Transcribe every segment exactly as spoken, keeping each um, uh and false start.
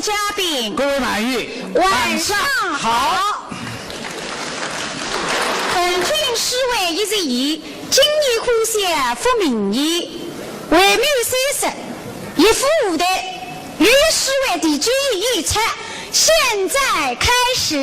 嘉宾，各位朋友，晚上好。晚上好。本郡诗会一十一，今年欢笑复明年，回目三十，一副舞台，由诗会第九演出，现在开始。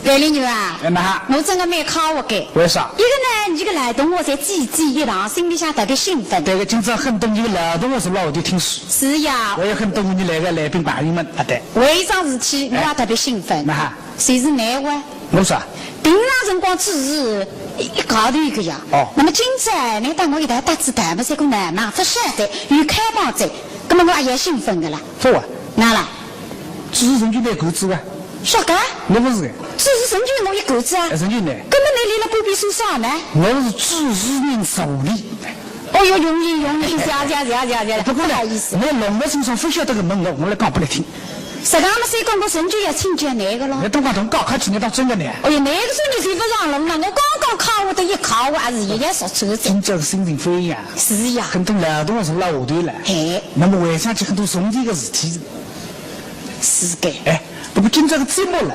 万里牛啊，哎，哪哈？我真个蛮快活个。为啥？一个呢，你个老同学侪聚集一堂，心里向特别兴奋。对个，今朝很多你个老同学是辣屋里听书。是呀。我也很多你来个来宾朋友们，啊，对。为一桩事体，我也特别兴奋。哪哈？谁是哪位？我说。平常辰光只是一一家头一个呀。哦。那么今朝呢，搭我一道搭子谈么，这个呢，蛮不晓得，有开放者，那么我也兴奋个啦。不啊。哪啦？ 主持人就拿狗子啊。啥个？我不是个。主持人就我一个子啊？哎，人就拿。根本没来了不必说啥呢。我是主持人助理。哦哟，容易容易，谢谢谢谢谢谢，不过呢，不好意思。我弄得清爽，不晓得个门我，我来讲不来听。实际上嘛，谁讲过神就要请教哪个咯？那东讲东搞开去，你当真的呢？哦哟，那个时候你谁不让人嘛？我刚刚考我的一考，我还是一眼说出的。真正心情飞呀。是呀。很多老同学是老下头了。嘿。那么回想起很多从前的事体。 是个。哎，不过今朝个节目了，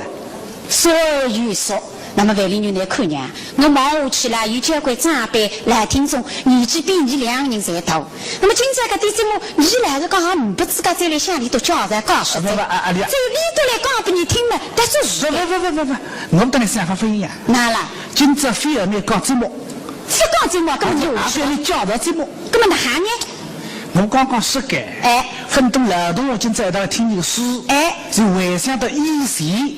说而又说，那么万里牛来看呀，我望下去啦，有交关长辈、老听众，年纪比你两个人侪大。那么今朝搿点节目，你老实讲也呒不资格再来向里头介绍介绍。啊，不，不，啊，啊，你啊。再里头来讲拨你听嘛，但是不，不，不，不，不，不，我搭倷想法不一样。哪啦？今朝非要倷讲节目，不讲节目，根本就啊，非要倷介绍节目。根本哪哈呢？ 我刚刚说个，哎。很多老同学今朝一道听你个书，哎。就回想到以前。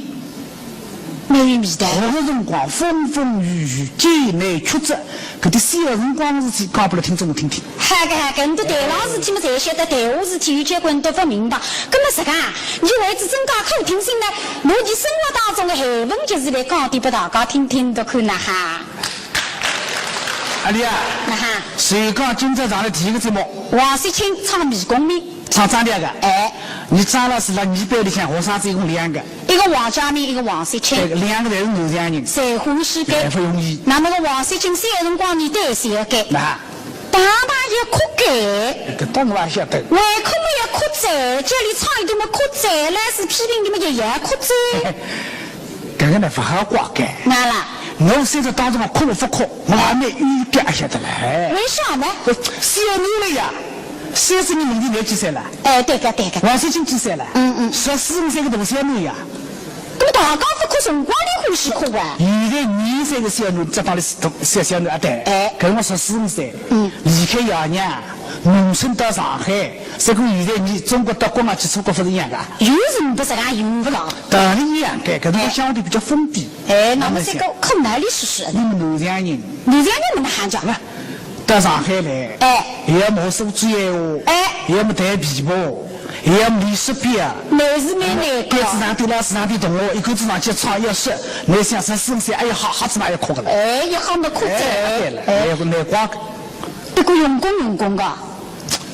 蛮有味道。学个辰光风风雨雨，艰难曲折，搿点小辰光个事体讲拨了听众们听听。好个好个，倷对台浪事体么侪晓得，台下事体有交关倷勿明白。葛么实梗，倷为仔增加可听性呢，拿倷生活当中个闲文集事来讲点拨大家听听，倷看哪哈？ 阿丽啊，哪哈？谁讲今朝上来第一个节目？王雪清唱《迷宫面》。唱张调个？哎。倷张老师辣倷班里向学生子一共两个？一个王家明，一个王雪清。对，两个侪是南阳人。侪欢喜个。哎，不容易。那么个王雪清小辰光倷对谁个？哪哈？大大也哭个。搿当然晓得。为哭么也哭着，叫倷唱一段么哭着，老师批评倷么也要哭着。 搿个呢，勿好怪个。哪啦？我虽然当中我哭了勿哭，我还蛮有感，晓得嘞。为啥呢？小囡了呀，三十年问题，倷几岁了？哎，对个，对个。王雪清几岁了？嗯，嗯。十四五岁个大小囡呀。那么大家勿哭，辰光里欢喜哭啊。现在廿岁个小囡，这帮里是小小囡啊，对。哎。搿辰光十四五岁，嗯。离开爷娘，农村到上海， 搿个现在倷中国到国外去，出国勿是一样个？有辰光实梗有个。道理一样个，搿辰光相对比较封闭。哎，那么搿个可哪里说说？倷么南阳人。南阳人么哪哈讲？勿，到上海来，哎。也要么苏州闲话，哎。也要么弹琵琶，也要么练手表啊。那是蛮难个。一个子上点，老师上点同学，一个子上去唱一首，倷想十四五岁，哎呀，好，好子嘛要哭个了。哎，一哭么哭着。哎，对了，哎。难怪个。 不过用功用功个。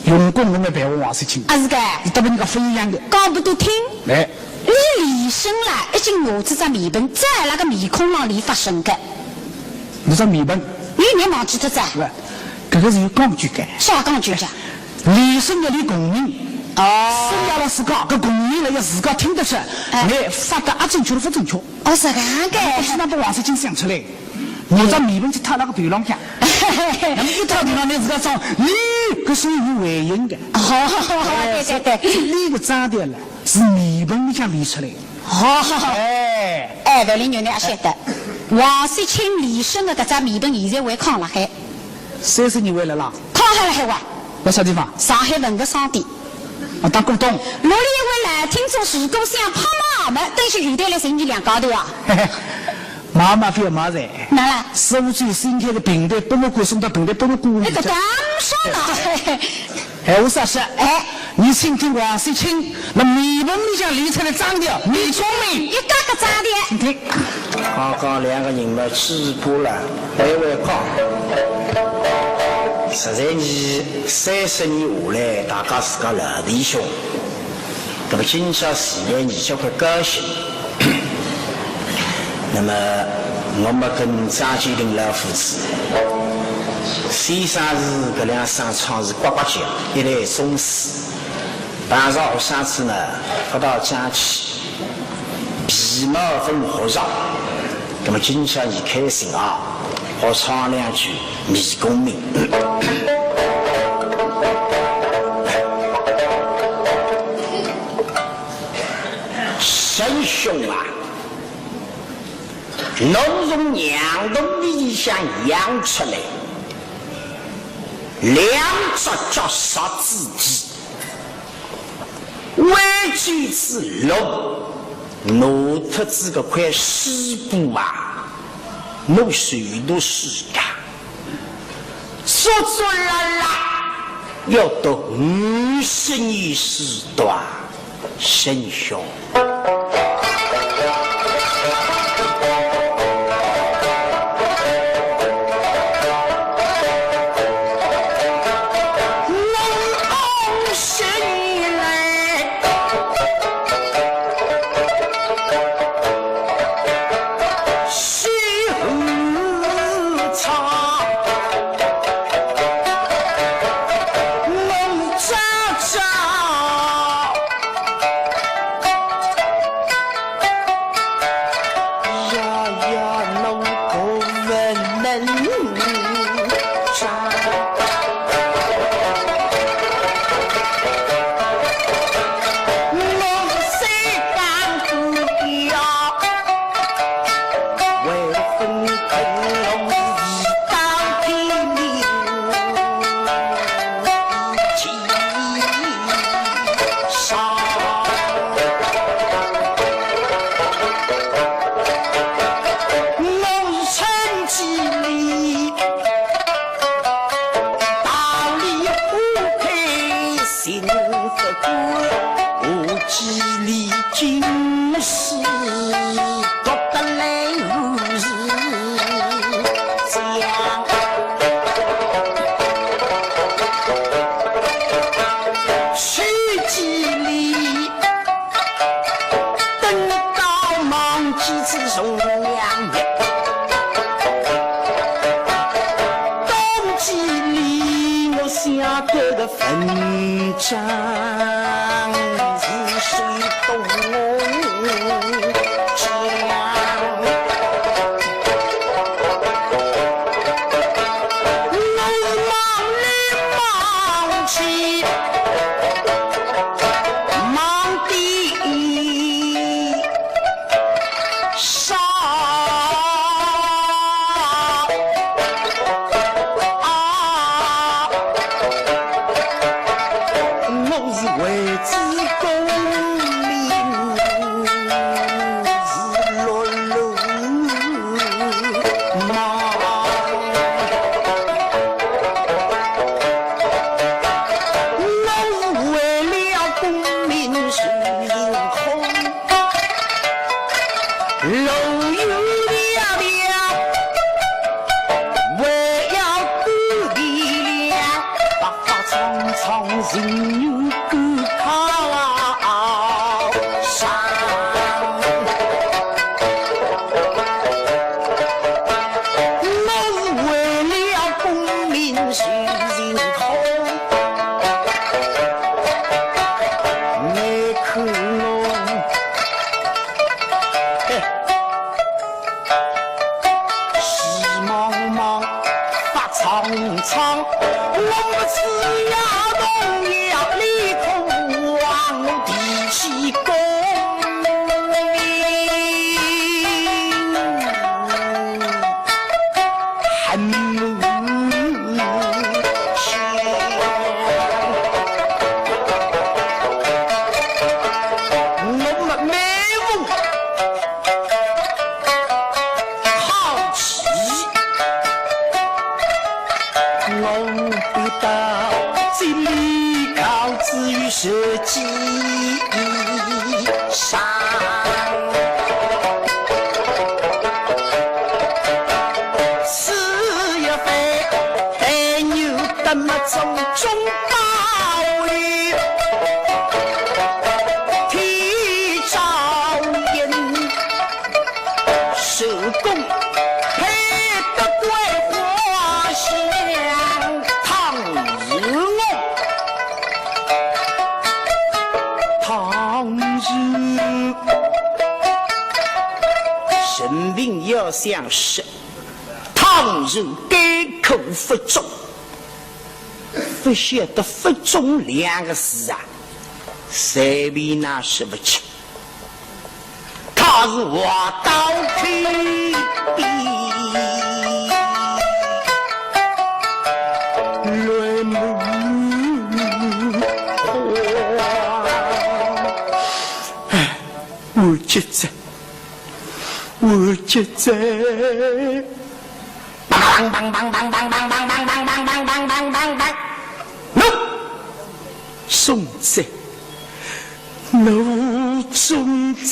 用功我没办法，王雪清。啊，是个。倷搭别人家勿一样个。讲拨倷听。哎。倷练声啦，已经拿仔只面盆，在那个面孔浪里发生个。倷只面盆？倷倷忘记脱哉？勿，搿个是有讲究个。啥讲究个？练声要练共鸣。哦。声要老师讲，搿共鸣了要自家听得出，哎。倷发得啊正确了勿正确。哦，是搿样个。我是拿拨王雪清想出来。 我只面盆去套辣个头浪向。那么一套头浪，倷自家装，咦，搿声音有回音个。哦，对对对。倷个张调呢，是面盆里向练出来个。哦。哎。哎，万里牛呢也晓得，王雪清练声个搿只面盆现在还囥辣海。三十年还辣浪？囥辣海哇。辣啥地方？上海文物商店。啊，当古董。屋里一位老听众，如果想拍卖么，等歇有得来寻倷两家头啊。嘿嘿。 买嘛勿要买哉。哪啦？苏州新开个评弹博物馆，送到评弹博物馆里去。哎，搿当然爽了。闲话少说，哎。倷请听王雪清，辣面盆里向练出来张调，面孔面。一个个张调。请听。刚刚两个人嘛，嘴巴了，还会讲。实在倷三十年下来，大家自家老弟兄。 那么今朝是呢，倷交关高兴。那么我们跟张鉴庭老夫子，先生是搿两声唱是呱呱叫，一代宗师。碰着好相处呢，勿大争气，皮毛勿学着。那么今朝你开心啊，好唱两句迷功名。沈兄啊，侬从娘肚皮里向养出来，两只脚踏仔地，为仔搿只路，拿脱仔搿块书簿啊，侬手头是个，足足拉拉要读五十年书的啊。 沈兄。等到忘记仔重阳节，冬季里我写得个文章是水东江。我是忙里忙去，忙的 啥？啊，我是为仔功名是碌碌忙。 我是为了功名受尽苦，路有蹩蹩，还要赶地里，白发苍苍，人有干靠山。 我是为了功名受尽苦，你看我，嘿，喜忙忙发苍苍，我们只要同样离苦往，提起功名。 还没有钱，我们没有好吃，我们到这里靠仔于社稷 上。四月份，带牛得么种种包围，天朝云，手工配得桂花香，倘若我想说，倘若改口勿忠，勿晓得勿忠两个字啊，随便哪说勿清。他是话到口边，泪目花。哎，我觉着 我觉着，梆梆梆梆梆梆梆梆梆梆梆梆梆梆梆梆梆，喏，忠子，喏，忠子。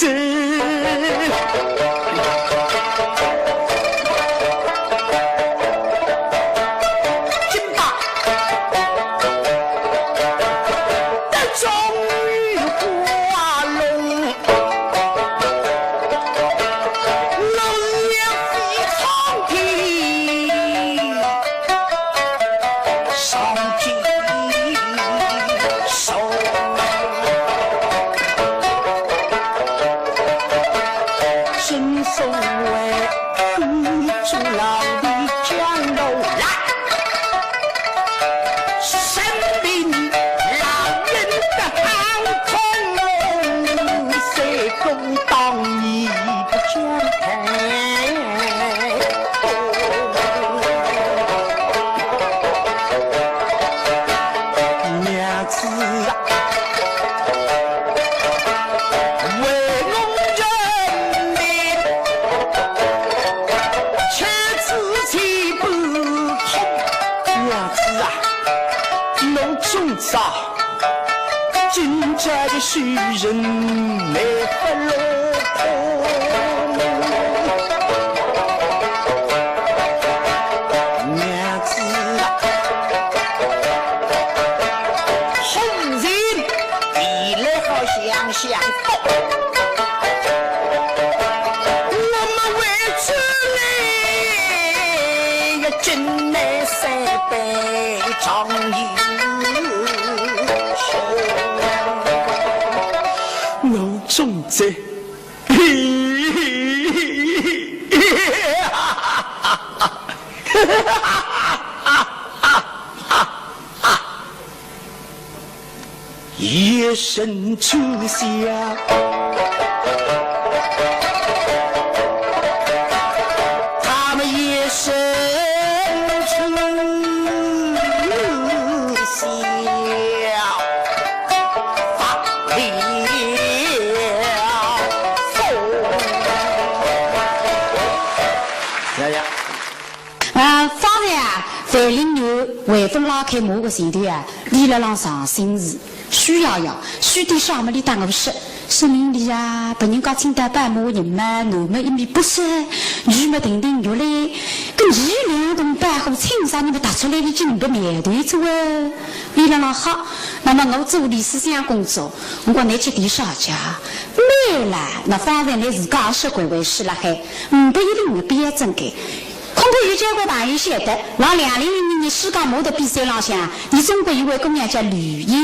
娘子啊，为我人民，妻子千般苦。娘子啊，侬忠子啊，今朝的世人没法落空。娘子啊， 红人，你来好想想。我们为子来，要敬来三杯壮游。我忠子。 一声春晓，他们一声春晓，发了疯。呀呀。 啊，方才啊，范林元回分拉开马个前头啊，立辣浪上心事，虚呀呀，虚点啥么？伊搭我说，说明里啊，别人家请到宝马个人嘛，男么一面不说，女么亭亭玉立，搿伊两桶宝马请啥人么踏出来，已经勿面对着啊。伊辣浪好，那么我做理思想工作，我讲侬去点啥家？没啦，那方才侬自家也说过回事了嘿，唔不一定勿要真个。 恐怕有交关朋友晓得，辣两零零零年世界模特比赛浪向，伊中国有位姑娘叫吕燕，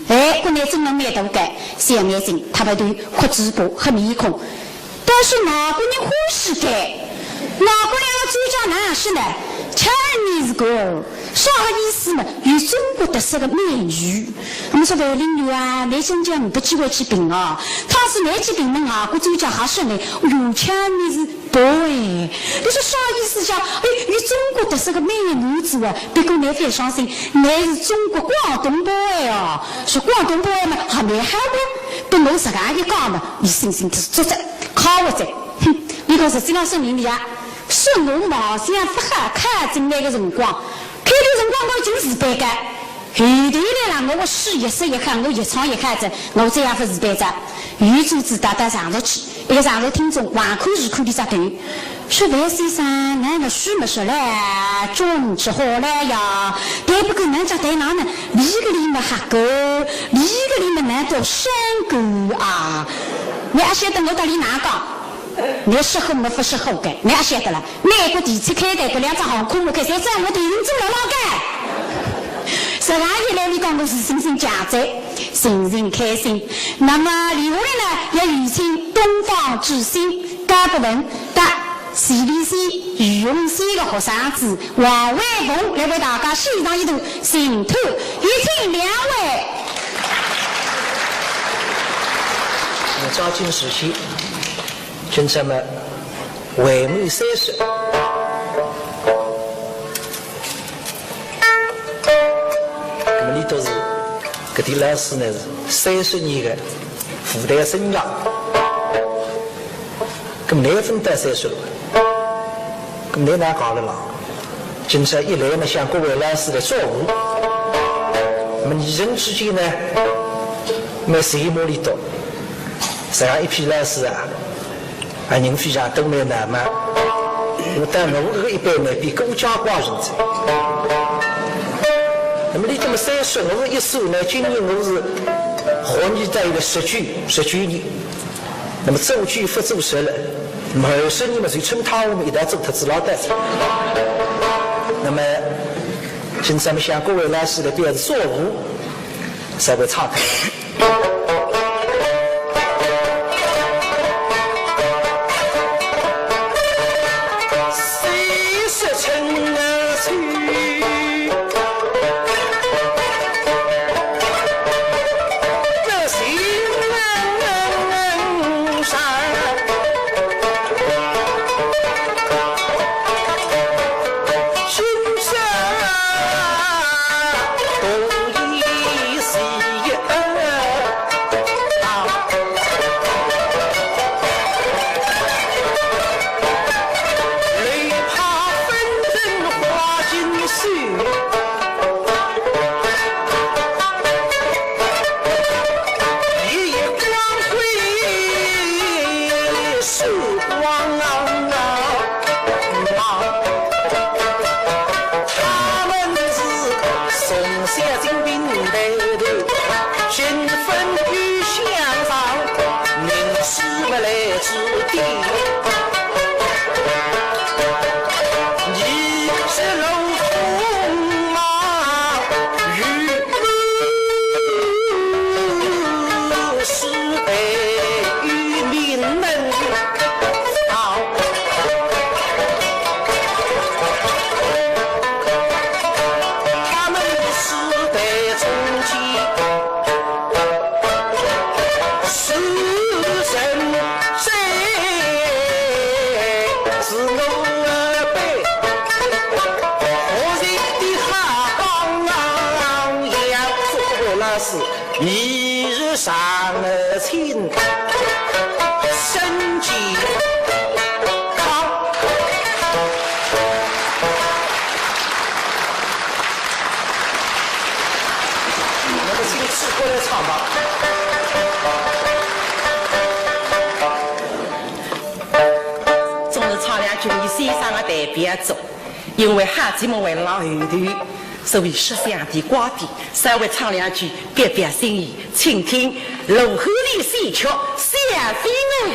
哎，国内争论蛮大个，小眼睛，塌鼻头，黑嘴巴，黑面孔。但是外国人欢喜个，外国两个专家哪能说呢？Chinese girl，啥个意思嘛？有中国特色个美女。那么说范林元啊，侬真正没机会去评哦。倘使侬去评么，外国专家还说呢，有 Chinese 对，侬说啥意思讲？哎，有中国特色个美女子啊，别个侬勿要伤心，侬是中国广东boy哦，是广东boy嘛，还蛮好个。拨我实梗一讲嘛，伊信心是足足，靠我哉。哼，伊讲实际上说明伊啊，说我貌相勿好，看进来个辰光，开头辰光我已经自卑个。 后头来了，我个书一说一看，我越唱越好哉，我再也勿自卑哉。有一次到到场上去，一个场上听众横看竖看伊只头，说：“范先生，㑚个书么说来，中之好来呀，但不过㑚只头浪呢，里个里么黑个，里个里么难道深个啊？”侬阿晓得我搭伊哪讲？ 侬适合么勿适合个，侬也晓得了。美国地铁开台搿两只航空母舰，侪在我头顶做了老个。实梗一来，伊讲我自信心强哉，心情开心。那么，另外呢，要有请东方之星高博文搭徐立新、于洪先个学生子王伟峰来为大家献上一段评弹，有请两位。我抓紧时间，今朝么，回味三十。那么俚笃是，搿点老师呢是三十年个舞台生涯。 搿么难分得三十了，搿么难哪搞了啦？今朝一来呢，向各位老师来祝贺，那么艺人之间呢，蛮羡慕俚笃，实际上一批老师啊，啊，人非常多蛮难嘛。我但我搿个一辈呢，比孤家寡人哉。那么俚笃么三十，我一算呢，今年我是活年到一个十九，十九年。 那么做鬼勿做煞了，那么二十年嘛，就趁他我们一道做脱仔老大。那么，今朝么向各位老师来表示祝贺，稍微唱脱。那么请起过来唱吧。总是唱两句，伲先生个代表作。 因为好节目还辣后头，所以说相点快点，稍微唱两句，表表心意，请听《罗汉里戏曲》《小飞翁》。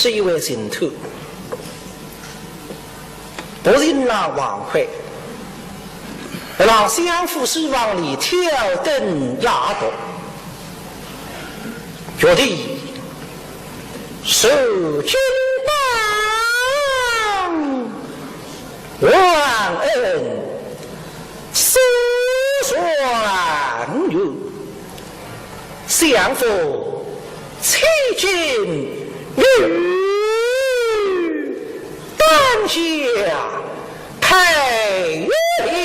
是一位神探，不幸让王魁，让相府书房里挑灯夜读，决定是金榜王恩 苏状元，相府千金女，当下太平。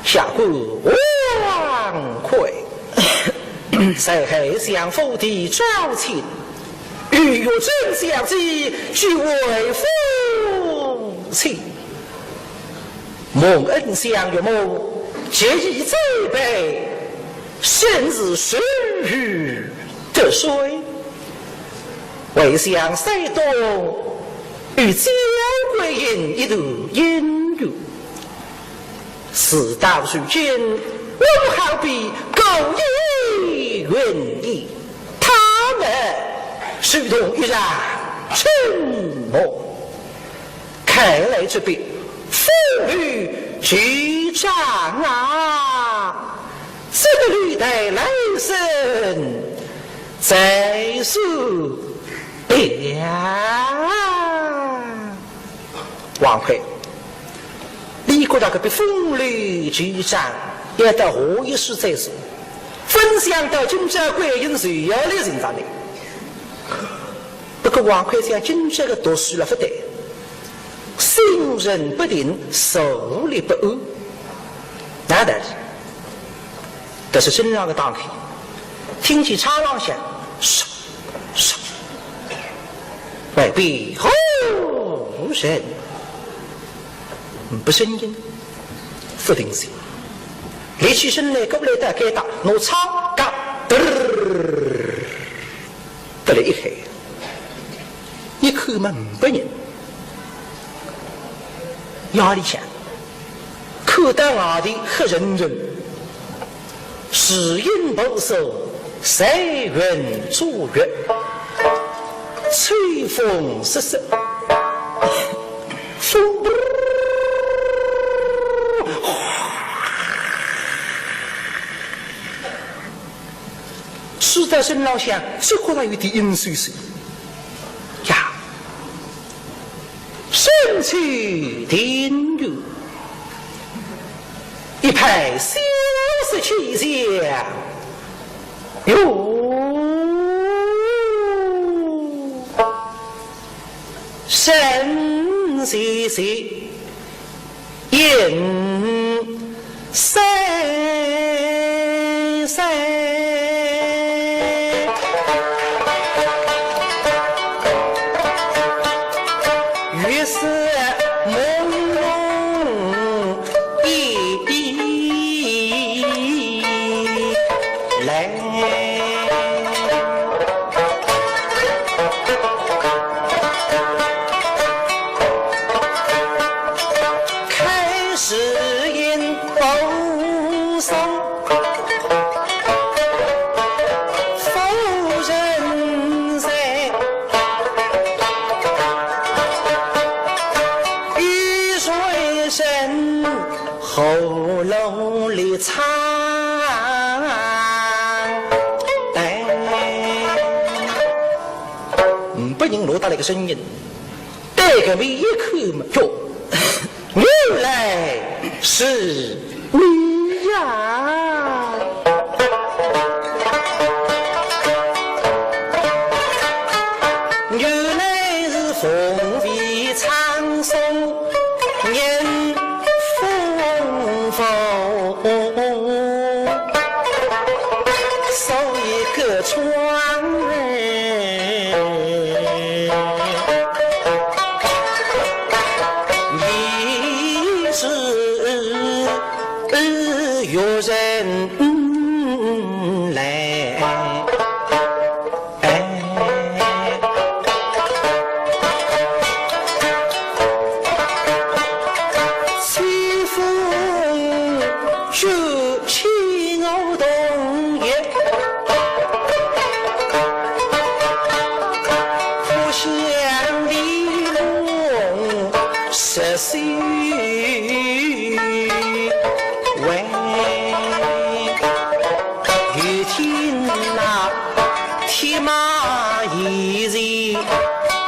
下官王魁，在后相府的招亲，与玉珍小姐结为夫妻。 蒙恩相岳母及以栽培，甚是受宠得宠。为想三冬与焦桂英一段姻缘，事到如今，我好比孤雁云烟，他们如同一场春梦。 看来这笔风流巨账啊，只得留待来生再说了。王魁，你觉得这笔风流巨账要到何一时再说？勿想到今朝桂英就要来寻着你。 不过王魁想今朝个读书了勿对，心神不定，坐立不安。哪能？搿是正常个当口，听见窗浪向唰唰，外边何人？嗯，勿声音，勿定心。立起身来，过来到该搭，拿窗嘎，嘚儿 得了一开，一看嘛，呒不人。夜里向，看到外头黑沉沉，树影婆娑，山云遮月，秋风瑟瑟，风 吹到身浪向，只觉着有点阴森森。呀，身处庭院，一派萧瑟气象，哟，神兮兮。 应声。月色朦胧一来。 开时因无声，夫人在，一转身，喉咙里唱。哎，嗯，拨人落得来个声音。 对搿面一看嘛，哟，原来是你呀！原来是凤飞苍松，迎风风。 送一个状元，你是有人来。 秋风吹起我童年，听那天马现在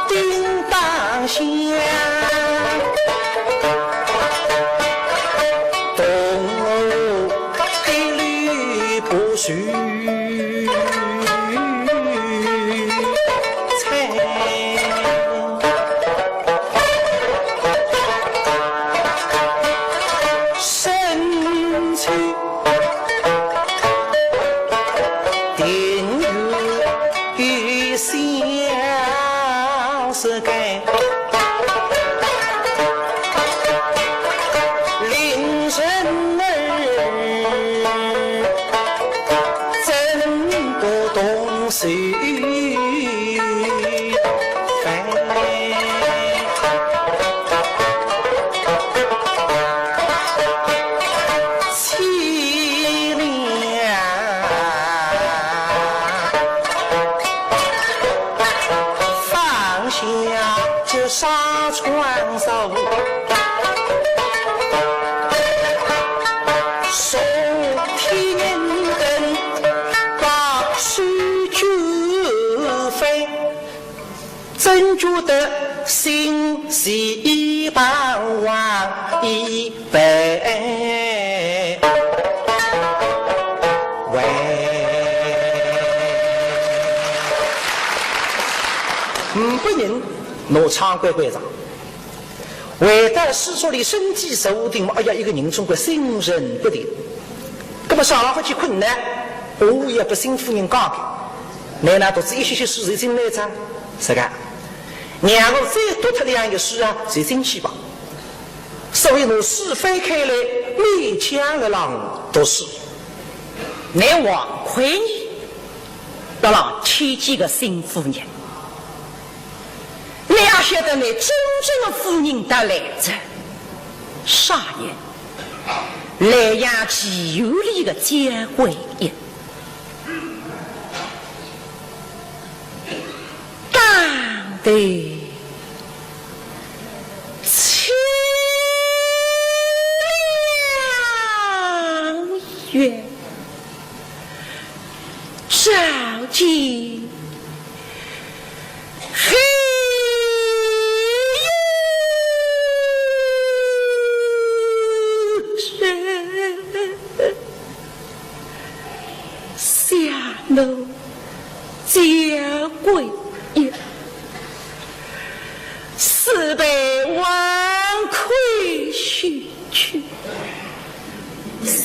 叮当响，东吴黑里不许。 五百人拿枪关关上。 回到书桌里，身体坐定嘛，哎呀，一个人总归心神不定。那么上好去困呢，我也不新夫人讲的，乃那独自一歇歇书就进来哉，是个。让我再读脱两页书啊，就进去吧。所以拿书翻开来，勉强了让读书。乃王魁呢，要让牵记个新夫人。 哪晓得乃真正的夫人到来哉，啥人？莱阳妓院里的焦桂英。当头清凉月。 照见黑夜，想奴焦桂英，似被黄魁寻去，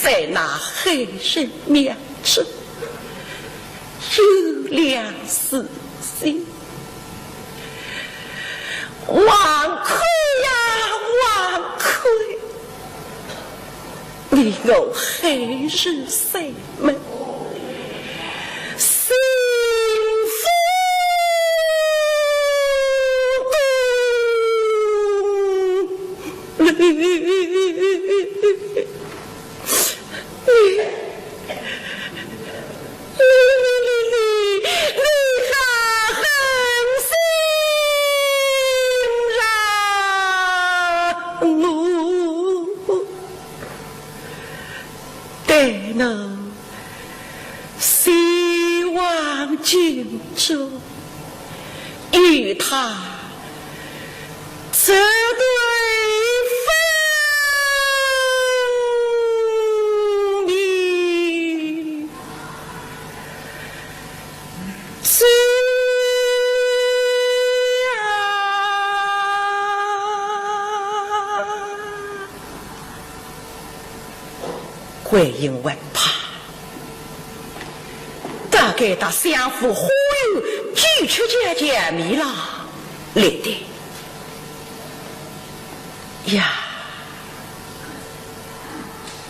在那黑日庙中。 有两丝心。王魁呀，王魁，你我海誓山盟，心付东流。 你，你，你，你，你，你还狠心让我对侬死亡尽忠。 与他这对分明之啊。 桂英问他，大概搭相府花园九曲街前面浪来的。呀，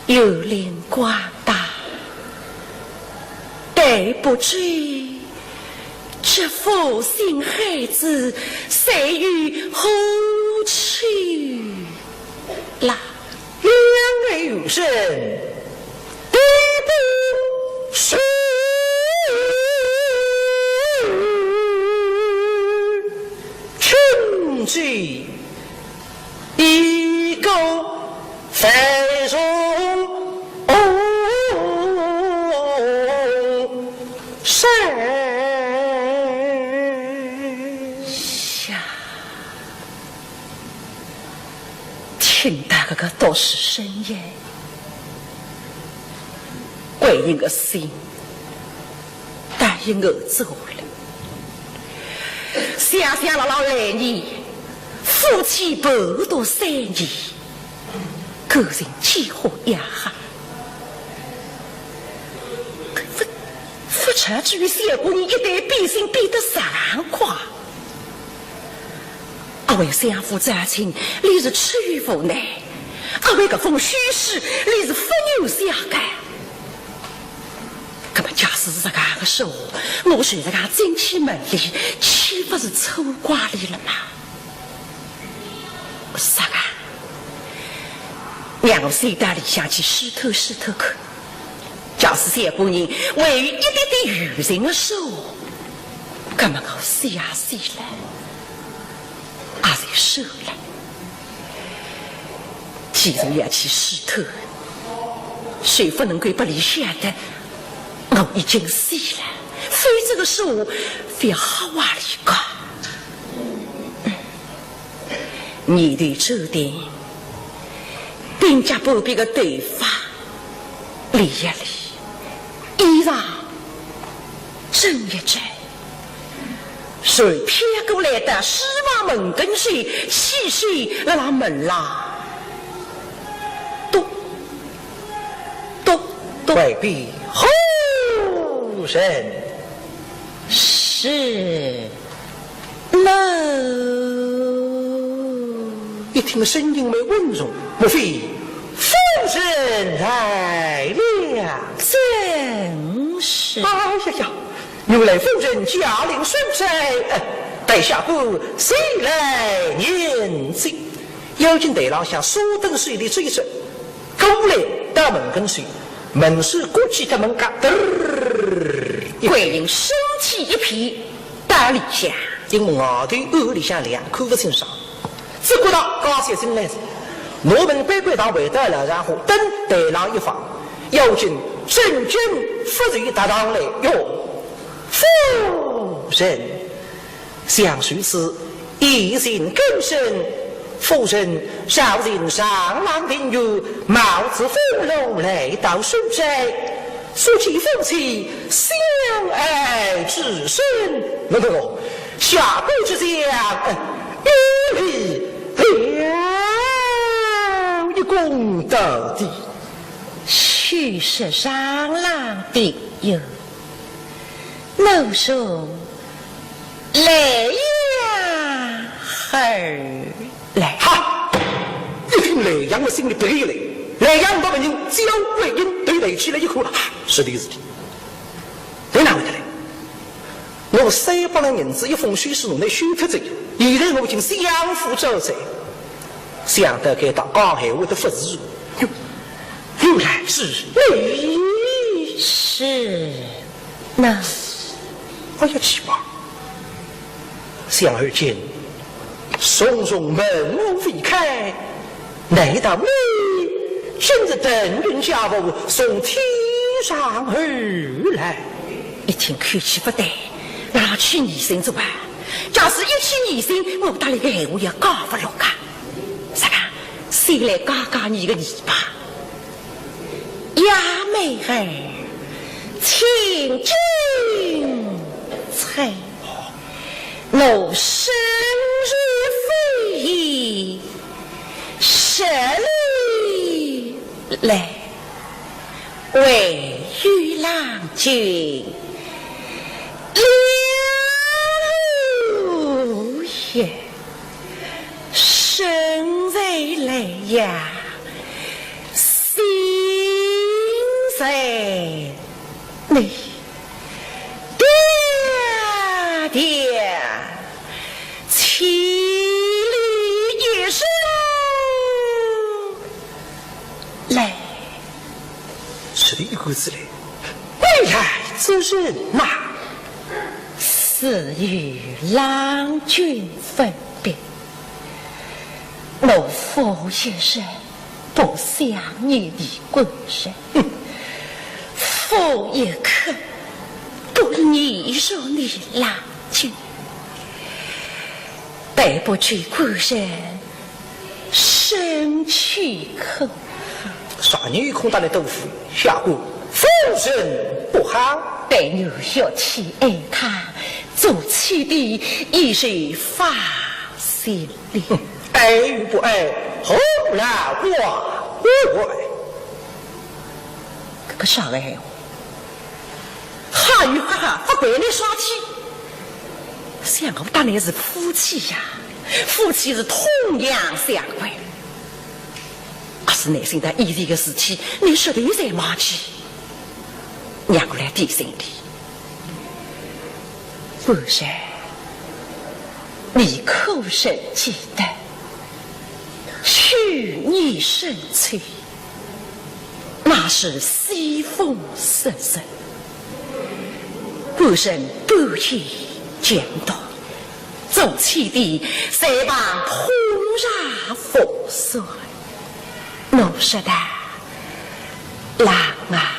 幽灵广大，但不知这负心汉子，谁于何处啦？ 两位有人，地不是群聚一个繁荣。呀，听到搿个读书声音，桂英个心 答应我做了。想想辣辣来年，夫妻伴读三年，感情几化也好。勿，勿察觉小官人一旦变心变得啥快。阿为相府招亲，俚是出于无奈；阿为搿封书信，俚是勿愿下改。 葛末假使是实梗个说话，我随实梗进去问俚，岂勿是错怪俚了吗？啥个？让我先到里向去试探试探看。假使小官人还有一点点余情个说话，葛末我死也死了，也就算了。 既然要去试探，就勿能够拨俚晓得我已经死了，否则个说话勿好话俚讲。念头转定，鬓角半边个头发理一理，衣裳整一整， 随飘过来到书房门跟首，起身辣辣门浪，咚，咚，咚。外边何人？是，奴。一听声音蛮稳重，莫非夫人来了？正是。哎呀呀， 原来夫人驾临书斋，呃，待下官前来迎接。要紧台浪向手里一只，过来到门跟首，门闩过去，搿门嘎噔儿一开。桂英身体一偏，倒立下。因为外头暗里向亮，看勿清爽。 只觉得家小进来哉，拿门关关上，回到了，然后灯台浪一放，要紧正经勿是一搭档来哟。夫人，想如此，一进更甚。夫人，小人上郎庭院，冒此风露来到书斋， 所见夫妻相爱之深，那个下跪之相，呃，有礼了一躬到底。许是上郎的哟，奴说来呀，儿。 来。哈！一听来呀，我心里不对了。来呀，我把人叫桂英头抬起来一看，啊，是的，是的。对哪会得来？我三百两银子一封书信，拿来收脱哉，现在我已经相府招哉。想到该搭讲闲话的勿是，哟，原来是你。是。 那，哎呀，奇怪！想而今，重重门户未开，难道你真是腾云驾雾从天上而来？一听口气勿对，哪去疑心哉啊？假使一去疑心，我搭俚个闲话也讲勿落个。啥个？先来讲讲你个疑吧。 呀，妹儿，请进坐。奴深入府以失礼来，唯有郎君留步也。 身在来呀，心在你，爹爹千里一送来。是的，一个字来，未来之人呐，是与郎君分别。 我父一日不想念你归身，父一刻不你说你郎君，对不起，官人生气可好？啥人有空搭俚多话？下官夫人不好。对你血气爱他，做妻的已是放心了。哼，爱与不爱，何来挂碍？搿个啥个闲话？ 还有哈哈，勿怪你生气。想我搭俚是夫妻呀，夫妻是同样相关。阿是耐心搭以前个事体，你绝对侪忘记。让我来提醒你，官人，你可曾记得，去年深秋， 那时西风瑟瑟，官人半夜惊动，做妻的在旁捧茶奉水。我说道：郎啊，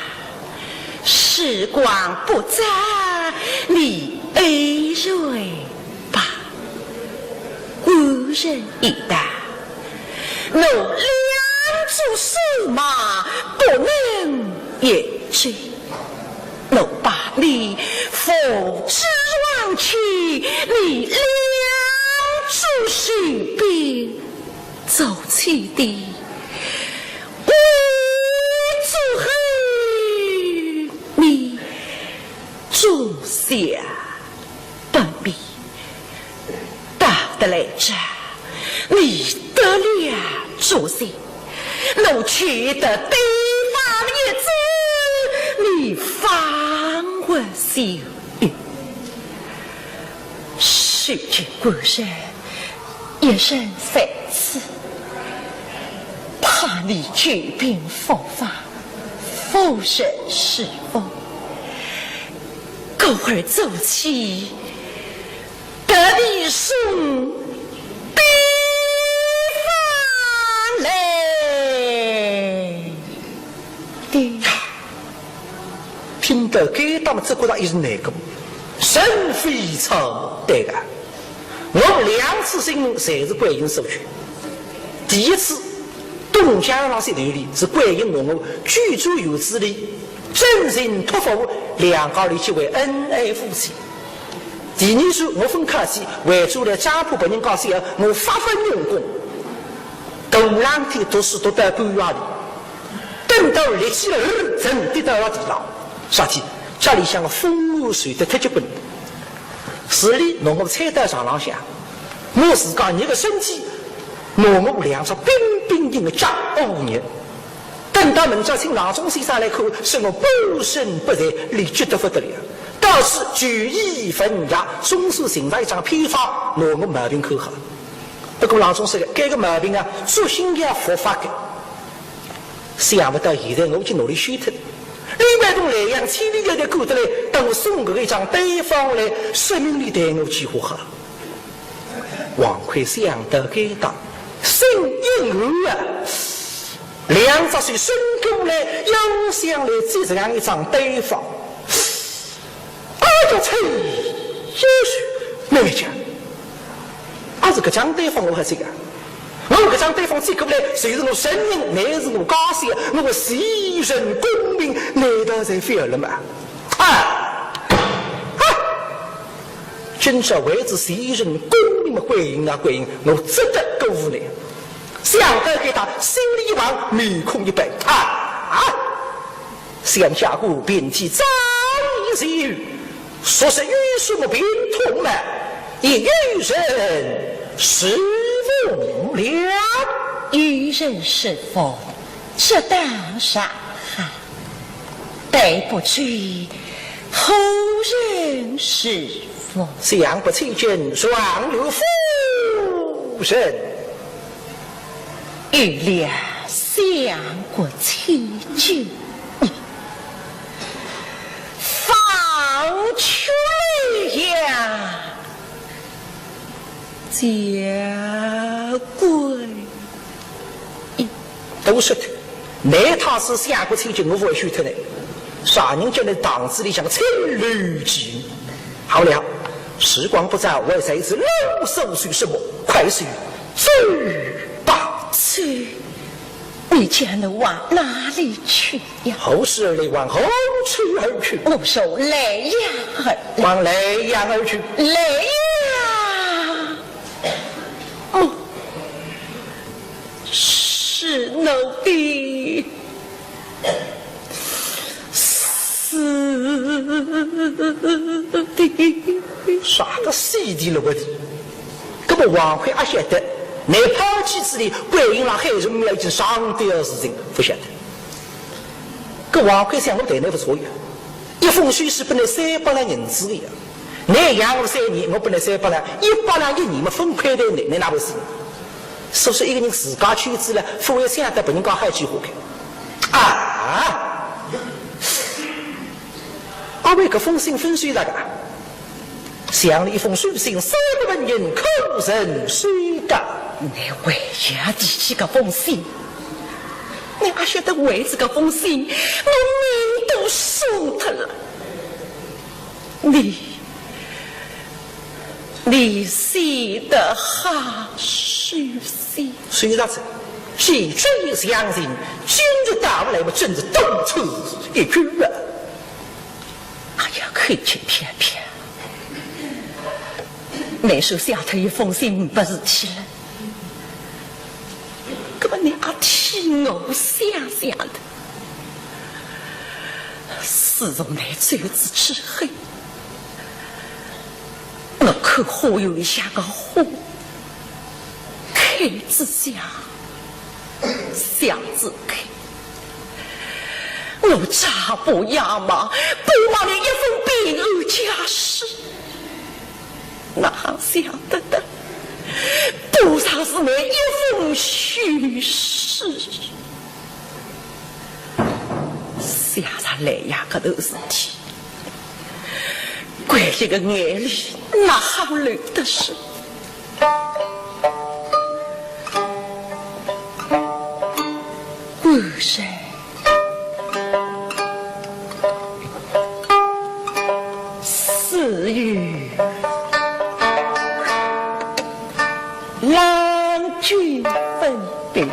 时光不早，你安睡吧。 官人一道，我两足相望，不能言之。我把你扶至床前，你两足相并，做妻的，我祝贺你，祝贺。 不必。到得来哉，你得了主意，我去得地方一子，你方为小人。如今官人一人在此，怕你久病复发， 夫人失望，故而做妻特地送地方来的。听到该搭么，只觉着一阵难过，人非草木，对个。 我两次进门侪是观音所求。第一次，东江浪水头里是观音拿我救转园子里，真情托付，两家头结为恩爱夫妻。第二次，我朆客气，回转来张婆别人家小，我发奋用功，大冷天读书读到半夜里，等到立起来，人跌到了地浪，啥体？家里向个风寒受得忒结棍。 是俚拿我搀到床浪向，我自家热个身体，拿我两只冰冰冷冷个脚窝热。等到明朝请郎中先生来看，说我半身不遂，俚急得不得了。到此就医问药，总算寻着一张偏方，拿我毛病看好。不过郎中说个，该个毛病啊，作兴要复发个。 想不到现在我已经拿俚休脱了。俚还从莱阳千里迢迢赶得来，搭我送搿一张单方来，说明俚待我几化好。王魁想到该搭，心一软啊，两只手伸过来，要想来接这样一张单方。 哎呀，啐，就是，妹妹讲，阿是搿张单方我还接个？我搿张单方接过来，就是我人人，乃是我家小，我个前程功名，难道侪废了吗？啊！啊！今朝为仔前程功名么，观音啊观音，我只得辜负你。想到该搭，心里一横，面孔一板，啊！ 想下官病体早已痊愈，若是有什么病痛嘛，也有人侍奉了。有人侍奉，这当然好。对不起，何人侍奉？想不起见状元夫人。 有了相国千金，放出来呀，家规。都说脱，乃他是相国千金，我勿会休脱的。啥人叫倷堂子里向青楼妓女？好了，时光不早，我还有一事老手续，什么？快些走吧。走？你叫我往哪里去呀？何时而来，往何处而去？我说莱阳而来。往莱阳而去。莱阳。哦，是奴的。 死的。啥个死的了个的？搿么王魁阿晓得，倷抛弃之地，关系勒海上面已经上吊事情，勿晓得。搿王魁想，我对倷勿错呀，一封书信拨倷三百两银子个呀，倷养我三年，我拨倷三百两，一百两一年嘛，分开对倷，倷哪会死？ 说说一个人自家圈子了，勿会想得别人家好几化开。啊！阿为搿封信分手了个？想了一封书信，三百文银，可曾收到？倷还要提起搿封信？倷阿晓得为仔搿封信，我命都输脱了。你 你死得好收心。收啥子？既然相信，今日到来么，真是多此一举啊！哎呀，口气飘飘，倷说写脱一封信呒不事体了，搿么倷阿替我想想的。自从倷走仔之后， 我看花园里向个花，开仔谢，谢仔开。我差把野马，盼望倷一封平安家书，哪想得到，怕啥是倷一封休书。 想着来呀，搿头事体，关一个眼泪哪好流得出？果然，死于郎君分别。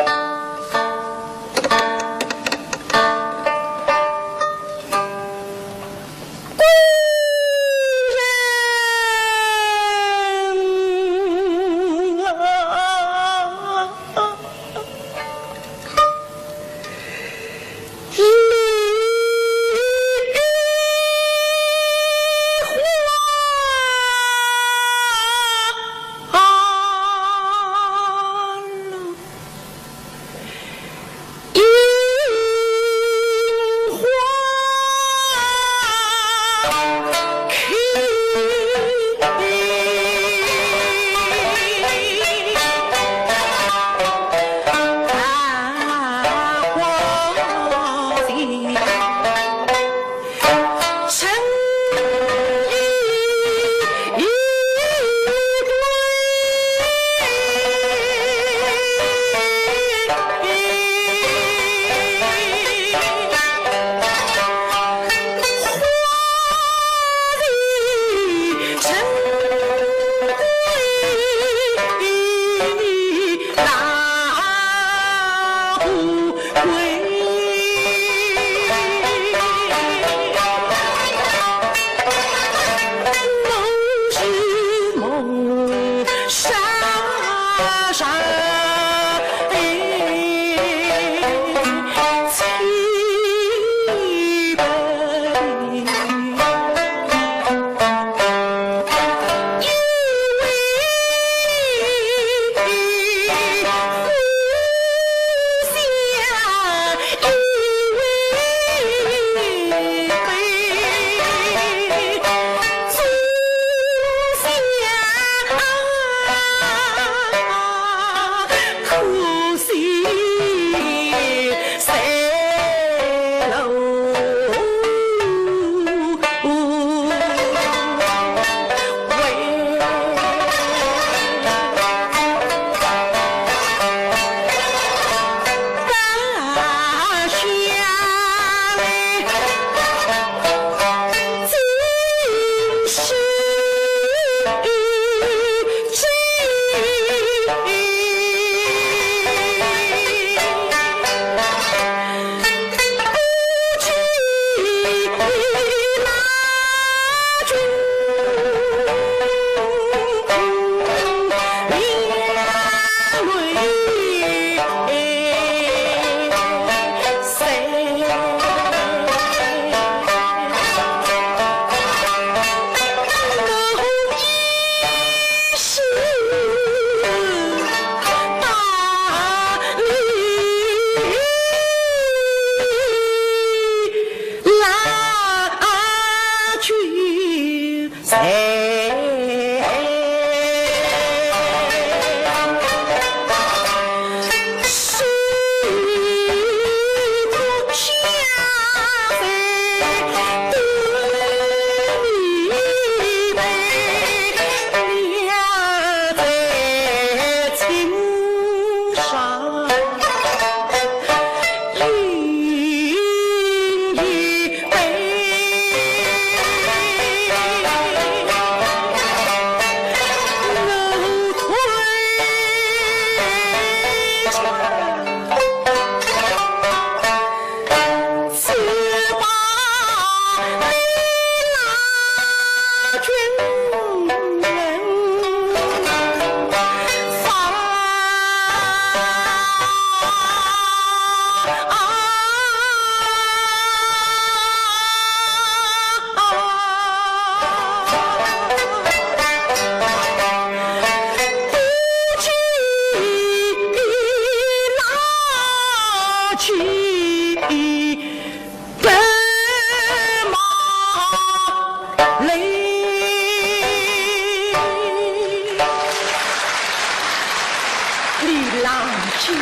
李郎君，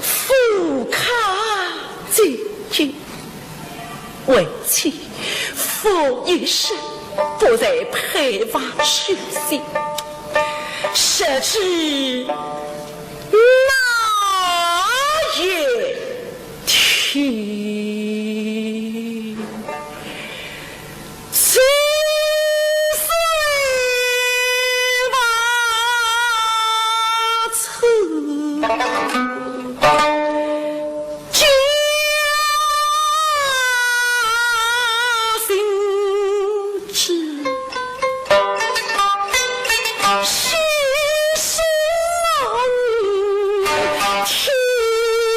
夫家进京，为妻夫一生不在陪房休息，谁知那一天， 此事发出家心志，心生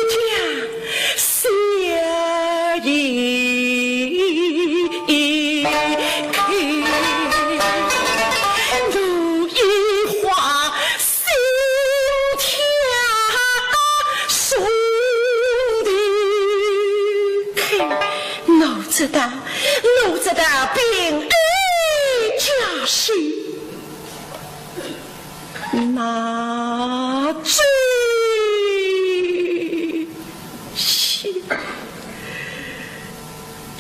天降 下一刻，如意花心跳，速度快，哪知道，哪知道病危加身。 那最是一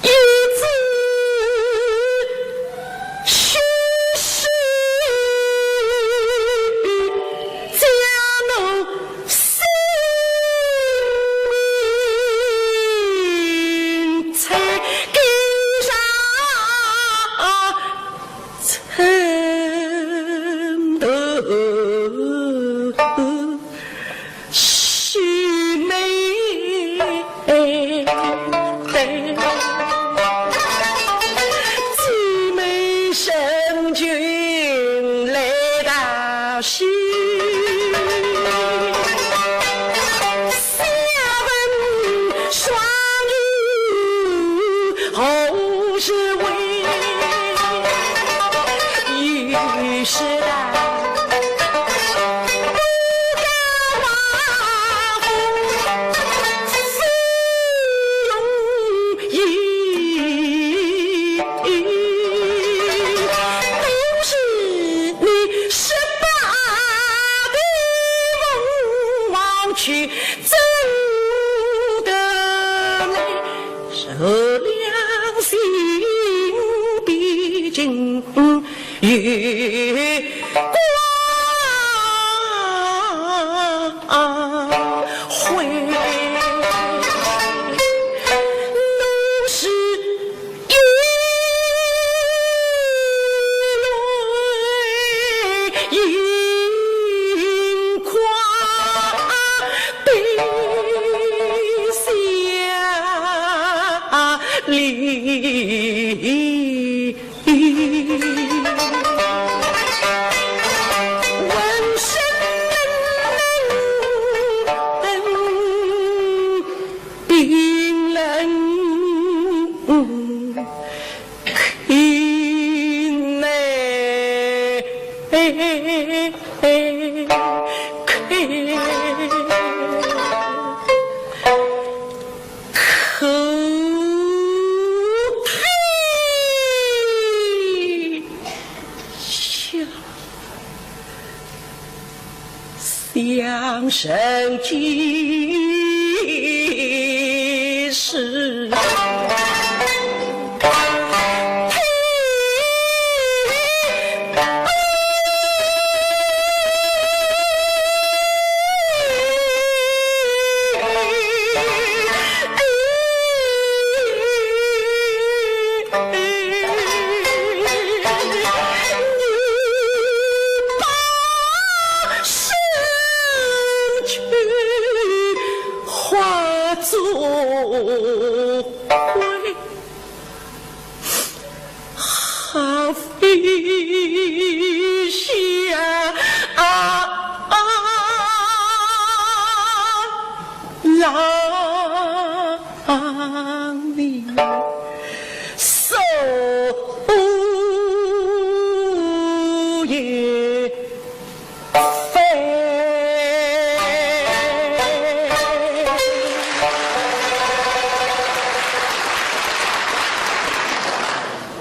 直虚实将我性命才给上 寸头须眉对，姊妹成群来道喜。 下问双友何时回？又是道不敢望风，自容易。都是你十八的凤凰去 争得来，受良心毕竟有光辉。我是 一泪盈眶地下泪，浑身冷冷冰冷。阳寿几时？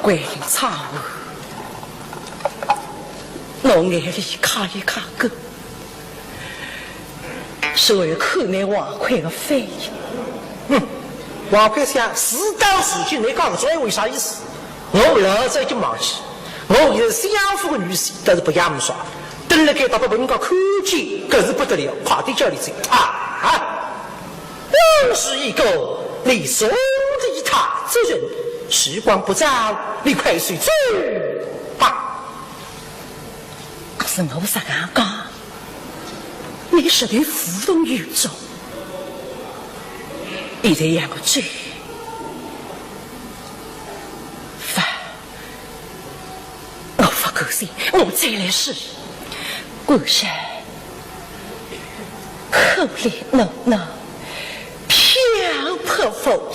桂英唱完，拿眼泪擦一擦干。 是为看那王魁的反应。哼，王魁想，事到如今，倷讲搿种闲话有啥意思？我老早已经忘记，我现在相府的女婿，但是勿要么说，等辣该搭拨人家看见，搿是不得了，快点叫俚走啊！啊，我是一个你送的他之人，时光不早，你快些走吧。 可是我实梗讲，倷实头无动于衷。现在让我走，勿，我勿甘心，我再来试。官人，可怜奴奴，漂泊无依。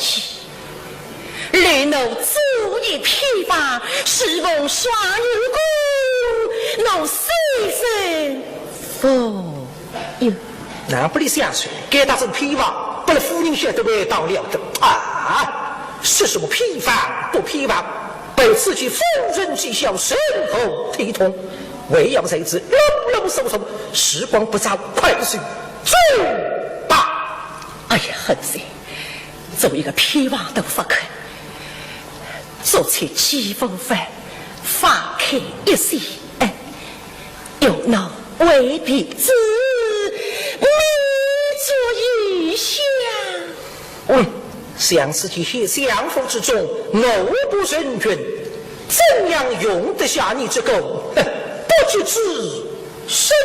留奴做一偏房，侍奉双云阁，奴三生无忧。哪不里想说，该搭是偏房，拨勒夫人晓得还当了得啊！说什么偏房不偏房，被自己夫人讥笑，成何体统？为要在此啰啰嗦嗦，时光不早，快些走吧。哎呀，恨死！ 做一个偏房都勿肯，做出几分分，放开一些，哎，有奴为婢子，满足一下。嗯，想此间相府之中，奴仆成群，怎样容得下你这个，哼，不洁之身？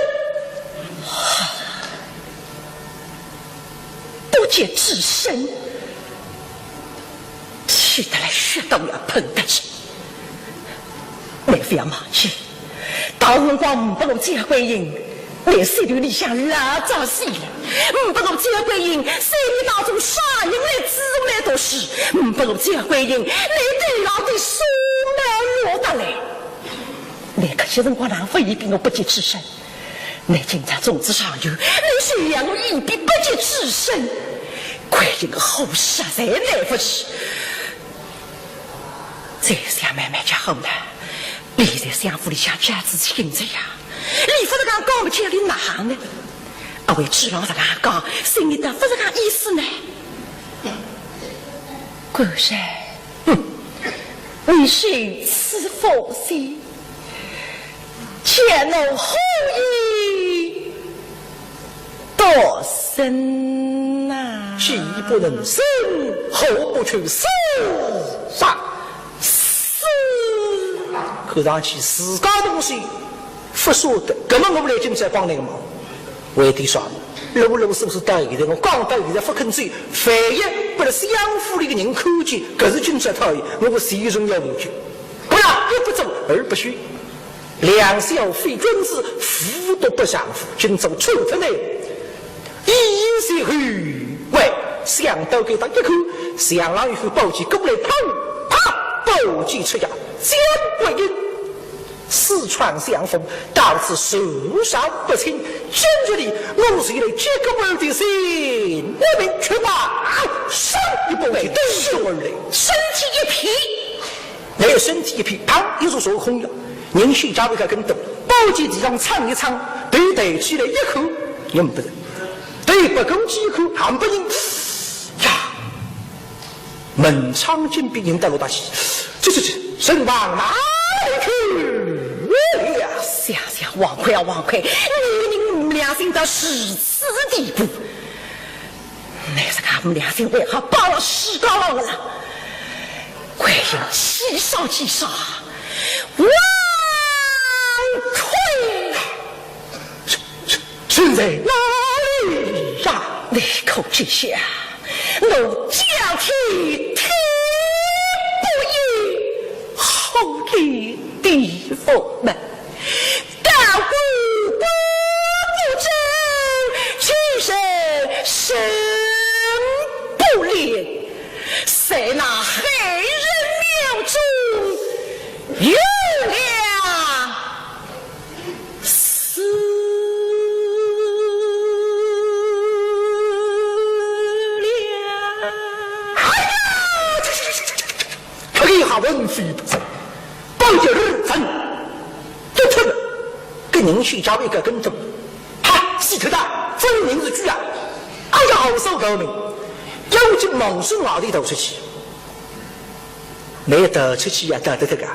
不洁之身，气得来血都要喷得出。倷覅忘记，到辰光呒拨我焦桂英，倷手头里向老早死了，呒拨我焦桂英，三年当中啥人来资助倷读书，呒拨我焦桂英，倷头浪的数目落得来。倷搿歇辰光哪勿嫌比我不洁之身？ 倷今朝中仔状元，倷就让我一笔不洁之身，桂英个好实在耐勿住。再想慢慢叫好呢，俚在相府里向家子亲戚呀，俚勿是讲讲勿见俚哪哼呢？阿会知郎实梗讲，心里头勿是讲意思呢？官人，哼，你是此福星。 且奴何以度生呐？既不能生，何不去死？啥？死？看上去自家东西勿舍得，搿么我来今朝帮倷个忙。为点啥？啰啰嗦嗦到现在，我讲到现在勿肯走，万一拨勒相府里个人看见，搿是今朝讨厌，我个前程要完结。 不要，一不做二不休。两小非君子，无毒不丈夫。今朝出脱呢，一言随后，喂，想到该搭一看，墙浪有口宝剑，过来砰，啪，宝剑出鞘，将桂英刺穿相府，到此受伤不轻。今日里我是来接个儿的心，我们去吧。上一步就登上而来，身体一偏， 那个身体一偏，砰，一座手空了，人先加了一个跟斗，宝剑地上撑一撑，头抬起来一看，认不得。对，不过几口还不认。呀，门窗紧闭，人到了大喜。这，这，这，人往哪里去了？想想，王魁啊，王魁，你，你良心到如此地步，乃是俺们良心为何摆了世界浪了？桂英气煞气煞，王魁！ 身在哪里呀？你可知晓，我家天天不应，好的地府门，高官不正，其人身不灵，在那害人庙中有了 死了。哎呀，这，这，这，这，这，这，这个一下文飞不正，包一日真，就脱了，跟人去找一个跟头，哈，死脱的，分明是鬼啊！哎呀，好受高明，要紧忙从外头逃出去。 没逃出去呀，逃得脱个。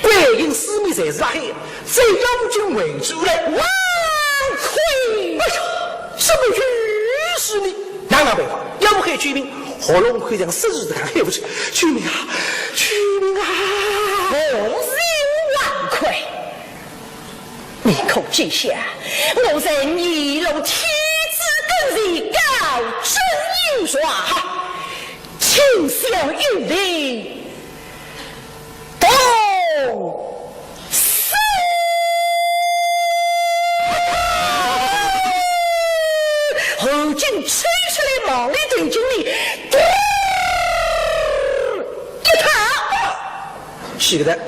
桂英四面侪是辣海，只有要紧围住了。王魁！哎呀，怎么又是你？哪能办法？要喊救命，喉咙口上死死的喊不出，救命啊！救命啊！我是王魁。 你可知晓，我在二路天子跟前高枕有床，请小玉的同死。后颈抽出来，忙里对准你，嘟儿一套。 是的，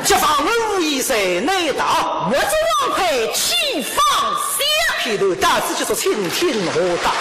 这方文武艺在内道，我这王魁岂放下？劈头打仔就说：请听何道。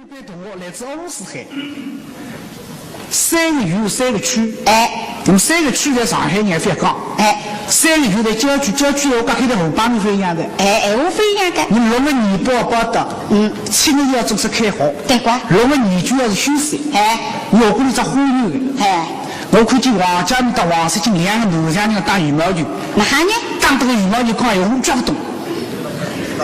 我有个同学来自乌斯海，三个县三个区，哎。那么三个区在上海人也覅讲，哎。三个县在郊区，郊区闲话跟开头河北人勿一样的。哎，闲话勿一样的。你六月二八报到，嗯。七月一号正式开学，对个。六月二九号是休息，哎。我屋里只花园的，哎。我看见王家明搭王世清两个男强人打羽毛球，哪哈呢？打得个羽毛球讲闲话讲勿懂。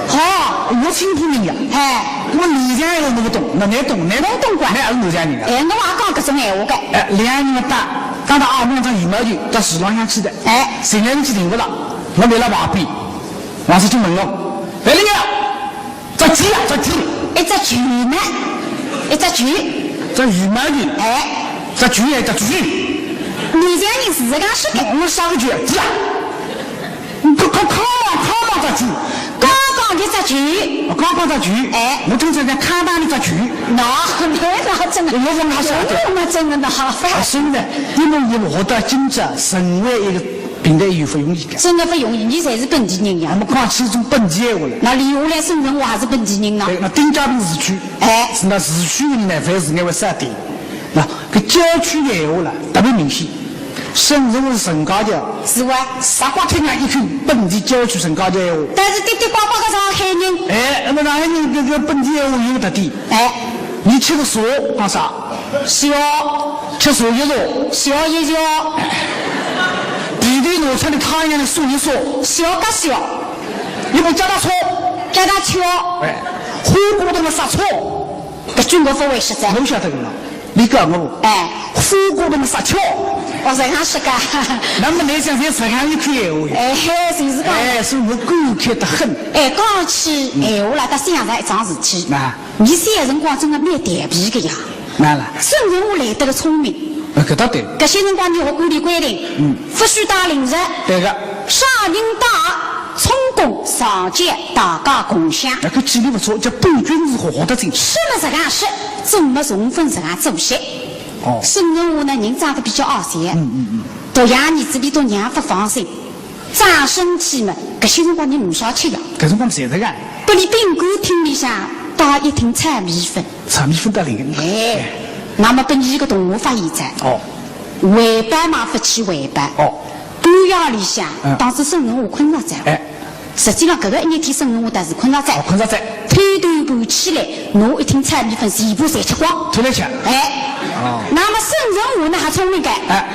好，我青浦人呀。哎。那么南腔闲话我勿懂，那侬懂，侬懂？我懂个。侬也是南腔人啊？哎，我也讲搿种闲话个。哎，两个人打，打到阿梦张羽毛球到树浪向去的。哎。寻来寻去寻勿着，我立辣旁边，王世清问我，来了呀，只球啊，只球。一只球呢？一只球。只羽毛球。哎。只球呀，只球。南腔人是搿样说个。我啥个球啊？球啊。 你看，看，看嘛，看嘛，只球。刚刚的只球。哦，刚刚只球。哎。我听成在看到你只球。喏，没喏，真的。我问他啥个？我嘛真的喏。啊，是的，一模一模活到今朝，成为一个评弹演员勿容易个。真的勿容易，侬侪是本地人呀。那么讲起种本地闲话了。那留下来生存，我还是本地人呢。对，那丁家坪市区，哎。是那市区里呢，凡是眼为啥地？那个郊区闲话了，特别明显。 沈城是沈家桥，是哇。啥个听啊，一听本地郊区沈家桥闲话。但是滴滴呱呱个上海人。哎，那么上海人搿个本地闲话有个特点。哎。你吃个茶讲啥？茶。吃茶叶茶。茶叶茶。地头拿出来太阳里晒一晒。茶个茶。你不叫他茶。叫他茶。哎，火锅头个啥茶？搿句我勿会说噻。侬晓得个喏。 你讲我，哎。火锅头么啥巧？哦，搿样说个。那么侬想想，实梗一句闲话呀？哎，就是讲。哎，所以我感慨得很。哎，讲起闲话来，倒想着一桩事体。啊。侬小辰光真的蛮调皮个呀。哪了？沈城我来得个聪明，啊，搿搭对。搿歇辰光倷学过里规定，嗯。勿许带零食。对个。啥人带，充公，上交大家共享。搿个纪律勿错，叫半君子学，学得精。说么实梗说，做么从勿实梗做些。哦。孙文华呢，人长得比较矮小，嗯，嗯，嗯。独养儿子比独娘勿放心，长身体嘛，搿歇辰光人呒啥吃药。搿辰光勿晓得个。拨俚宾馆厅里向带一听炒米粉。 炒米粉搭零个。哎，那么拨俚个同学发现哉。哦。回报嘛勿去回报。哦。半夜里向，嗯。当时孙文华困着哉。哎。实际上，搿个一日天孙文华倒是困着哉。哦，困着哉。偷偷爬起来，拿一听炒米粉全部侪吃光。偷来吃。哎。哦。那么孙文华呢，还聪明个。哎。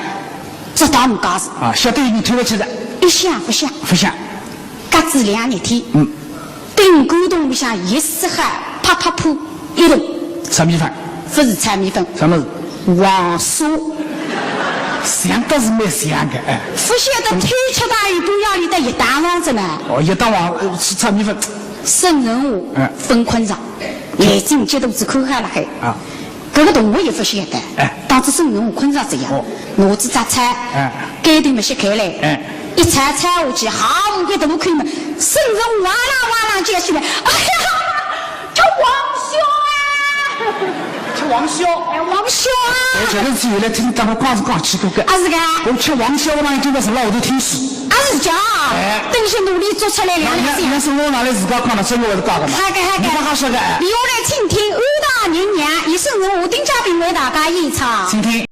这倒没介事。啊，晓得倷偷来吃哉。一想勿响。勿响。隔仔两日天。嗯。 宾馆洞里向一只好，啪啪噗一动。炒米粉。勿是炒米粉。啥物事？黄沙。像倒是蛮像个，哎。勿晓得偷吃大一半夜里搭一打黄子呢。哦，一打黄，呃，是炒米粉。孙文华，哎。勿困着，眼睛接肚子看好了海。啊。 搿个同学也勿晓得，哎。当时孙文华困着哉呀，哦。拿仔只菜，哎。盖头么掀开来，哎。一菜菜下去，哈，一大口么，孙文华哇啦哇啦叫起来，哎呀，吃黄沙啊！吃黄沙？哎，黄沙啊！哎，搿个事体原来听当中讲是讲起过个。啊，是个。我吃黄沙，我讲一定要是老头听书。 啊，是讲，哎。等歇努力做出来两两两。人家是我拿来自家讲的，真个还是假个嘛？好个，好个。倷勿好说个，哎。让我来听听武大人娘，一声我丁家兵为大家演唱。请听。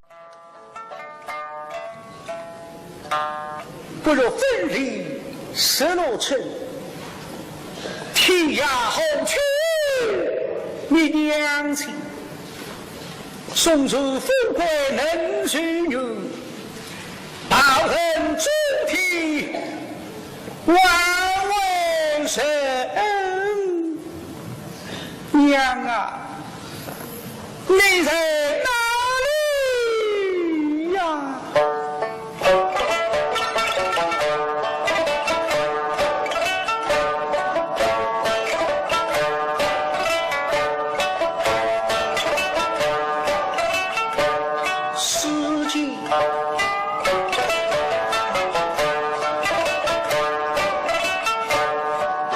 不若分离十六春，天涯何处觅娘亲？ 送走富贵能寿元，报恨诸天万万神。娘啊，你在哪里呀？ 世间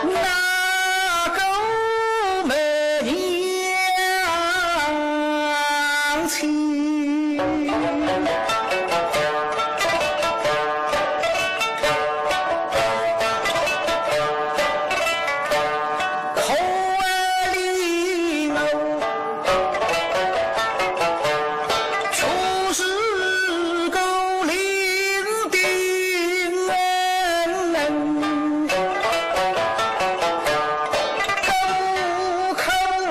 哪个没娘亲？ 可怜我，就是个伶仃人，可可 人。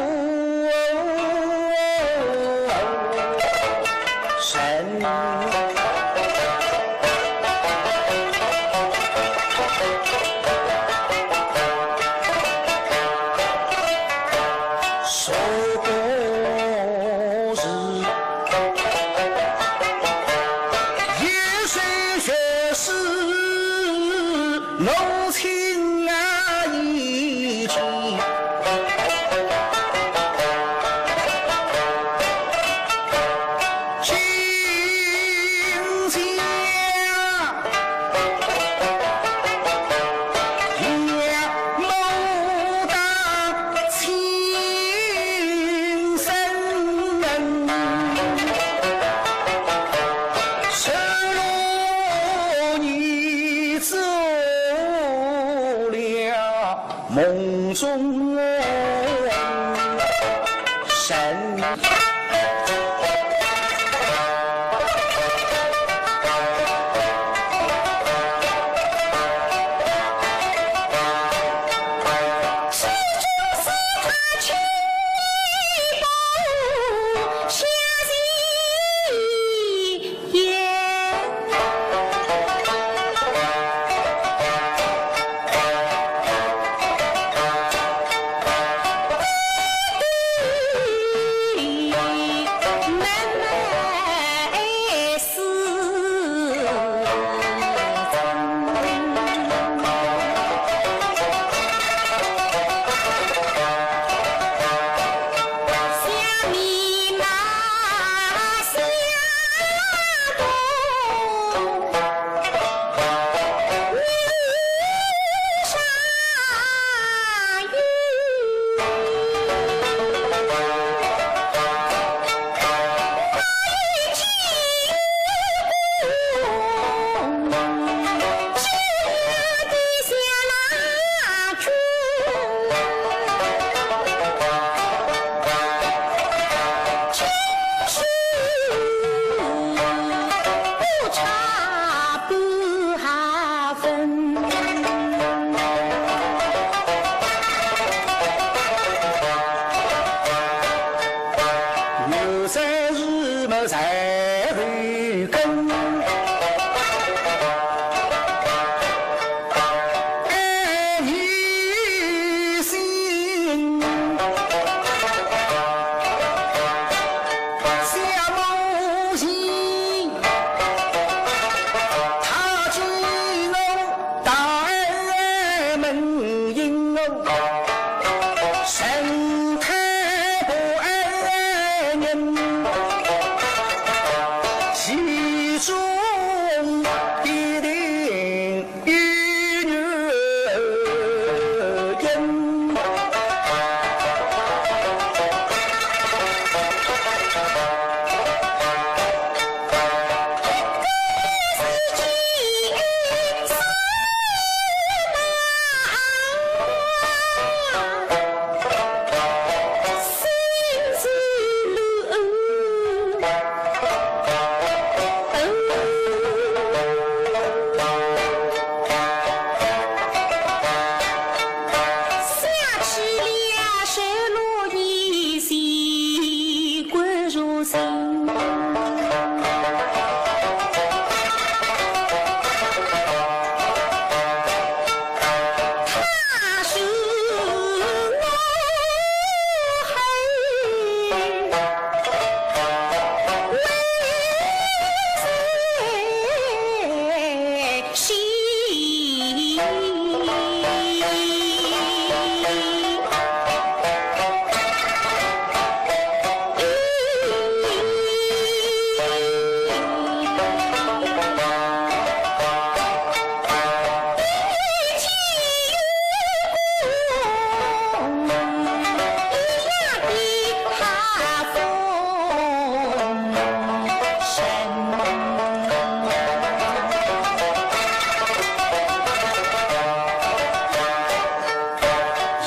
说过是一生学诗 弄清啊一切，今天也没得亲身。 失落你做了梦中人。在后跟。爱你心，小母亲，她见我大门迎我。 神态不安人，其中必定有原因。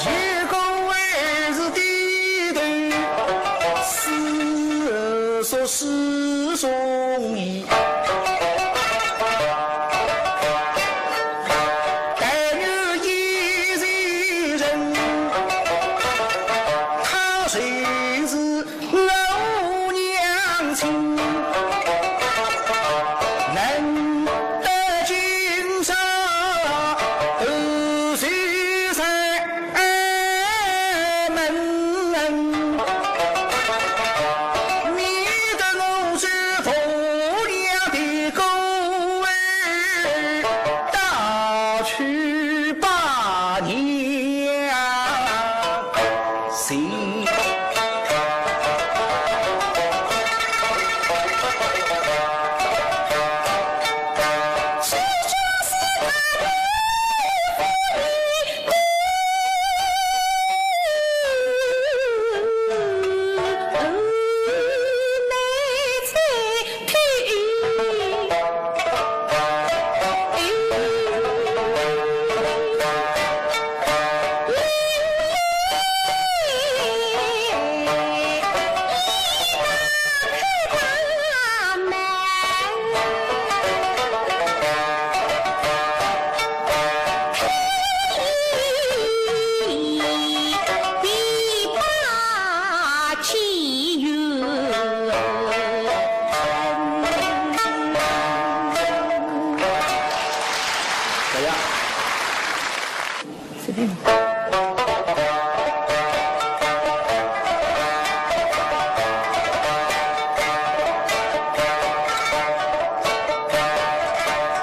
一个儿子低头，四叔四中意。但愿一世人，他谁知 老娘亲，能得今朝二十三门，免得我这婆娘的狗儿打去把娘 心。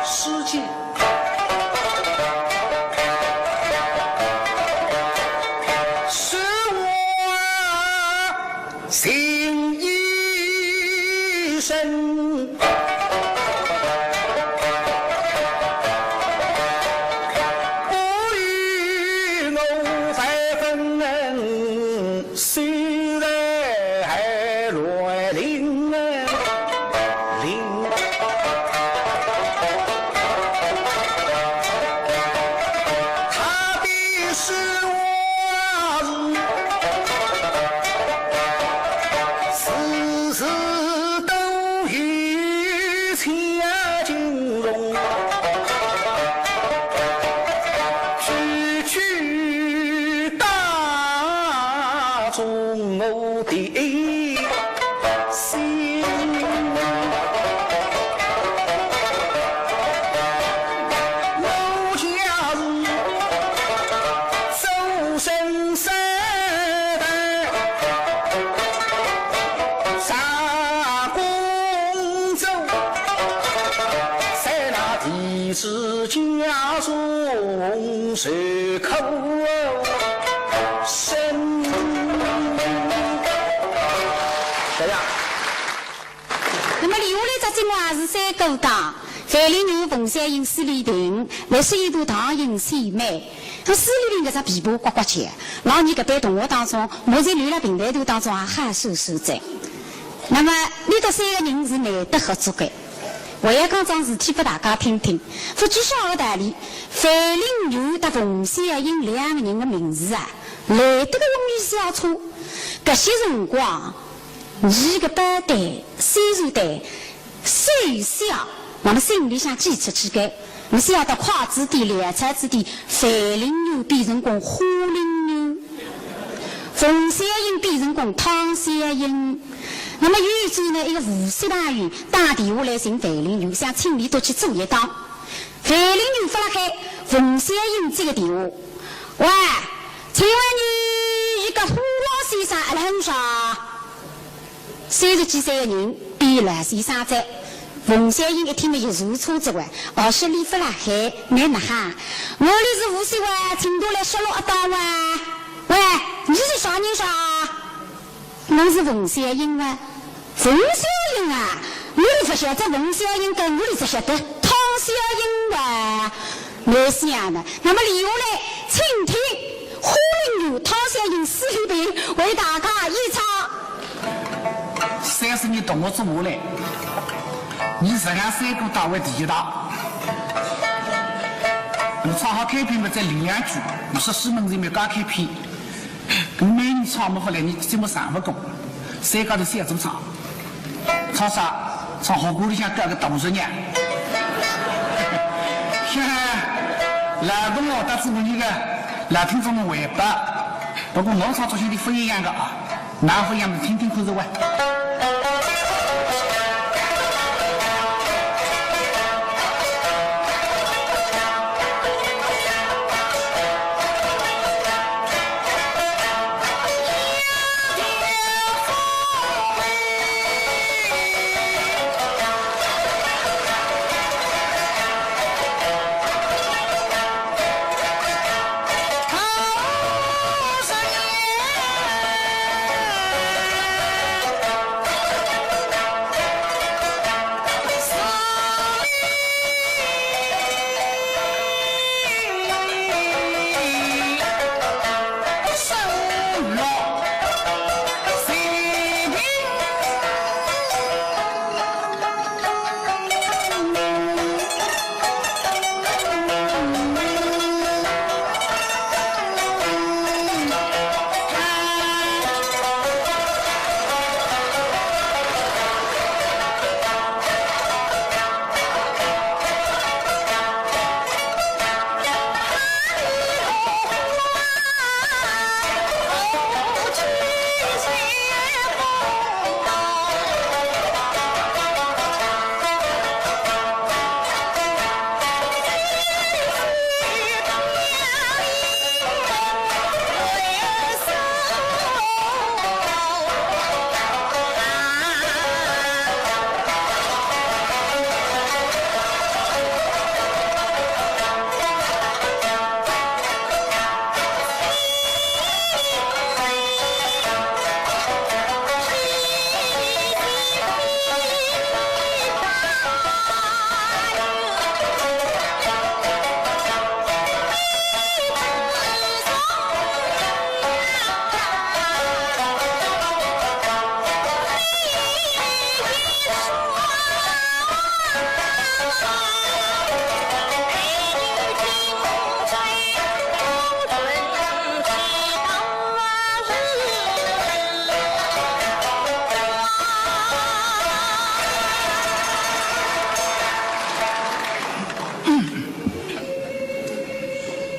书记。 是我心一生，不与我再分，虽然乱林林。 他的是我是，时时都有钱金荣，句句打中我的心。是家中受苦深。大家。那么留下来只节目还是三个档，范蠡女、冯小英、史丽萍，来说一段唐寅献媚。那史丽萍搿只琵琶刮刮起，辣伲搿班同学当中，目前留辣评弹团当中也好说说哉。那么，伊搿三个人是难得合作个。 我要讲桩事体拨大家听听。勿知啥个道理，范蠡女搭冯小英两个人个名字啊，来得个容易写错。搿歇辰光，伲个班带、宣传带，虽小，那么心里向记出去个，我晓得筷子底、粮草子底，范蠡女变成功花衲女。 冯小英变成功汤小英。那么有一转呢，一个无锡朋友打电话来寻范蠡女，想请伊笃去做一档。范蠡女勿辣海，冯小英接个电话，喂，请问伲一个花郎先生阿辣海勿？ 三十几岁个人变老先生哉。冯小英一听么一时错着哇，哦，说伊勿辣海，倷哪哈？我伲是无锡哇，请伊来说了一档哇。喂，伲是啥人啥？我是冯小英哇。冯小英啊，我勿晓得冯小英，搿我哪里晓得汤小英哇。 倷想呢？那么留下来，请听花衲女汤小英史丽萍为大家演唱。三十年同学做下来，伲实梗三个档位第一档。那么唱好开篇么再练两句，倷说西门子没加开篇。 搿么每日唱么勿来，伲节目上勿够，三家头小组唱。唱啥？唱学馆里向搿个大姑娘。老同学搭子我伲个老听众们回报，不过我唱作兴点勿一样个啊，㑚勿一样么听听看是哇。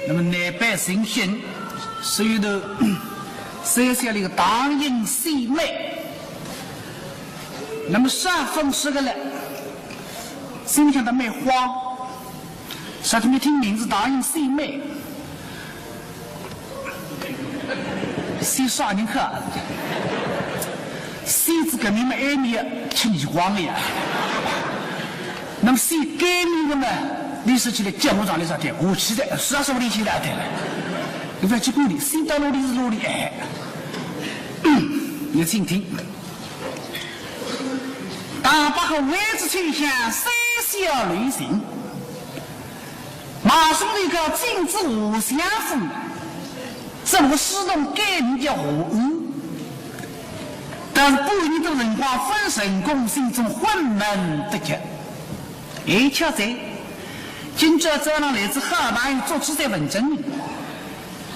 那么南北行星，所以头，三小里个唐寅献媚。那么啥风说个嘞？心里向倒蛮慌，啥体么一听名字唐寅献媚，献啥人去啊？献仔搿面么，埃面吃耳光个呀。那么献该面个嘛，你说起来，叫我上来啥的，我气的，是啊，是我的气的，对了。你不要去管你，新到哪里是哪里，哎。你请听。大伯和外子秋香三小旅行，马上就要进至华相府，这么个书童改名叫华安，但是半年多辰光分神功，心中昏闷得极。 哎，巧哉，今朝早上来仔好朋友作曲家文征明，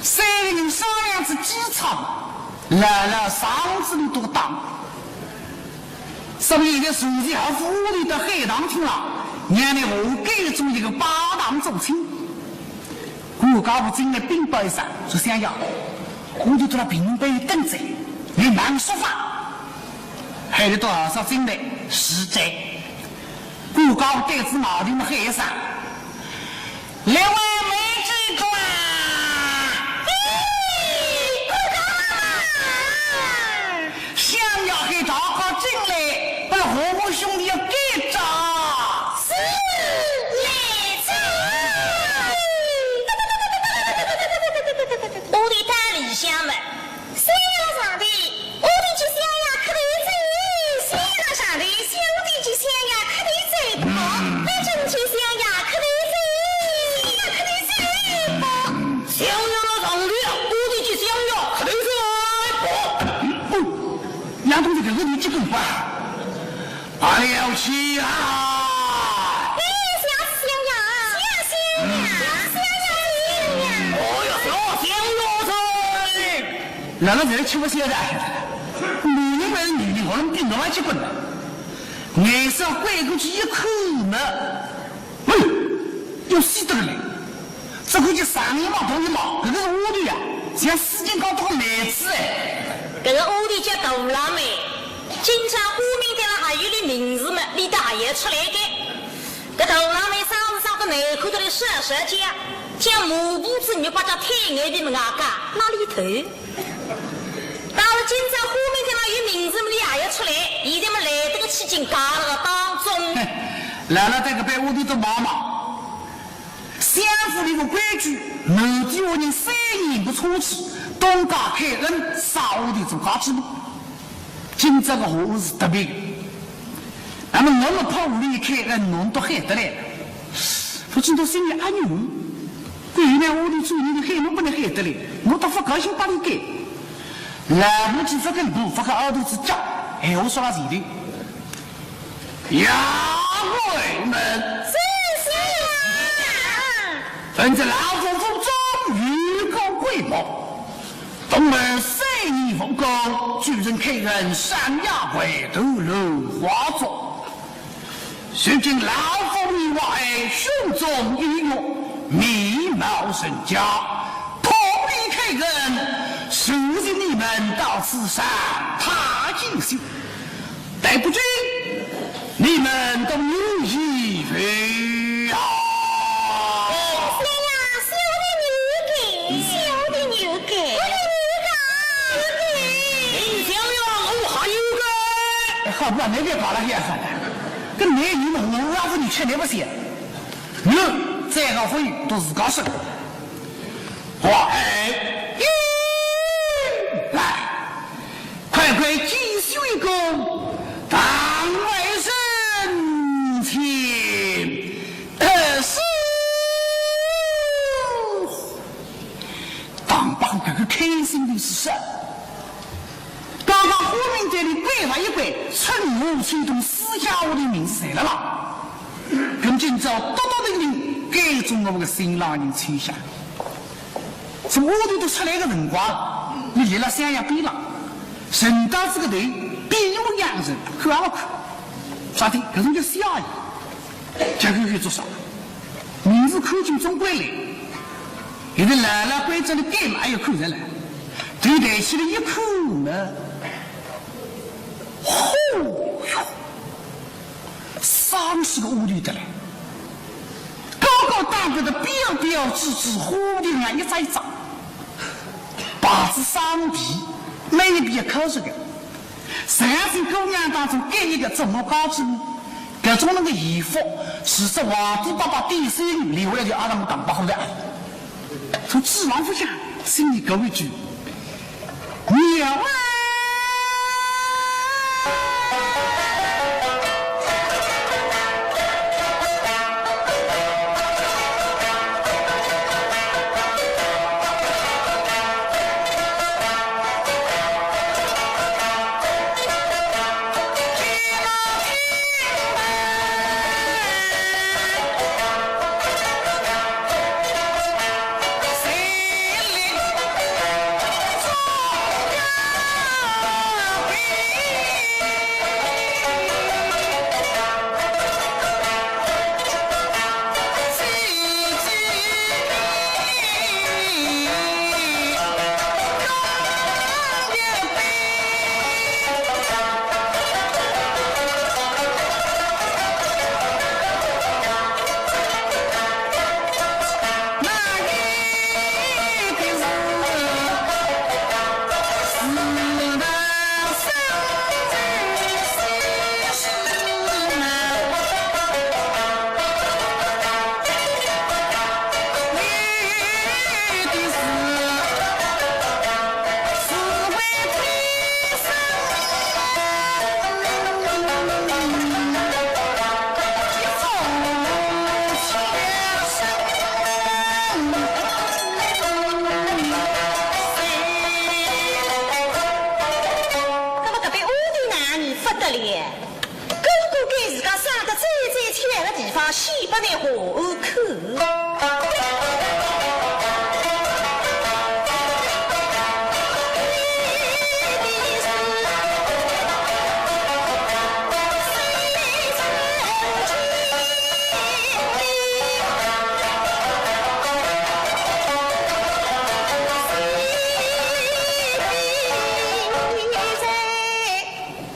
三个人商量仔几场，辣辣场子里头打。说明现在传奇好府里的海棠厅了，让你我改做一个拜堂做亲。顾家婆进来禀报一声，说：“相爷，我就到了平辈等着，你忙说法。”海里头好少进来，是的。 顾家对仔外头么喊一声：“来，外面这个啊！”哎，顾家！相爷喊大家进来，把和睦兄弟要赶着。是，来哉。我的大理想们， 相爷上头，我的去相爷磕头哉。相爷上头，小弟去相爷磕头哉。不，不准去相爷磕头哉。相爷磕头哉。不，相爷上头，我的去相爷磕头哉。不。哦，杨东这个问题结棍吧？哎呀，气啊！哎，吓死相爷！吓死相爷！吓死相爷！哦哟，吓死相爷哉！ 辣辣在吃勿消的，男人还是女人，我能顶到外去滚的。眼色拐过去一看嘛，哎，要死得了嘞！这个叫上一毛头一毛，搿个是丫头呀，像四斤高多个妹子哎。搿个丫头叫大辣妹，今朝花名堂浪还有点名字嘛，俚倒还要出来个。搿大辣妹生是生得难看得来，啥啥叫，叫抹布子肉巴，叫太眼皮么外加，哪里头？ 到了今朝花名堂浪有名字么俚也要出来，现在么来得个起劲，夹了个当中。哼，辣辣在搿边屋里头忙忙。相府里个规矩，男的屋里三年不出去，东家开恩，少的做家主婆。今朝个和事特别个。 那么我们跑屋里开恩，侬都喊得来了。不知道心里阿牛，对于那屋里主人的喊侬不能喊得来，侬倒不高兴把你改。来不及发个布，发个耳朵子叫，闲话说到前头。杨贵们，是，相爷。本在老夫府中有个贵某， 东门三年奉公，举人开恩，山崖回头落花烛。如今老夫以外，胸中有玉，面貌人家，破例开恩，如今你们到此上，他进修。 待不知你们都有意否啊？哎，相爷，小的有个，小的有个，我的有个，有个。哎，相爷，我还有个。好不，那边搞了些啥呢？跟没有嘛，我阿不你吃你不行。你再搞风雨都是搞事。 哇，哎，来，快快继续一个堂外人请，呃，是。当爸搿个开心的是啥？刚刚花名堂里关了一关，春夏秋冬四下我的名字侪了啦。 跟今朝笃笃定定，该种我个新郎人秋香。从屋里头出来个辰光，伊立辣相爷边浪，沉到仔个头，闭目养神，看也勿看。啥体？搿种叫小阿姨，结棍又做啥？名字看见总归来，现在辣辣关照里改嘛，哎呀，看着了，头抬起来一看呢，嚯哟！ 三十个屋里的嘞，高高大大的标标致致，花瓶啊一只一只，摆仔三皮，每一皮也刻着个。实在是姑娘当中揀一个做我家主婆，搿种人个衣服，是只皇帝伯伯点心留下来个，阿拉没讲拨好的。从脂肪不下，心里搿一句，妙啊！那么搿边屋里哪里勿得了？哥哥拿自家生得最最丑个地方，先拨倷看看。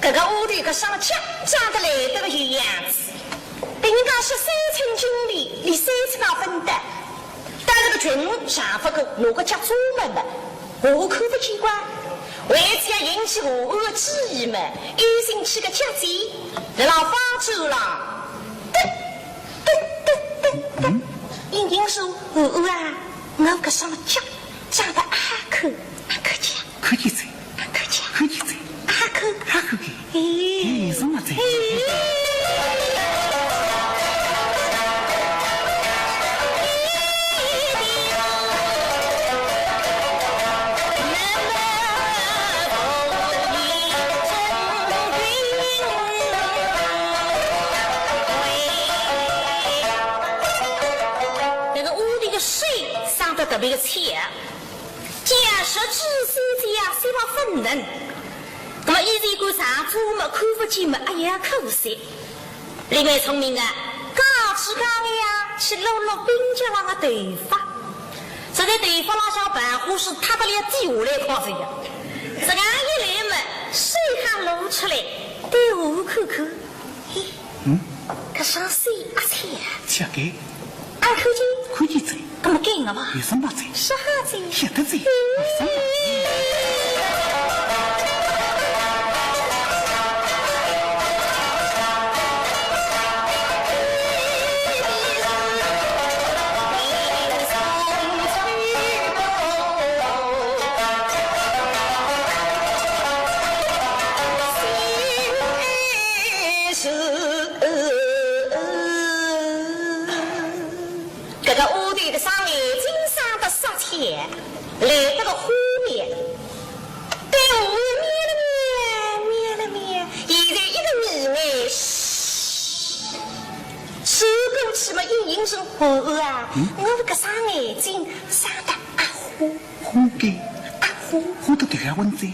搿个丫头搿双脚长得来得个有样子，别人家说三寸金莲，连三寸也分得。但是个裙长勿过，拿个脚遮么么，下颌看勿见光。为此要引起下颌个注意么，又寻起个脚尖，辣辣方桌浪，噔噔噔噔噔，嗯？隐隐说：“下颌啊，我搿双脚长得阿好看，阿好看。” 看见哉，看见，看见哉，阿好看，阿好看。哎，哎，什么哉？哎。搿个丫头个手生得特别个巧。 假使知晓姐啊，心里勿能。那么以前个长处么看勿见么，哎呀，可惜。另外聪明啊，讲起讲呀，去捋捋鬓角浪个头发，实在头发浪向白花水塌得了滴下来看着呀。这样一来么，手还露出来，对我看看。 嘿，嗯？搿双手阿巧啊。巧个。阿看见？看见哉。搿么该我伐？有什么哉？啥哉？晓得哉。有什么？是。 搿个丫头个双眼睛生得煞气，来得个花面，对我眯了眯，眯了眯，现在一个眯眯，嘘，凑过去么，隐隐说：“丫头啊，嗯？我搿双眼睛生得阿花。” 花该，阿花，花得头要昏哉。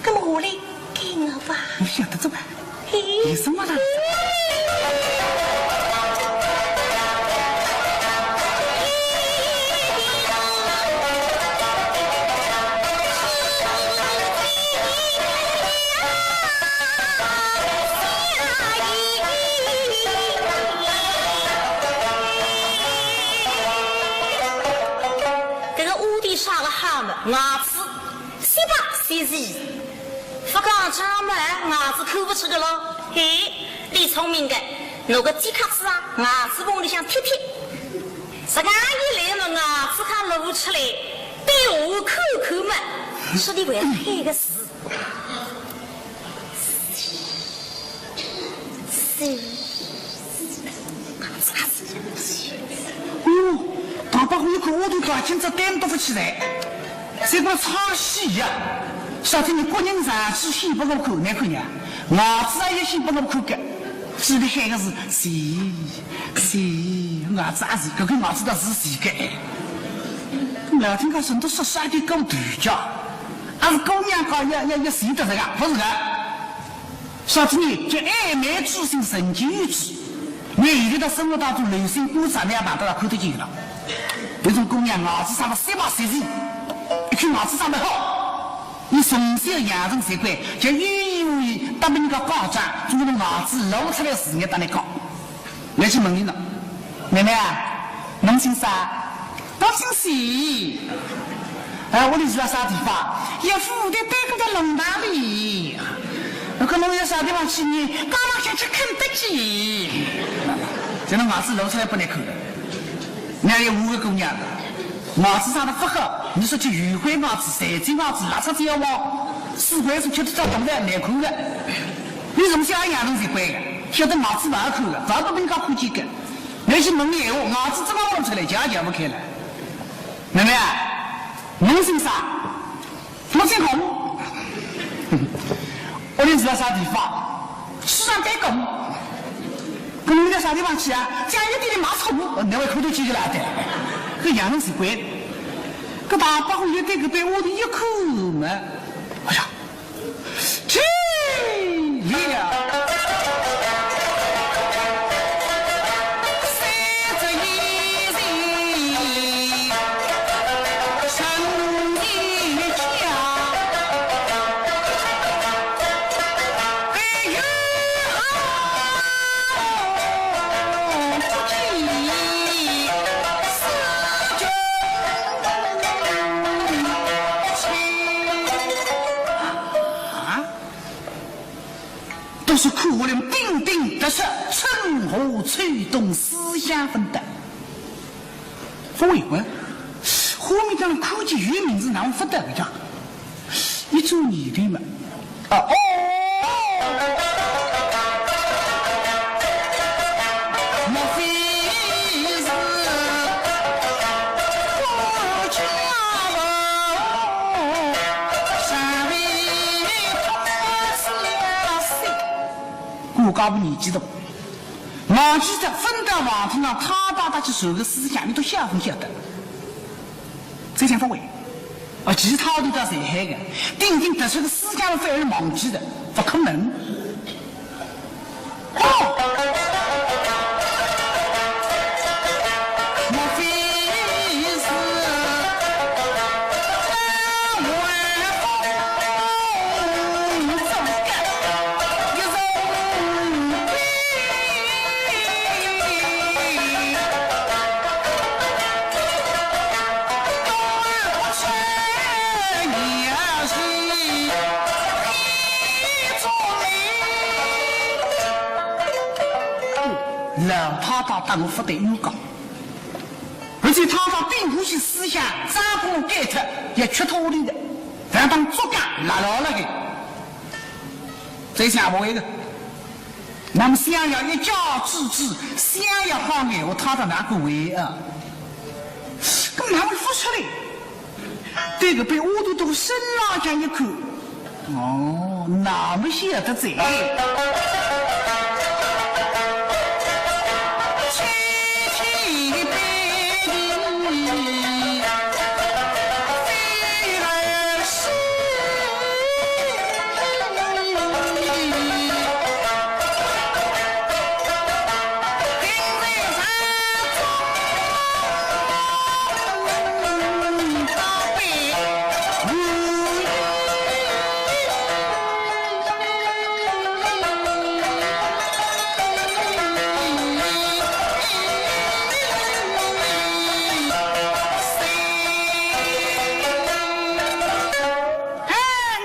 搿么下来该我伐？我晓得哉吧？嘿。有什么啦？搿个丫头生得好么，牙齿雪白雪细，勿讲张么，牙齿看勿出个咯。嘿，俚聪明个，拿个鸡壳子啊，牙齿缝里向贴贴。自家一来嘛，牙齿卡露出来，对我看看嘛，说你为了hei个字。 哟，大伯一看我都高兴得担当勿起来，这个唱戏呀，啥体你个人牙齿先拨我看，难看呀，牙齿也先拨我看个，嘴里喊个是谁谁，牙齿也是，搿个牙齿倒是谁个哎。老听讲人都说啥个狗头家，还是姑娘家要要要谁得这个，勿是个。 啥体呢？叫爱美之心，人皆有之。侬现在辣生活当中，留心观察，侬也碰到了，看得见了。有种姑娘牙齿生得雪白雪白，一看牙齿生得好，伊从小养成习惯，叫有意无意搭别人家讲讲，总归牙齿露出来事业搭侬讲。 来去问伊呢，妹妹啊，侬姓啥？我姓徐。哎，屋里住辣啥地方？一副对对过的弄堂里。搿侬有啥地方去呢？刚刚想去肯德基。搿能牙齿露出来拨侬看个。那有五个姑娘，牙齿生得勿好，侬说去圆规牙齿、水晶牙齿、拉扯尖牙，四块是吃得着东西，难看个。侬从小养成习惯个，晓得牙齿勿好看个，勿拨人家看见个。 侬去问伊闲话，牙齿怎么弄出来，讲也讲勿开了。妹妹啊，侬姓啥？我姓孔。屋里住辣啥地方？西藏边境。搿侬到啥地方去啊？讲一点点买错，侬会看到几个来的。搿养成习惯。搿大伯虎一对搿边屋里一看嘛，哎呀， 去了。啊？倒是看我们鼎鼎得失，春夏秋冬四香分担。不为过，后面当然看见有名字，哪会勿得个呀？一转念头嘛， 啊，哦，莫非是我家父上位托死了谁？我家父年纪大，忘记脱分到房顶上，他爸爸去传个思想，你都晓勿晓得？ 这讲勿会。啊，其他的倒侪会个，顶顶得出个思想反而忘记了，勿可能。哦，莫非是老太太搭我勿对，有讲。而且太太并勿是思想，再拨我改脱，也吃脱里的，反正捉cá拉牢了个。这下勿会个。那么想要一家之主，想要好眼，我太太哪个会啊？搿哪会勿出来？ 对个，被丫头头身浪向一看，哦，那么晓得哉。哎，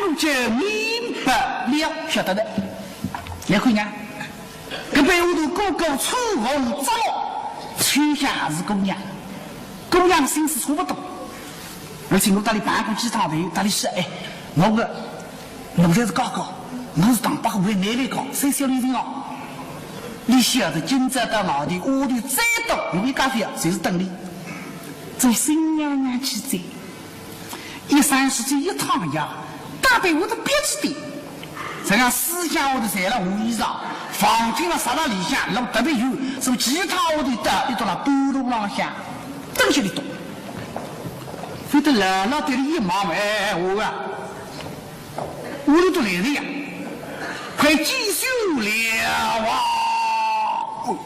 我就明白了，晓得的。来看呀。 搿背后头哥哥春红着落，秋香还是姑娘，姑娘心思差不多。而且我搭伊办过几趟头，搭伊说，哎，我个，我才是哥哥，我是唐伯虎个妹妹个，三小旅行哦。伊晓得今朝到外头，屋里再到，有一家子啊，侪是等伊。做新娘娘去哉。 一三十岁一趟呀，大概我都别致点。实际上，四向下头侪辣换衣裳，房间了啥辣里向，路特别远，所以其他下头到一到了半路浪向，等歇里懂。非得老老对伊一望，哎，我啊，我里都来了呀，快继续了啊！哦，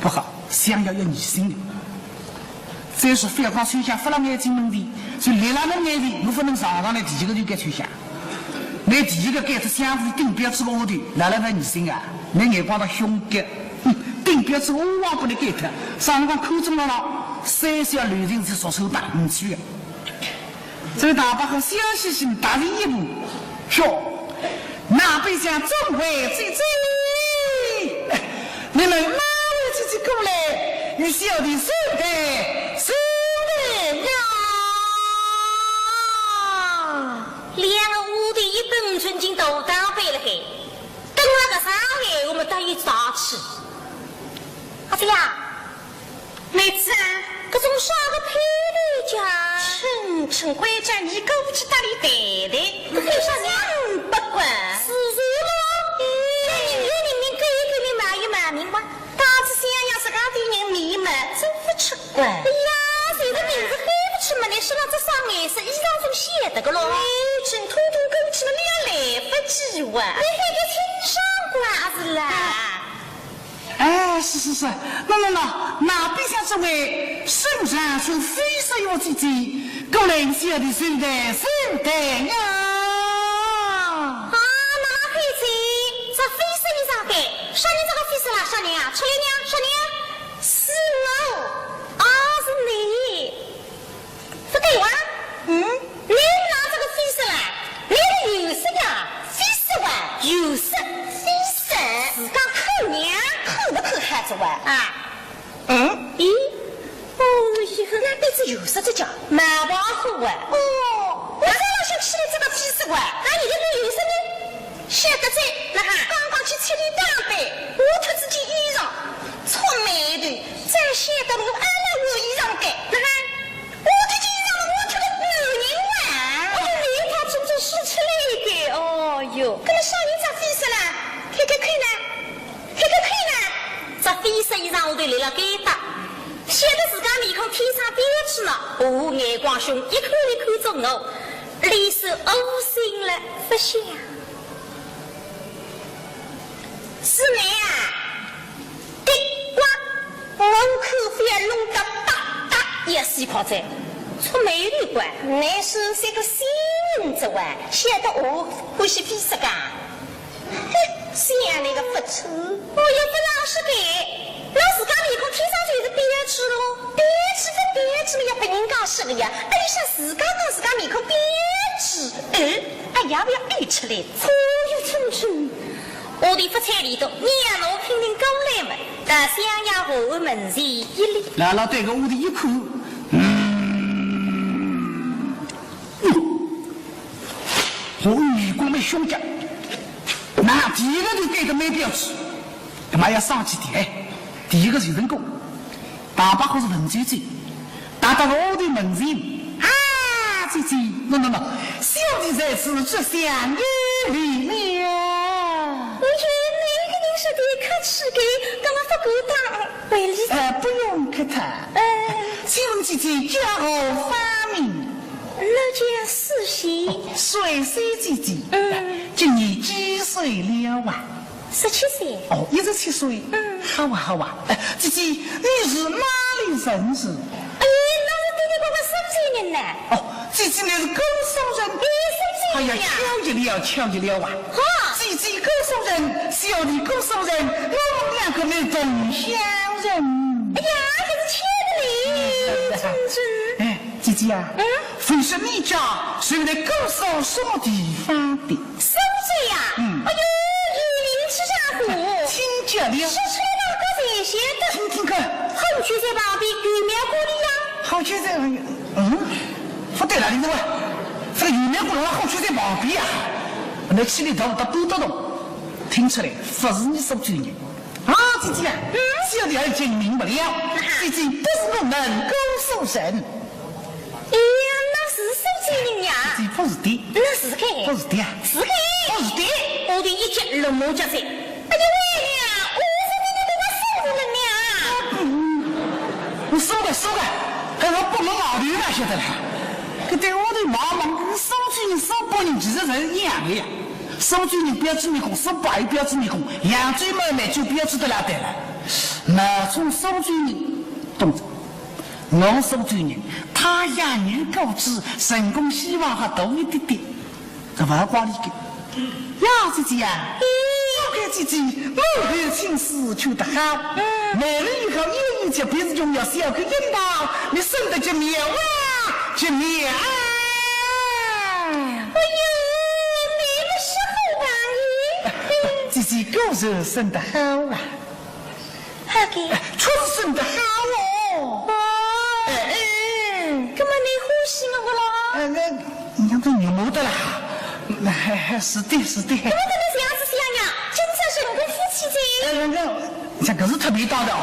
不好，想要要疑心的。 再说覅讲秋香勿辣眼睛门前，就立辣侬眼前，侬勿能上上来第一个就拣秋香。拿第一个拣脱相府顶标致个丫头，辣辣勿疑心啊？拿眼光倒凶个，哼，顶标致个丫头勿能拣脱，上辰光看中了了，三小旅行是说手打，唔去个。这个大伯虎笑嘻嘻踏前一步，说， 那边厢众位姐姐，你们哪位姐姐过来，与小弟相带相带呀？两个丫头一本正经大打扮了海，等了个啥海，我们倒有啥气。阿姐呀， 妹子啊，搿种啥个配头家？春春乖乖，你过去搭伊谈谈，搿有啥呢？勿管。是是咯，有人有人命，狗有狗命，马有马命哇。当仔想要自家的人命嘛，真勿出格。哎呀，谁的名字喊勿出嘛，你说到这双眼色，衣裳总晓得个咯。哎，真统统过去嘛，你也来勿及哇。你还得清爽寡是啦。 哎，是是是，喏喏喏，那边厢这位身上是非色一位姐姐，过来小弟相带相带呀。啊，那么妹子，这非色衣裳个，啥人这个非色啦？啥人啊？出来呀，啥人啊？是我。啊，是你。 勿对哇？嗯？你拿这个非色啦，你个有色呀，非色哇，有色，非色。自家看呀，看勿看好子哇？啊？嗯？咦？哦哟，那对子有色这叫？蛮白虎哇。哦，我早浪向吃了这个非色哇，那你这个有色呢？晓得哉，那哈，刚刚去吃里打扮，换脱仔件衣裳，触霉头，再晓得我阿拉换衣裳个，那哈。 我脱件衣裳了，我脱个男人哇！哎哟，你他真正是吃力的，哦哟。搿么啥人着非色啦？看看看呢，看看看呢。着非色衣裳下头立了该搭，晓得自家面孔天生标致呢，哦，眼光凶，一看就看中我，伊是窝心了，勿想。是你啊？ 对哇，我可非要弄得大大也死快哉，触霉头怪。乃是些个新人子哇，晓得我欢喜非色个。哼，想你个勿出。我也勿老实个，我自家面孔天生就是标致咯，标致勿标致嘛，要别人家说个呀，阿里向自家讲自家面孔标致。嗯，哎呀，勿要爱出来，错有错错。 我的勿睬里头，你让我拼命过来嘛，到襄阳和门前一立。老老对个屋里一看，嗯，哟，我眼光蛮凶的，那第一个就对个蛮标致，干嘛要上去的？哎，第一个就成功。 大伯虎是文绉绉，踏到屋里门前，啊，姐姐，喏喏喏，小弟在此祝相迎礼了。哎呀，哪个人说的客气个，刚刚勿敢当，回礼。呃，不用客套。呃，请问姐姐叫何芳名？我叫苏喜。水水姐姐，嗯。今年几岁了啊？ 十七岁。哦，一十七岁。嗯。好啊，好啊。哎，姐姐，你是哪里人士？哎，我是对面过个苏州人呢。哦，姐姐，你是姑苏人？哎，苏州人呀。哎呀，巧极了，巧极了啊！哈。姐姐姑苏人，小弟姑苏人，我们两个是同乡人。哎呀，真是巧得嘞，嗯。真是。哎，姐姐啊，嗯？话说你家是在姑苏什么地方的？ 苏州呀？嗯。哎呦，有名气家伙。听见了。听听看。虎丘山旁边有苗姑娘呀。虎丘山，嗯，勿对了，你这个，这个有苗姑娘辣虎丘山旁边呀？那气力大得不得动，听出来勿是你苏州人。啊，姐姐啊，嗯？小弟已经明白了，姐姐不是我们姑苏人。 哎呀，那是苏州人呀。这不是的。那是个。不是的啊。是个。不是的。我的一脚冷毛脚子。哎呀喂呀，我是你那个苏州人呀。嗯，我苏个苏个，还要不能老头那晓得了。搿对我的妈妈，跟苏州人、苏北人其实侪是一样的呀。苏州人标致面孔，苏北也标致面孔，扬州妹妹就标致得了对了。那从苏州人，懂得。 我苏州人，太阳有高枝，成功希望还大一点点。搿勿好怪伊个。呀，姐姐呀，我看姐姐，我有心思求得好，嗯。美丽又好，也有这便是荣耀，小口应当，你生得极妙啊，极妙啊！哎呦，你们是好朋友。姐姐果然生得好啊。 好个。哎，确实生得好哦。哦。哎，哎。那么你欢喜我个咯？哎，那，你看都肉麻得啦。哎，是的，是的。那么搿能样子想呀，今朝是成功夫妻哉。哎，那个，像搿是特别大的哦。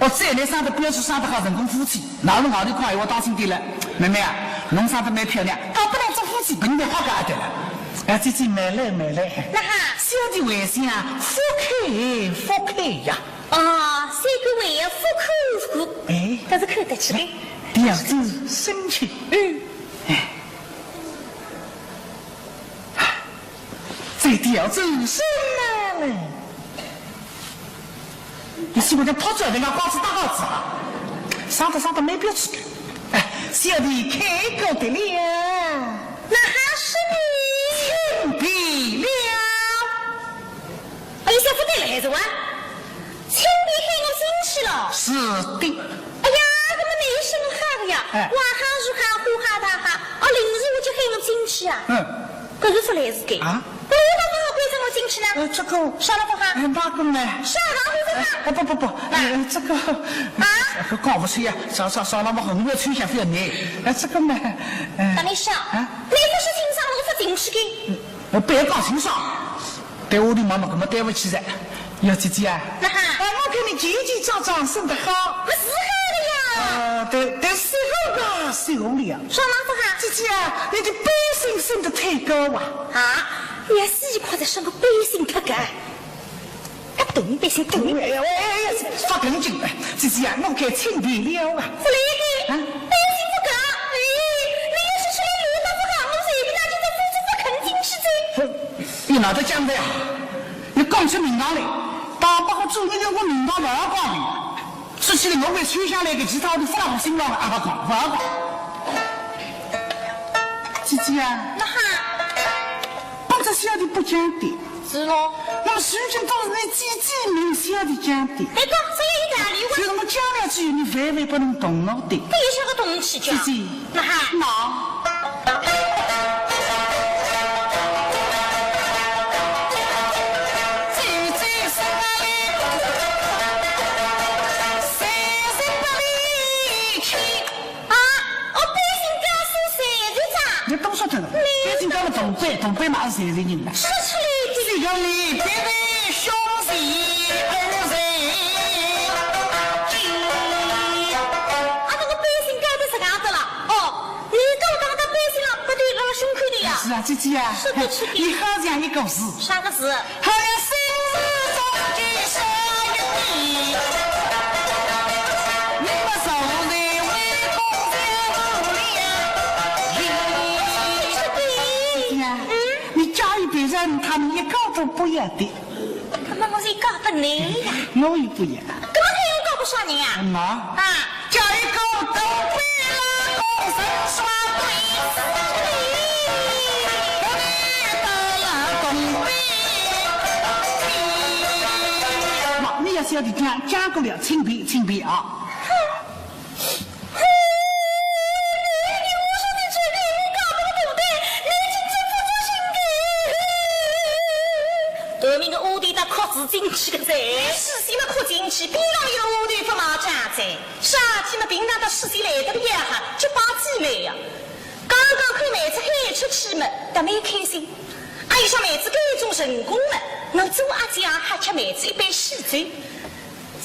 哦，再来生得标致生得好，成功夫妻，那是外头讲闲话当心点了。妹妹啊，侬生得蛮漂亮，倒不能做夫妻，本来好个啊，对了。哎，姐姐，慢来，慢来。那哈。小弟为想，夫妻，夫妻呀。 哦，三个为要夫妻夫妻。哎。但是看得起来。调转身去。嗯。哎。再调转身来嘞。你是不是跑出来人家光子打稿子啊？上头上头没标志的。哎，小弟开口的了。那还是你。请便了。 哎，小不得了还是哇？请便喊我进去了。是的。哎呀，搿么你是我好个呀，哎。外行是好，花好大好，哦，临时我就喊我进去啊。嗯。搿是勿来事个。啊？搿我哪能好关照我进去呢？呃，这个，啥了不好？哎，那个呢？啥了不好？哎，不，不，不，哎，这个，啊？搞不出呀，啥，啥，啥了不好，我要吹下去呢。哎，这个嘛，哎，大妹说，啊？你不是清爽，我不进去的。嗯，呃，不要搞清爽。 对我的妈妈搿么对勿起噻，要姐姐啊。那哈。哎，我看你结结扎扎生得好。我是好的呀。呃，对，对，是好吧，是好的呀。啥了不好？姐姐啊，你的本性生得太高啊。啊，你要死一块在生个本性太高。啊，懂本性懂。哎，哎，哎，哎，发神经，哎，姐姐啊，我该请便了啊。不来的，啊？本性不高。哎，你要是出来有道不好，我随便哪里都不肯进去的。 你哪得讲的呀？你讲出名堂来，大不好做人家我名堂勿要讲的。说起来我会吹下来个，其他的勿好心了，阿不讲，勿好讲。姐姐啊，那哈。本着小弟不讲的。是咯。那么事情都是你姐姐明小弟讲的。哎，讲，这也有道理哇。所以我讲了之后，你万万不能动我的。这也是个动气讲。姐姐， 那哈。那。啊，哦，百姓告诉谁的咋？你都说这个，百姓告诉同辈，同辈嘛是谁的人呢？说出来的。这个里别的兄弟二人。啊，那个百姓告的是啥子了？哦， 你刚刚到百姓了，不对，那么凶口的呀。是啊，姐姐啊，是的，是的。你好像一个字。啥个字？好像心字中间少一笔。你们手里为公家无力啊。姐姐啊，嗯？你嫁一辈人，他们一个都不要的。那么我是一个不能呀。我也不要。那么还有搞不上你呀？嗯呐。啊。 叫一个东北老公人说对，我们到了东北。妈，你要晓得讲，讲过了，请便，请便啊。哼，哼，你，你，我说你这个，你搞不懂的，你已经真不做心的。后面个丫头倒哭仔进去个哉。事先么哭进去，边浪有丫头勿买账哉。啥体么平常到事先来得个呀哈，结拜姊妹呀。刚刚看妹子喊出去么，倒蛮开心。阿有想妹子该种成功么，我做阿姐也好吃妹子一杯喜酒。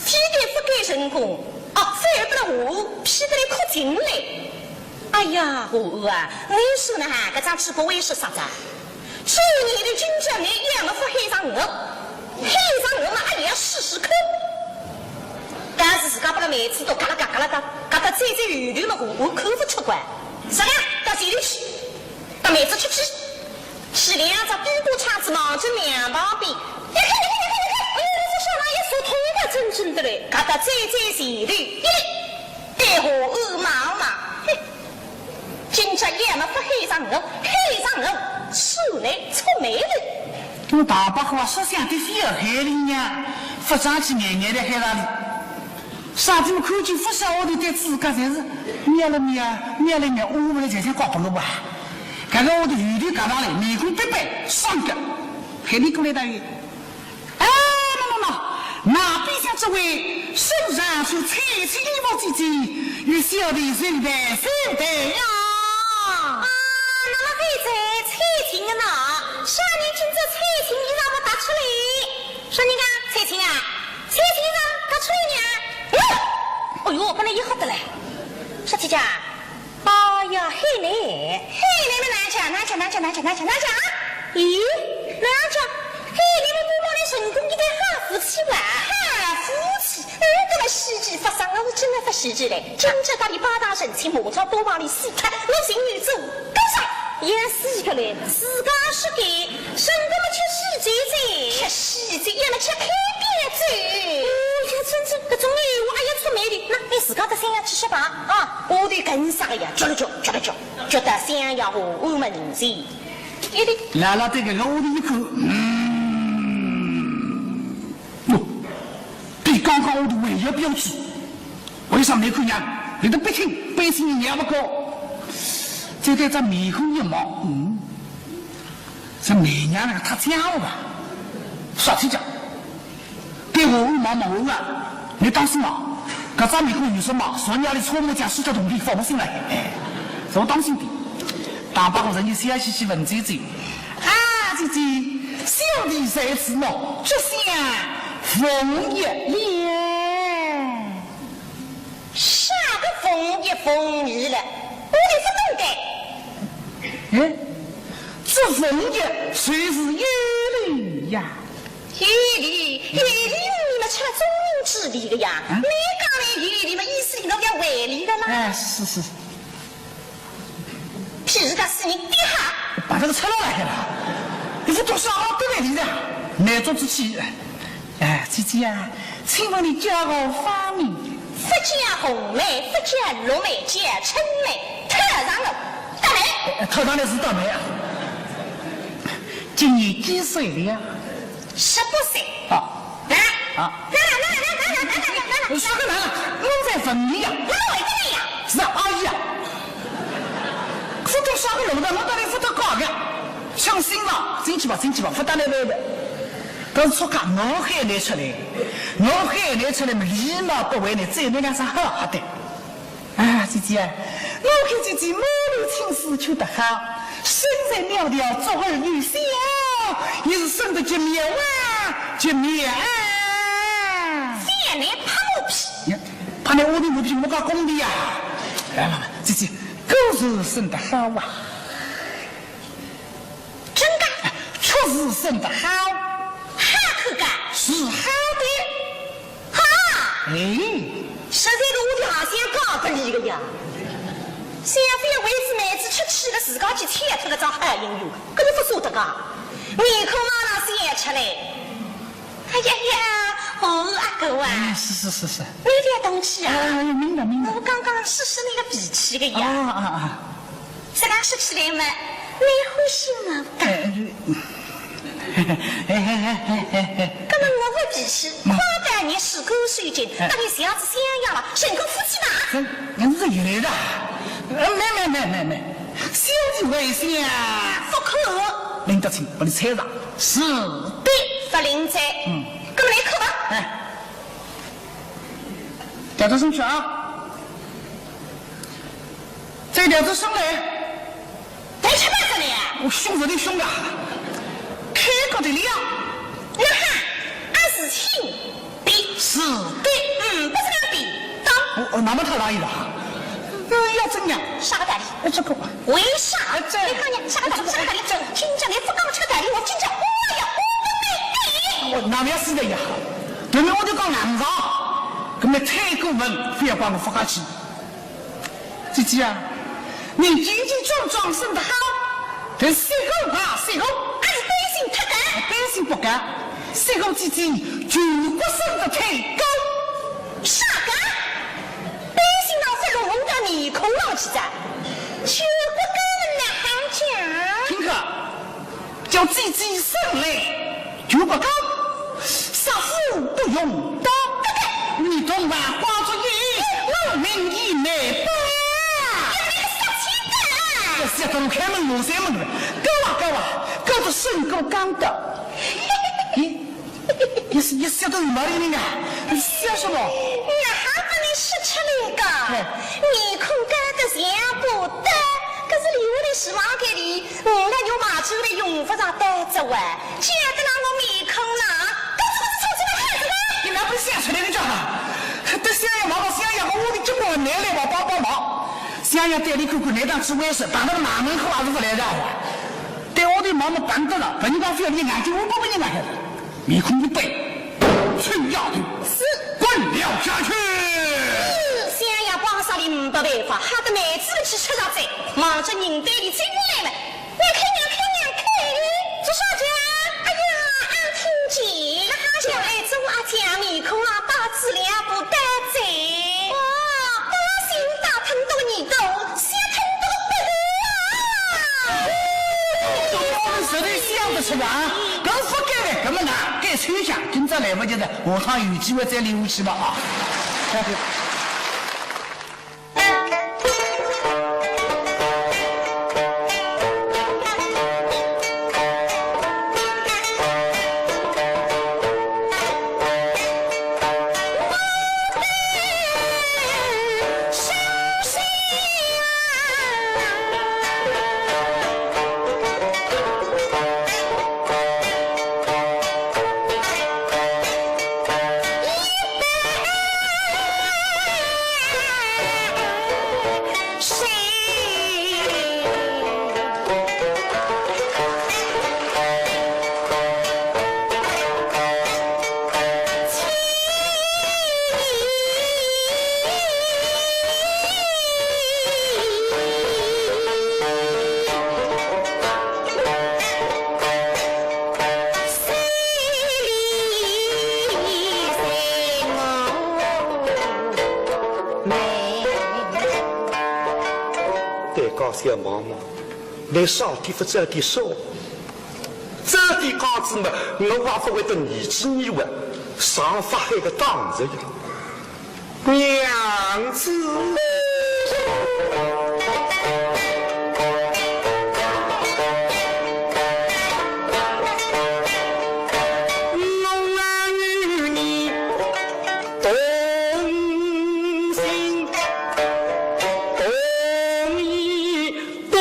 非但勿该成功，哦，反而拨了我批得来哭进来。哎呀，我啊，我说呢哈，搿桩事体勿会说啥子。 去年的今朝你要么勿喊上我，喊上我嘛，阿也试试看。但是自家拨了妹子都嘎啦嘎嘎啦嘎，嘎到最最后头嘛，我我看勿出个。啥个？到前头去，搭妹子出去，去两只短裤叉子望准两旁边，呀看呀看呀看呀看，哎呦，我说小狼也手痛个真正的嘞，嘎到最最前头，一立，对我望望，哼。 今朝要么勿喊上我，喊上我，算来出卖了。我大伯话说想的非要害人呀，勿争气眼眼的害上哩。啥地方看见勿少我的对自家侪是喵了喵，喵了喵，我们来讲讲搞不落吧。搿个我的有点感到嘞，面孔白白，爽个，害你过来大爷。 哎，喏喏喏，那边厢这位身上穿彩青衣服姐姐，与小弟相陪相陪呀。啊，那么非在彩青的呢？啥人今朝彩青衣裳么搭出来？啥人啊？彩青啊？彩青衣裳搭出来呢？哦，哎呦，本来也好得嘞。啥体讲？ 哎呀，喊倷，喊倷么哪讲，哪讲，哪讲，哪讲，哪讲，哪讲啊？咦，哪讲？喊倷么我们成功一对好夫妻哇？好夫妻？嗯，搿么喜剧发生，我是真的勿喜剧嘞。今朝搭俚拜堂成亲，马上包房里死脱，我寻女主，干啥？也死个嘞，自家说个，成功么吃喜酒噻。吃喜酒，也么吃开店酒。哦，有真正搿种闲话，哎呀，出卖的。那，哎，自家搭三爷去说吧，啊。 丫头跟啥个呀？叫了叫，叫了叫，叫到三爷和我们面前。一立。老老对搿个丫头一看，嗯，哟，比刚刚丫头还要标致。为啥没看见？有的不听，背心也不够。这对只面孔一望，嗯，这美娘那个太僵了吧？啥体讲？ 对我望望啊，倷当心啊，搿只面孔有数嘛，昨夜里搓磨匠使脚铜钿，放勿进来。哎，做当心点。大伯和人家笑嘻嘻问姐姐，啊，姐姐，小弟在此呢，只想逢一了。啥个逢一逢二了？我也不懂的。哎，这逢一就是有礼呀。 有礼，有礼，你们吃了忠人之礼的呀。嗯？你讲的有礼嘛，意思里头要回礼的啦。哎，是是是。譬如讲是你爹哈。把这个赤佬来了，你是多少好得来的？难做之气。哎，姐姐啊，请问你叫个芳名？不叫红梅，不叫绿梅，叫春梅，套上了，倒霉。哎，套上来是倒霉啊。今年几岁了？ 十八岁。啊。来，啊。来了，来了，来了，来了，来了，来了。啥个来了？我在问你呀。我回答你呀。是啊，阿姨啊。勿懂啥个路的，我到底勿懂搞个。相信了，进去吧，进去吧，勿搭倷来的。但是出家，我喊倷出来，我喊倷出来嘛，礼貌不为倷，再没两声好好的。 啊，姐姐，我看姐姐满面青丝，穿得好，身材苗条，足儿又小，也是生得极妙啊，极妙啊。姐，倷拍马屁。呀，拍倷，我的马屁，我讲公的呀。来来来，姐姐，果然生得好啊。真的？确实生得好。好看个？是好的。 哈！哎，实在个，我就好像讲不理个呀。小飞为仔妹子出气了，自家去抢脱了张好姻缘，搿就勿舍得个。面孔马上笑出来。哎呀呀，哦，阿哥啊，哎，是是是是。你覅动气啊。哎，明白明白。我刚刚试试你个脾气个呀。啊啊啊！ 自家说起来嘛，你欢喜我个。哎，哎，哎，哎，哎，哎，哎。搿么我个脾气，嗯。夸大你是高水准，哎。搭你像是相样了，成个夫妻吧。嗯，你是有来的。呃，没，没，没，没，没。小弟为相。不可。领得清，把你猜着。是的。勿灵哉。嗯。搿么来看吧。哎，调转身去啊。再调转身来。太吃饭了呀？我凶是你凶啊。开口的了。那哈，俺是亲。 是的。嗯，不是那个便当。哦，哦，那么他哪里的？哎呀，真的。啥个道理？哎，这个。为啥？哎，这。你看呀，啥个道理？啥个道理？这。今朝你不跟我这个道理，我今朝我要我不给你。哦，那么是的呀。明明我就讲硬上，搿么太过分，非要把我发下去。姐姐啊，你进进转转生得好，但是个啊，是个，还是担心他的。担心不干。 三个姐姐全国省的太高。啥个？担心到发龙凤的面孔浪去哉？全国高门哪好讲？听着，叫姐姐生来全国高，杀父不用刀。你懂吗？花烛夜，我命已难保。要那个杀气的。要杀得开门落山门了，高啊高啊，高得升高刚的。咦？ 一些一些都有毛病的，你笑什么？哪哈把你说出来个？哎。面孔高得像把刀，可是留在厨房间里，五六肉麻酒的用不着刀子哇，只要得让我面孔呢，都是不是臭鸡巴汉子呢？你那不是想出来的叫啥？得想要毛毛想要个我的结果难来吧，帮帮忙。想要带你看看那档子为是，把那个马门口还是不来的。对我的毛毛办得了，本高飞你眼睛我不给你眼看。 面孔一板，臭丫头，是。滚了下去！是，想要光杀你没办法，吓得妹子们去吃啥子，望着人对你进来了。你看呀，看呀，看呀，做啥去啊？哎呀，俺听见了，好像哎，做阿姐面孔啊，打子两步带走。哦，不要心大，疼多你都，心疼多不得啊！我们实在想得出来啊。 搿勿该嘞，搿么呢，该抽象，今朝来勿及了，下趟有机会再练下去吧啊。对，高兴毛毛，你少点不早点说，早点告诉我，我也不会等你几年哇，上法海个当着呀。 娘子。我与你同心同意 东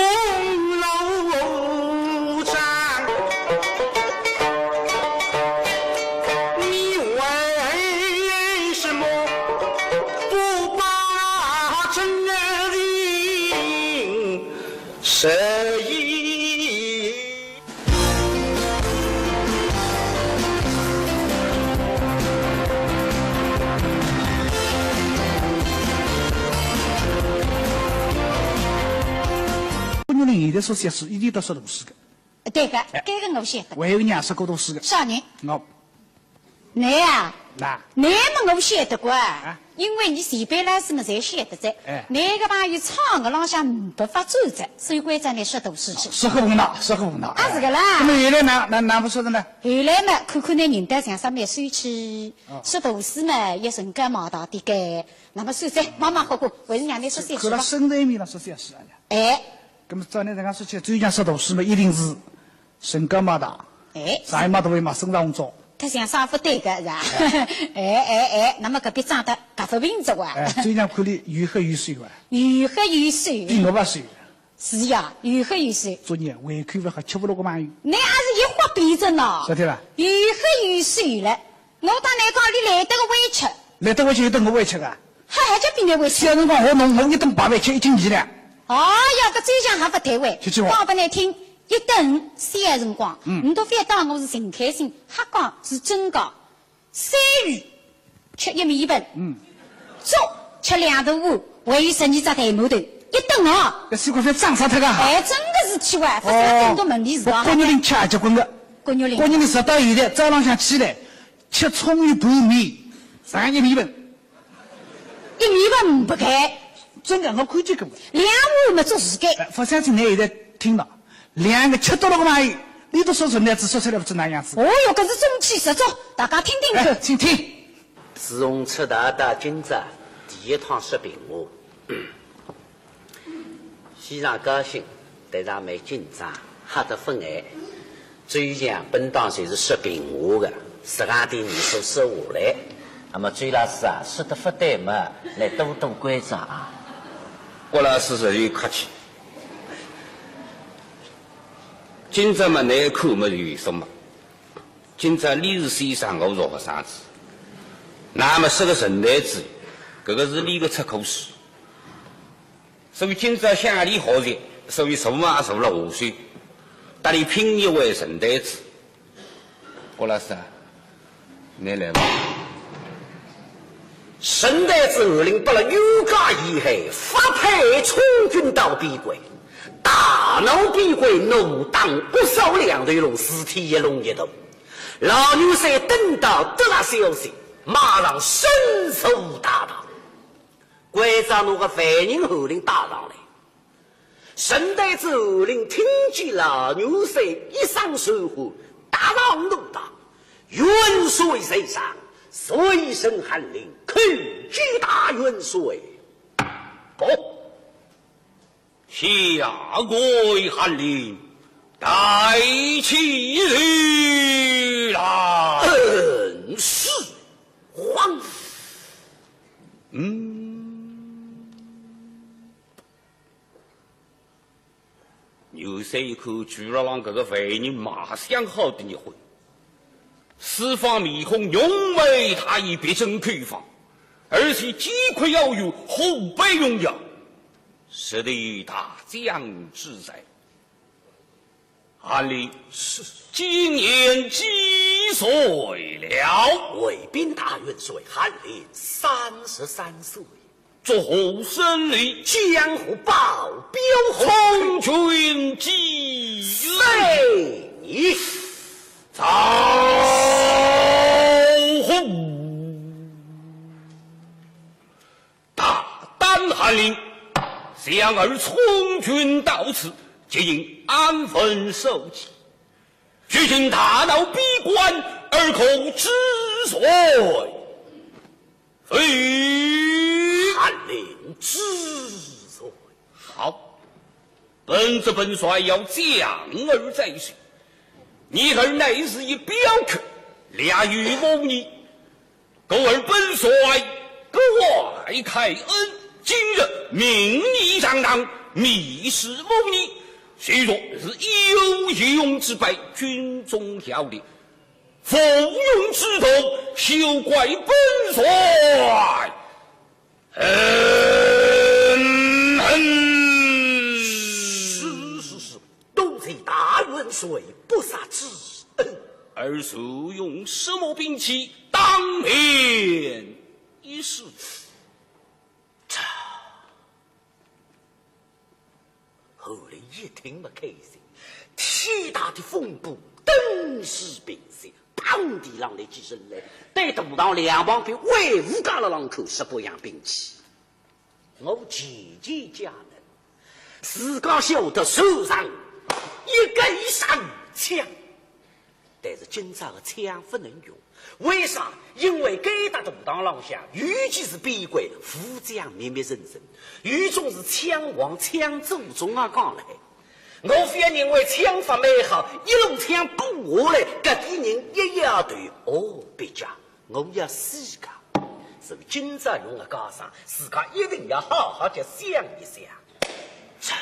楼长，你为什么不把真情实言？ 我原来说小说一定到说大书个。对个，哎。搿个我晓得。还有人说过大书个。啥人？我。侬啊？那。侬么我晓得个啊，啊？因为侬前辈老师么侪晓得哉。哎。侬个朋友唱个浪向没法转哉，所以关照侬说大书去。说个问道，说个问道。啊，是个啦。那么后来呢？那那不说的呢？后来嘛，看看侬人倒像啥蛮秀气，哦。说大书嘛，也身价蛮大的个。那么算哉，马马虎虎，还是让侬说小说吧。看了身材面了，说小说啊。哎。 那么照你这样说起来，最近说大书嘛，一定是身价蛮大，哎，上一马都会嘛，身上红糟。他想啥勿对个是吧？哎哎哎，那么隔壁长得搿副病子啊？哎，最近看你有黑有瘦啊？有黑有瘦。比我还瘦。是呀，有黑有瘦。作孽，胃口勿好，吃勿落个嘛。侬也是一发病症喏。晓得了。有黑有瘦了，我当然讲你来得个委屈。来得委屈，有得我委屈啊。还还叫比侬委屈。小辰光还侬，我一顿白饭吃一斤二两。哎呀，搿嘴上还勿对味。吃吃我。讲拨侬听，一顿小辰光，嗯。侬都勿要当我是寻开心，瞎讲是真个。 三鱼吃一面一盆，嗯。粥吃两大碗，还有十二只大馒头，一顿哦。搿西瓜饭涨杀脱个哈。哎，真个是奇怪，勿是很多问题是吧？哦，搿国玉林吃也结棍个。国玉林。国玉林直到现在，早浪向起来，吃葱油拌面，上一面一盆。一面一盆勿开。真个，我看见过。两碗么足是个。哎，勿相信侬现在听到。 两个吃到了个嘛，你都说顺带子说出来勿是哪样子？哦哟，搿是中气十足，大家听听看。哎，请听。自从出道到今朝，第一趟失平话。先生高兴，但是也蛮紧张，吓得勿安。周强本当侪是失平话个，实梗点年数说下来。那么周老师啊，说得勿对嘛，来多多关照啊。郭老师是有客气。 今朝么，难看么有什么？今朝你是先生，我是学生子，那么是个顺带子，搿个是你个出口书。所以今朝向你学习，所以坐嘛坐了下去，搭你拼一回顺带子。郭老师啊， 侬来吧。顺带子韩林拨勒冤家陷害，发配充军到边关，大闹边关，弄堂恶扫两头龙，事体一弄一大。老元帅等到得了消息，马上申诉大堂。关照拿个犯人韩林带上来。 顺带子韩林听见老元帅一声传唤，踏上大堂，元帅在上，随身韩林叩见大元帅。不，下跪韩林，抬起头来。嗯，是。慌。嗯。 元帅一看，朱六郎搿个犯人卖相好得热昏，四方面孔浓眉大眼，别针口方，而且肩阔腰圆，虎背熊腰，实在有大将之才。韩林，是。今年几岁了？回禀大元帅，韩林三十三岁。 作何生理？江湖保镖。从军几日？三年。招呼。大胆韩林，想尔从军到此，皆因安分守己，如今大闹边关，尔可知罪？ 非。韩林知罪。好，本职本帅要将尔再审。你儿乃是一镖客，略有谋逆，故而本帅格外开恩。今日命你上堂，密室谋逆，虽说是有用之辈，军中要例， 无用之徒，休怪本帅。嗯，哼。是，是，是，多谢大元帅不杀之恩。尔手用什么兵器？当面一试。 韩林一听么开心，天大的风波顿时平息，砰地浪立起身来，对大堂两旁边威武家了浪口，十八样兵器，我件件皆能，自家晓得手上一个一把枪。 但是今朝个枪勿能用，为啥？因为该搭大堂浪向，尤其是边关，武将密密森森，有种是枪王枪祖宗啊讲来。我反而认为枪法蛮好，一路枪过下来，搿点人一摇头，哦，别家，我要死个。是今朝用个家生，自家一定要好好叫想一想。这，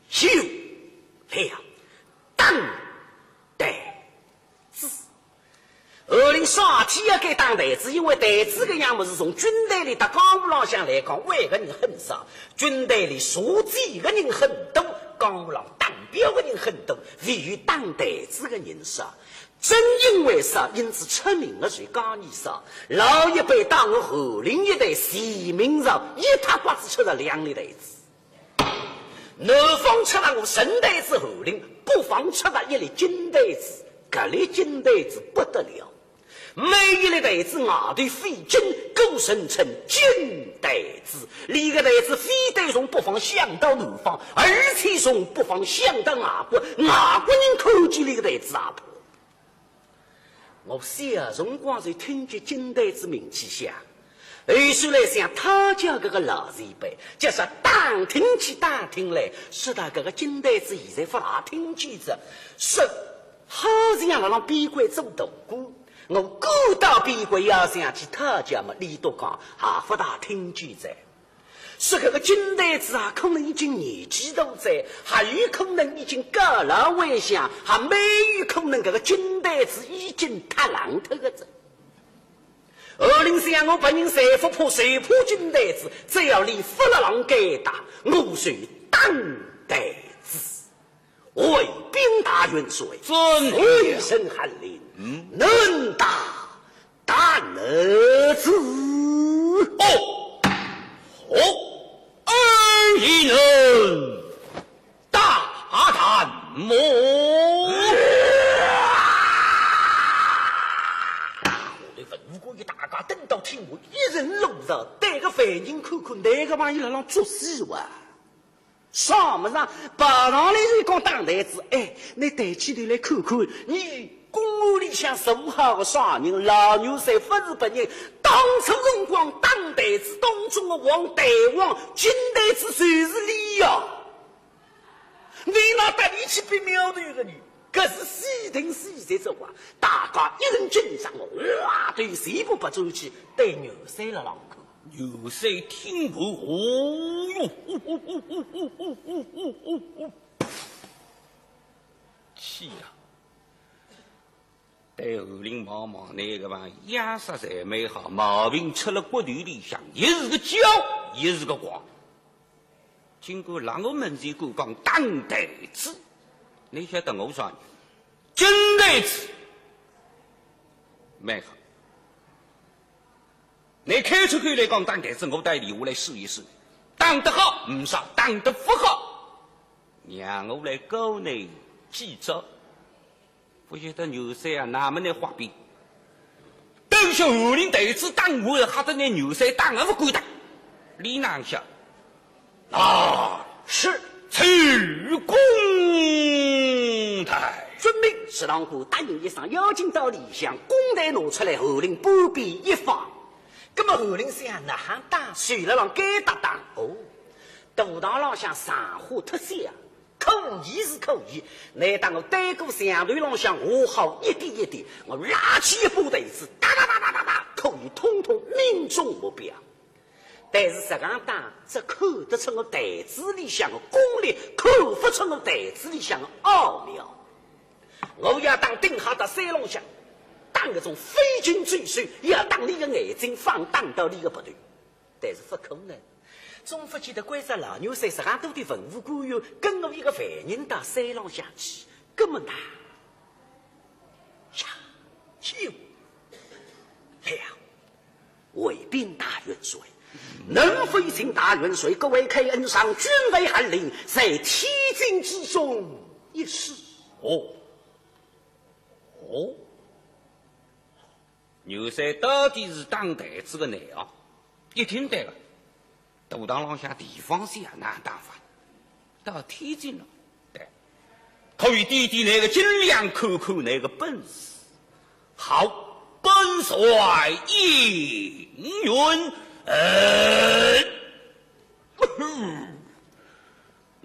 秀，嘿呀，当得 子。后来啥体要改打台子，因为台子搿样物事从军队里到江湖浪向来讲，会个人很少。军队里射箭个人很多，江湖浪打标个人很多，唯有打台子个人少。正因为少，因此出名个是家里少。老一辈打我侯林一代，齐名朝，一塌刮子出了两粒台子。 南方出了我沈台子侯林，北方出了一粒金台子，搿粒金台子不得了。每一粒台子外头飞金，故人称金台子。俚个台子非但从北方响到南方，而且从北方响到外国，外国人看见俚个台子也怕。 我小辰光就听见金台子名气响，后首来想讨教搿个老前辈，就是打听去打听来，说到搿个金台子现在勿大听见哉，说好像辣浪边关做大官。我赶到边关要想去讨教嘛，俚笃讲也勿大听见哉。 说搿个金台子啊，可能已经年纪大哉，还有可能已经告老还乡，还蛮有可能搿个金台子已经塌烂脱个哉。侯林想我别人侪勿怕，就怕金台子，只要俚勿辣浪该搭，我就打台子。 回禀大元帅，遵命。回圣翰林，嗯。能打弹子？哦，哦，尔亦能打弹么？文武官员大家等到听完，一阵乱套，对搿个犯人看看，搿个朋友辣浪作死哇。 啥物事啊？跑上来就讲打台子，哎，倷抬起头来看看，倷公案里向坐好个啥人？老元帅勿是别人，当初辰光打台子当中个王大王，金台子就是俚呀。倷哪搭里去比苗头个呢？搿是死定死在这哇！大家一阵紧张哦，哇，对全部拨转去，对元帅辣浪看。 元帅听后，哦哟，气呀！对侯林望望，倷搿帮样式侪蛮好，毛病出了骨头里向，也是个骄，也是个狂。竟敢辣我门前敢讲打台子，倷晓得我啥人？金台子，蛮好。 倷开出口来讲打台子，我到底下来试一试，打得好，呒啥；打得勿好，让我来教倷几招。勿晓得元帅啊，哪么倷豁边？等歇侯林台子打完，吓得倷元帅打也勿敢打。俚哪哼想？ 啊，是。取弓台。遵命。侍郎官答应一声，要紧到里向，弓台拿出来，侯林半边一放。葛么侯林想，哪哼打？手辣浪该搭打。哦，大堂浪向场化忒小，可以是可以，难道我对过墙头浪向画好一点一点，我拉起一把台子，哒哒哒哒哒哒，可以统统命中目标。 但是实梗打，只看得出我台子里向个功力，看勿出我台子里向个奥妙。我要打顶好到山浪向，打搿种飞禽走兽，要打倷个眼睛放打到倷个鼻头。但是勿可能，总勿见得关照老元帅实梗多点文武官员，跟我一个犯人到山浪向去，搿么难。呀，有了！ 回禀大元帅，能否请大元帅各位开恩赏军威翰林，在天津之中一试？哦，哦，元帅到底是打台子个难啊！一听对了，大堂浪向地方小，哪哼打法？ 到天津了，对，可以掂掂倷个斤两，看看倷个本事。好，本帅应允。呃，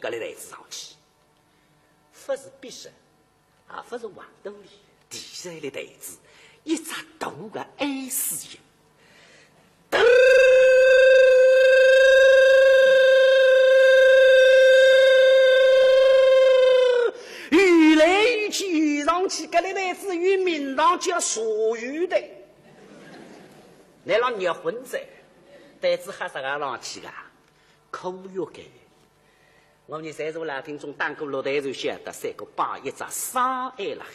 搿粒台子上去，勿是匕首，也勿是黄豆粒，第三粒台子，一只大个S形。噔！ 有来有去，上去，搿粒台子有名堂，叫茶园台。乃让热昏哉，台子哈啥个上去个？科学个。我们在座老听众打过落台就晓得，三个摆一只啥海辣海。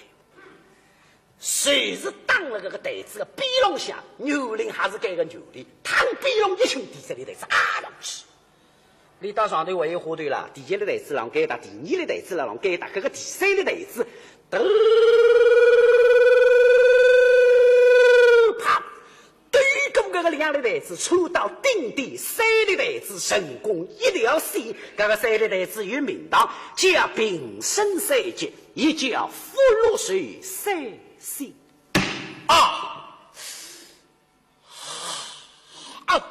就是打了搿个台子个边浪向，园林还是搿个园林，趟边浪一群第三粒台子啊上去。俚到上头还有花头啦，第一粒台子浪该搭，第二粒台子浪该搭，搿个第三粒台子，噔，啪，对过搿个两粒台子，抽到顶点，三粒台子成功一条线，搿个三粒台子有名堂，叫平生三杰。 一叫福禄寿三星。啊！啊！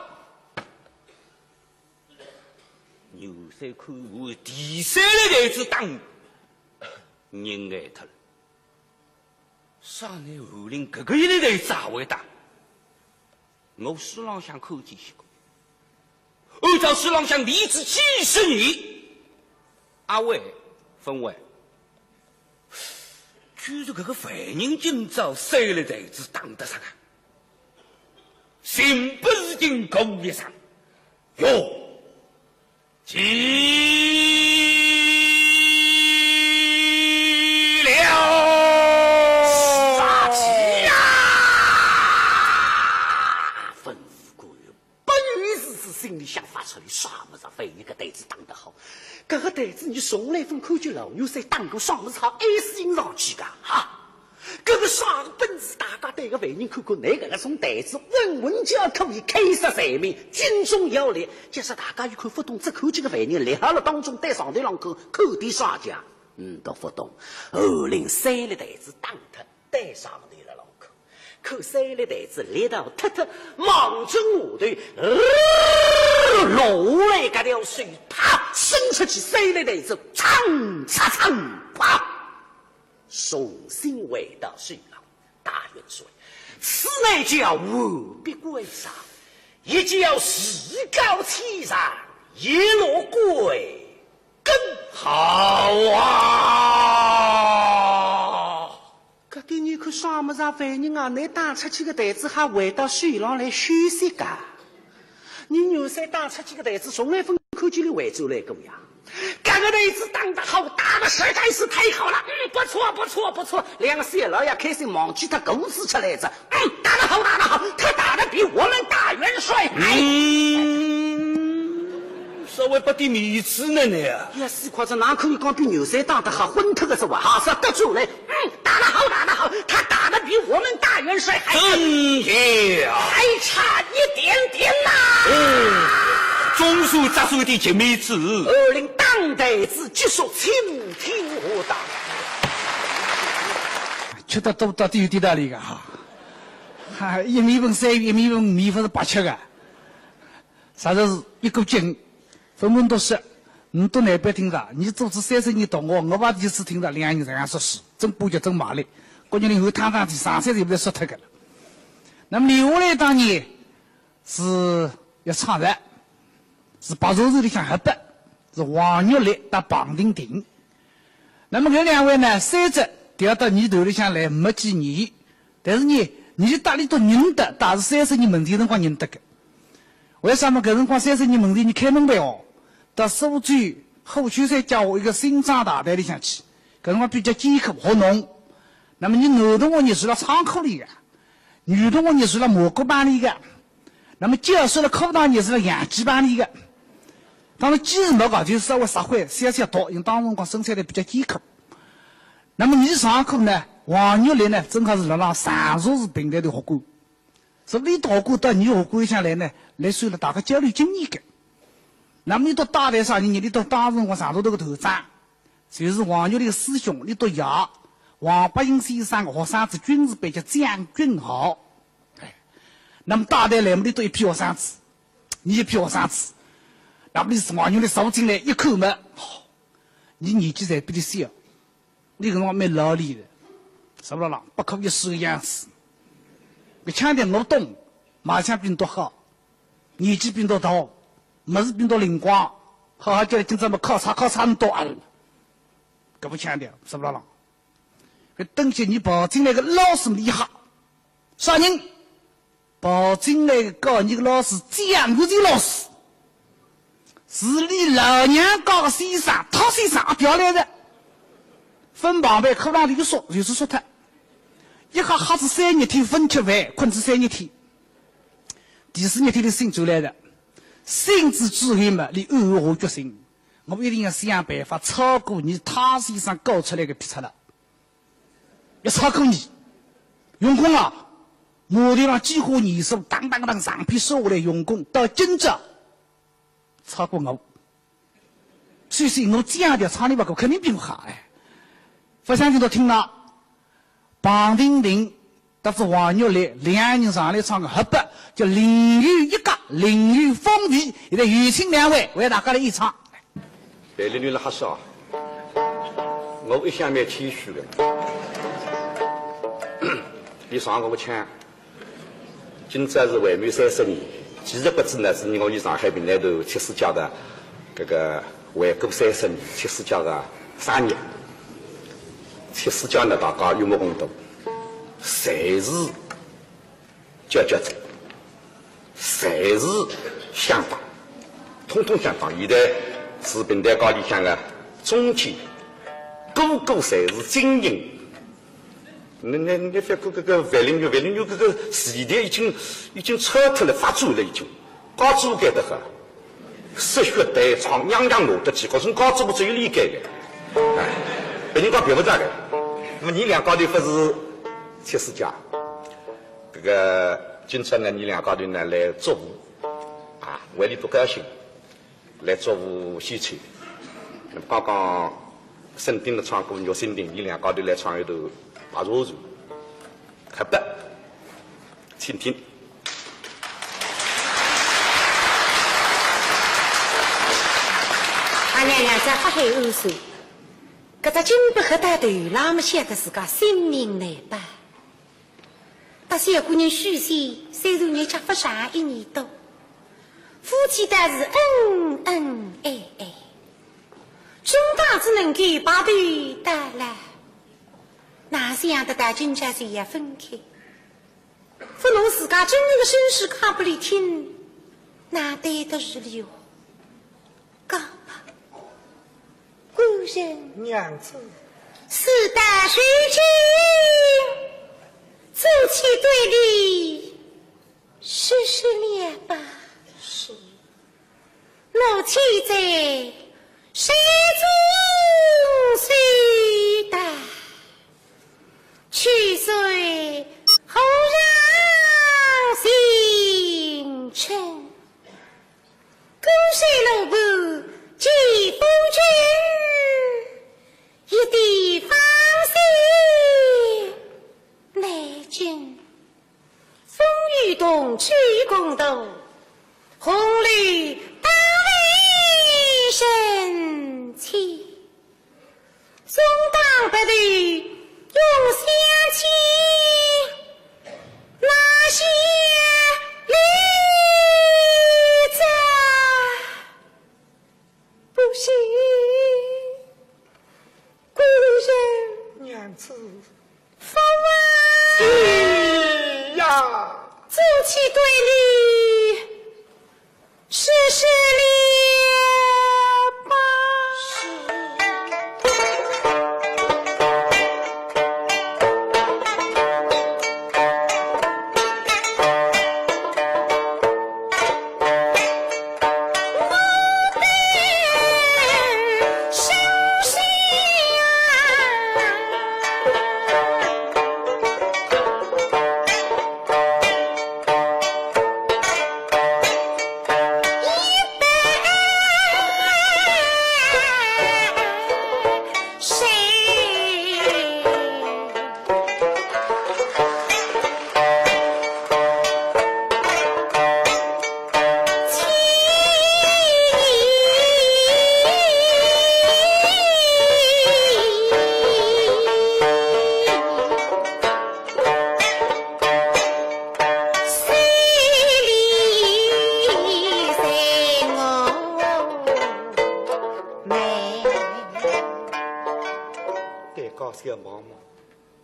牛三看我第三粒台子打，人呆脱了。啥呢？园林搿个一粒台子也会打？ 我书浪向看见歇个，按照书浪向例子几十年，阿会勿会？居然搿个犯人今朝三粒台子打得着啊！情不自禁过一声，哟， 急了！杀气呀！吩咐官员，不由自主心里向发出来，啥物事犯人个台子打得好？搿个台子你从来勿看见老牛山打过，啥物事好S形上去个哈？ 搿个啥个本事，大家对个犯人看看，拿搿个种台子稳稳叫可以开杀罪名，正中要害。假使大家又看勿懂，只看见个犯人立好了当中，对上头浪看，看点啥介？嗯，都勿懂。后来三粒台子打脱，对上头了浪看，看三粒台子力道脱脱，望准下头，呃，落下来搿条手，啪，伸出去，三粒台子，嚓嚓嚓，啪！ 重新回到首浪。大元帅，此乃叫完璧归赵，一叫趾高气扬，一落归根。好啊！搿点倷看啥物事啊，犯人啊，倷打出去个台子还回到首浪来休息个？ 倷牛三打出去个台子，从来勿看见俚回转来过呀。搿个台子打得好，打得实在是太好了。嗯，不错，不错，不错。两个小老爷开心，忘记脱，鼓起来哉。嗯，打得好，打得好，他打得比我们大元帅还……嗯，稍微拨点面子呢，你啊。呀，死快哉，哪可以讲比牛三打得好，昏脱个是吧？还是要得罪来。 嗯，打得好，打得好，他打得比我们大元帅还……真要……还差一点点呐。哦，总算着实有点情面子。二令打台子，结束，请听下档。吃得多到底有点道理个哈。哈，一面盆三元，一面盆面勿是白吃个。 实在是一个劲，分文都说，倷读难板听着，倷做仔三十年同学，我也第一次听着两人这样说书，真巴结，真卖力。国语里有趟趟子上山就勿得说脱个了。那么留下来当然是要唱的，是白蛇传里向黑白，是王玉立搭彭定定。 那么搿两位呢，三只调到倷头里向来没几年，但是呢，倷搭俚笃认得，但是三十年门前辰光认得个。为啥么？搿辰光三十年门前倷开门办哦，到苏州虎丘山脚下一个新庄大队里向去，搿辰光比较艰苦，学农。那么倷男同学呢，住辣仓库里个，女同学呢，住辣麻谷棚里个。 那么教授辣课堂呢是辣养鸡棚里个。当然鸡是没搞，就是稍微杀灰，消消毒，因为当时辰光生产力比较艰苦。那么倷上课呢，王玉立呢，正好是辣辣常熟市评弹团学馆。所以俚学馆到倷学馆里向来呢，来算了大家交流经验个。那么俚笃搭档啥人呢？俚笃当时辰光常熟团个团长，就是王玉立个师兄，俚笃爷，王伯英先生个学生子，军事班叫将军豪。 哎，那么搭档来么，俚笃一批学生子，倷一批学生子。那么俚是王永利走进来一看嘛，哦，倷年纪侪比俚小，俚搿辰光蛮老练个，是勿啦？不可一世个样子。搿腔调我懂，卖相比倷笃好，年纪比倷笃大，物事比倷笃灵光，好好叫俚今朝么考察考察倷笃啊，搿副腔调，是勿啦？搿等歇倷跑进来个老师厉害，啥人？ 跑进来个教倷个老师，蒋玉泉老师，是俚老娘家个先生，托先生阿调来个。分旁边课堂里头说，就是说他，一下吓仔三日天，勿吃饭，困仔三日天。第四日天俚醒转来个，醒仔之后嘛，俚暗下决心，我一定要想办法超过伲托先生教出来个笔触了。 要超过伲。用功啊，码头浪几化年数，当当当长篇说下来用功，到今朝超过我。所以说我讲的唱俚勿过，肯定比我好哎。勿相信倷笃听了，彭定定搭仔王玉立两人上来唱个合拍，叫《另有一格》，《另有风味》，现在有请两位为大家来演唱。 范丽女辣瞎说啊，我一向蛮谦虚个。俚上我个腔，今朝是回满三十年，其实勿止呢，是我伲上海评弹团七十届个搿个回顾三十年，七十届个生日。七十届呢，大家有目共睹，侪是 佼佼者，侪是响档，统统响档。现在是评弹界里向个中坚，个个侪是精英。倷倷倷覅看搿个范丽女，范丽女搿个时代已经已经超脱了，发展了已经，高中该得很。 说学弹唱，样样拿得起，可是高中部只有俚该个。哎，别人家别勿着个。那么伲两家头勿是七十届，搿个今朝呢，伲两家头呢来祝贺，啊，为俚勿高兴，来祝贺喜庆。那么刚刚沈鼎勒唱过《玉蜻蜓》，伲两家头来唱一段《白蛇传》，合拍。 请听。阿娘娘在法海安睡，搿只金箔盒到头浪么晓得自家性命难保。搭小官人许仙，虽然日脚勿长一年多，夫妻倒是恩恩爱爱，总当是能够白头到老，哪想得到今朝就要分开。 勿拿自家真实个身世讲拨俚听，哪对得住俚哦？讲吧，官人。娘子。事到如今，做妻对俚说说了吧。是。 奴妻在，谁中谁答？去岁何日行程？跟随奴仆见夫君，一点芳心难尽。 风雨同舟共度，红楼当为人妻。终当白头永相见，哪些离哉？不行，官人。娘子。 父王。是呀。做妻对你说说了吧。是。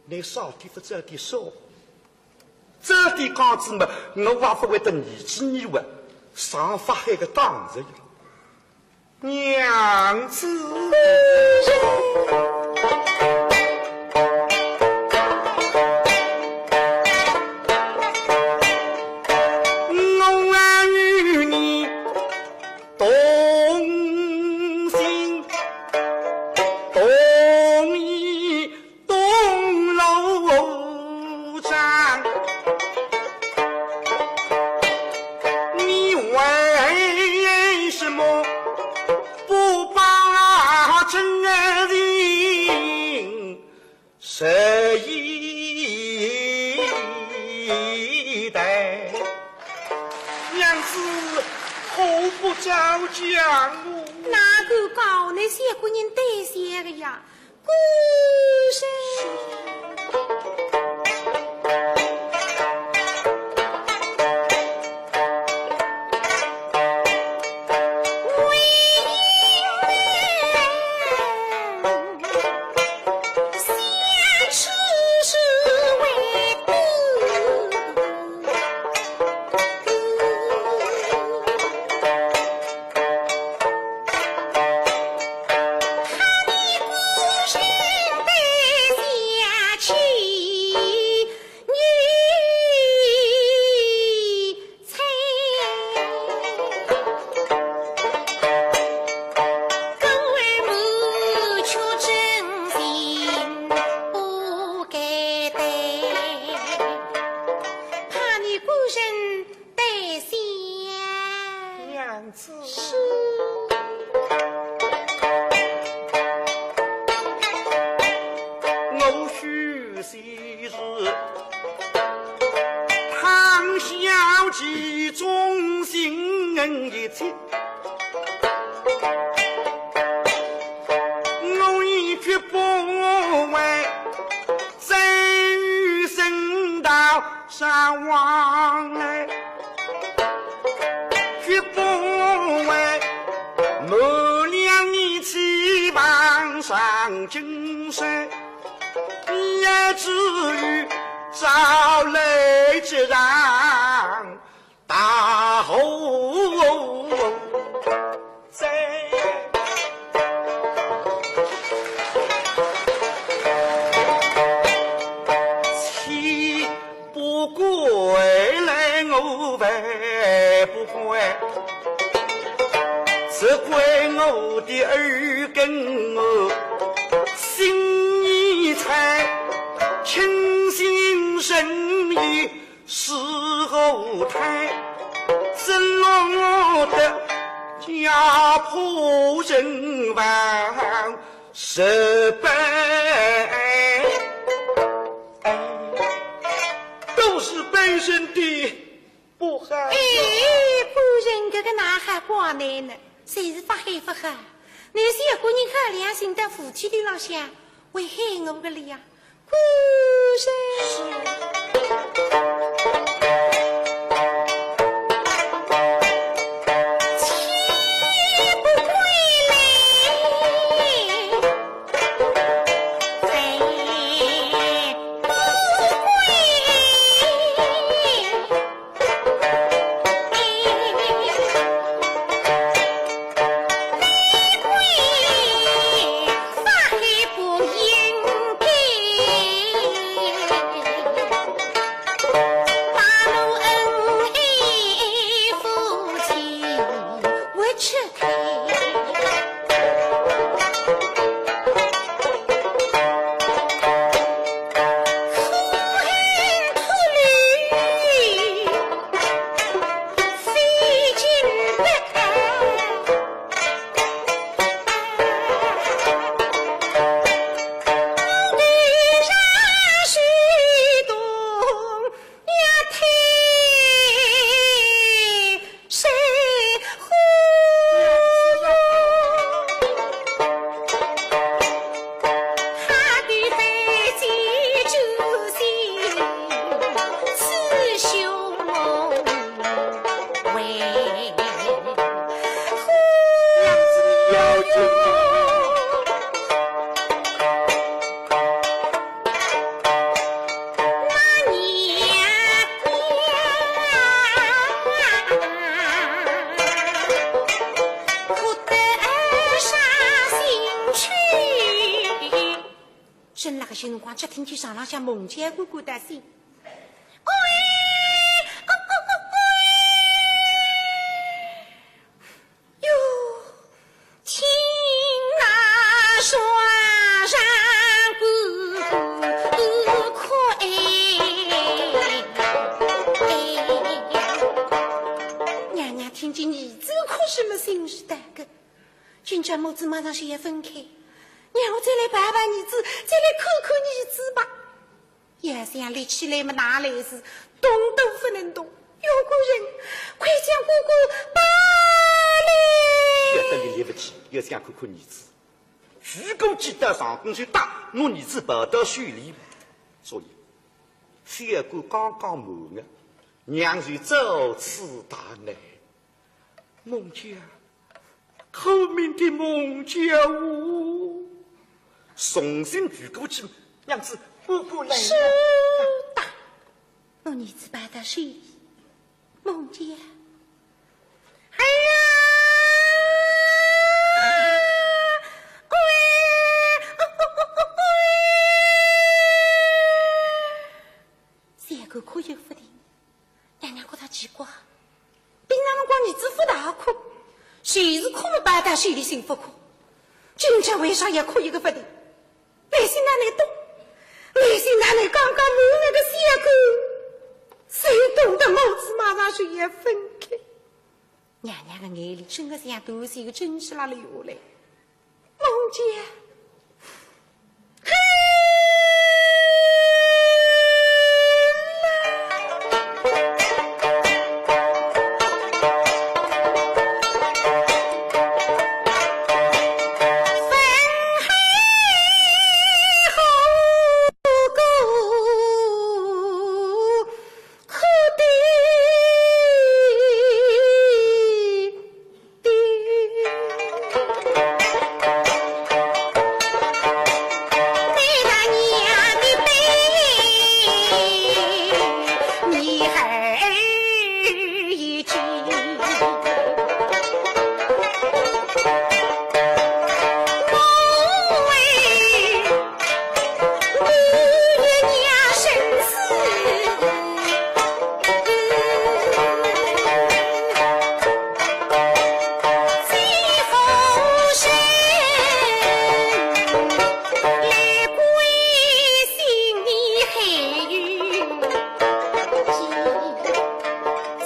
倷少点勿早点说，早点讲仔嘛，我也勿会得儿子倷哇，上法海个当着呀。娘子。 娘子，何不早讲哦？哪个教倷小官人胆小个呀？官人。怕你官人胆小。娘子。是。我许仙是唐小姐忠心一切。 我也绝不会再与神道上往来，绝不会瞒了你欺瞒上京师，也至于朝来之上 大祸哉！千不怪来我万不怪，只怪我的二更我心已猜，倾心神意 是何态，怎落得家破人亡失败？都是本身的不好。哎，官人，搿个哪哈怪倷呢？侪是法海勿好。倷小官人好良心，到府里头浪向，为害我个哩呀。 官人。只听见床浪向梦见咕咕的声。喂，喂，哟，听那床上咕咕哭哎。娘娘听见儿子哭，什么心事大个？今朝母子马上是要分开，让我再来抱抱儿子，再来看看儿子吧。 要想立起来么，哪来事？动都不能动。有个人，快将哥哥抱来！晓得俚立勿起，要想看看儿子。举过几道长棍就打，拿儿子抱到手里。所以，小官刚刚满月，娘就遭此大难。 梦见，苦命的梦见哦。重新举过去，娘子，哥哥来了。是的，我儿子抱到手里，梦见，哎呀，喂，小官哭也不停。 娘娘觉得奇怪，平常辰光儿子勿大哭，就是哭么抱到手里心勿哭，今朝为啥要哭一个勿停？来信哪能懂？来信哪能刚刚满月个小官，谁懂得母子马上就要分开？娘娘个眼泪真个像大水个珍珠啦流下来。 梦见，嘿，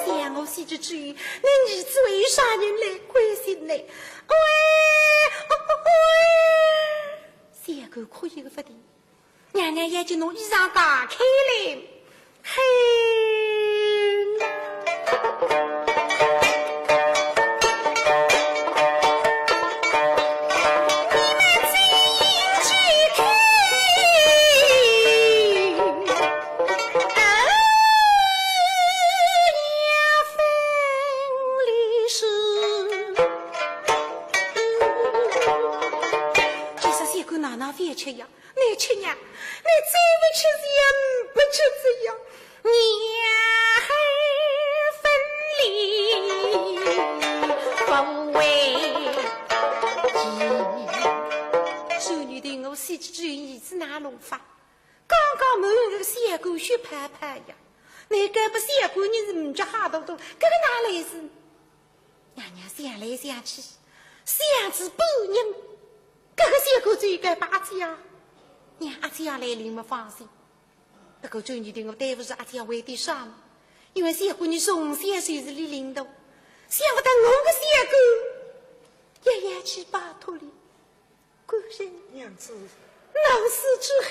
想我死之后，你儿子还有啥人来关心呢？喂，喂，喂。 小官哭一个勿停，娘娘要紧拿衣裳解开来，嘿。你们这一句，哎呀，分离是。其实小官哪能勿吃呀？ 你吃呀，你再勿吃是也勿吃子呀。娘儿分离不为奇。小女对我死之后，儿子哪弄法？刚刚满月小官血泡泡呀，你该不小官人是唔叫哈多多，搿个哪来事？ 娘娘想来想去，想仔半日，搿个小官最该把阿姐啊，让阿姐啊来领么放心。不过周女对我对勿住阿姐为的啥么？因为小官人从小就是俚领导，想勿到我个小官也要去拜托俚。 官人。娘子。老死之后呢？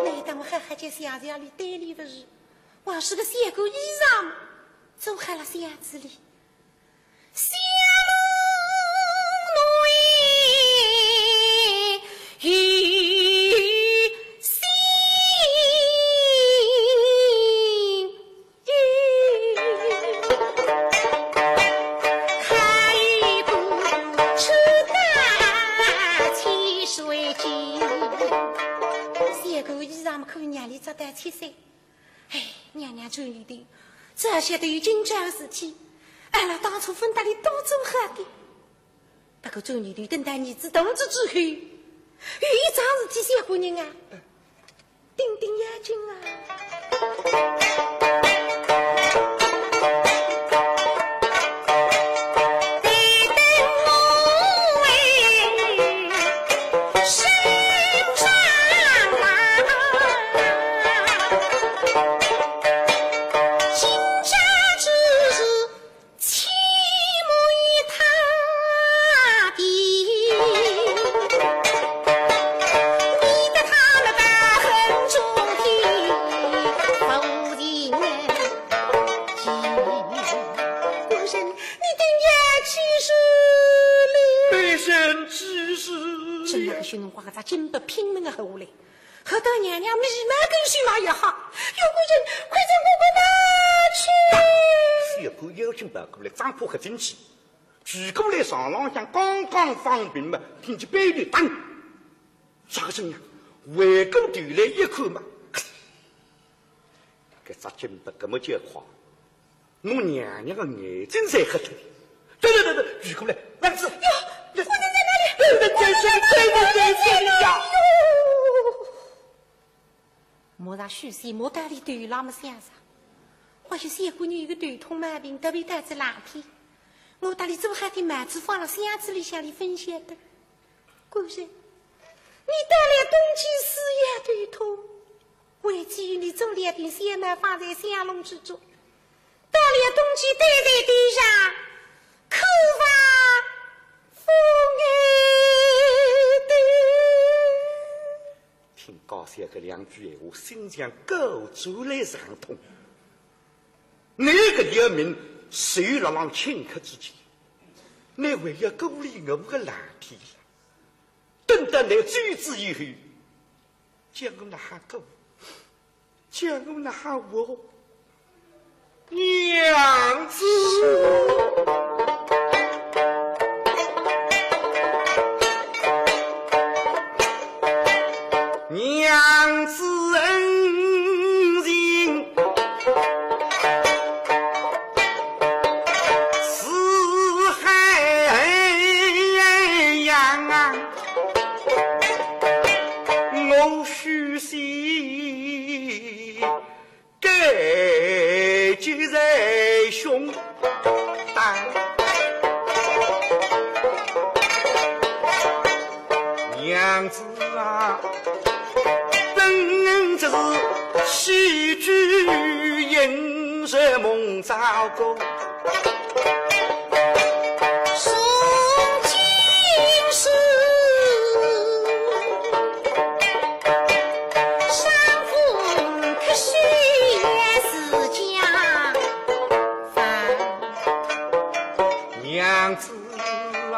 每当我好好叫想想俚对俚勿住，还是个小官衣裳，做好了箱子里。哎，娘娘转念头，只要晓得有今朝的事体，阿拉当初朆搭俚多做好的。不过转念头，等到儿子大仔之后，有一桩事体，小官人啊，顶顶要紧啊。官人，你定要记住哩。卑人记住哩。正那个辰光，搿只金伯拼命地吼嘞，吼到娘娘眉毛根须毛要吓。有个人，快将我拿去。小官要紧跑过来，掌帕吓进去，举过来床浪向刚刚放平嘛，听见背后当，啥个声音啊？回过头来一看嘛，搿只金伯搿么叫快， 拿娘娘个眼睛侪吓脱了。对对对对，举过来，儿子。哟，官人在哪里？官人在这里，官人在这里呀！哟，莫让许仙莫到俚头浪么想啥。或许小官人有个头痛毛病，特别到仔冷天。我搭俚做好的帽子放了箱子里向，俚朆晓得。官人，你到了冬季是要头痛， 为只有你做了点小帽放在箱笼之中，到了冬季戴在头上，可防风雨的。听高兴搿两句闲话，心像狗猪来上痛。你搿条命，就勒浪顷刻之间，你还要顾虑我个冷天？等到你走仔以后， 叫我哪哈过？叫我哪哈活？娘子。娘子恩情似海洋。 我许仙感激在胸档。娘子啊，本恩只是戏剧，因是梦照过。 从今世，伤风咳嗽也是家常。娘子啊，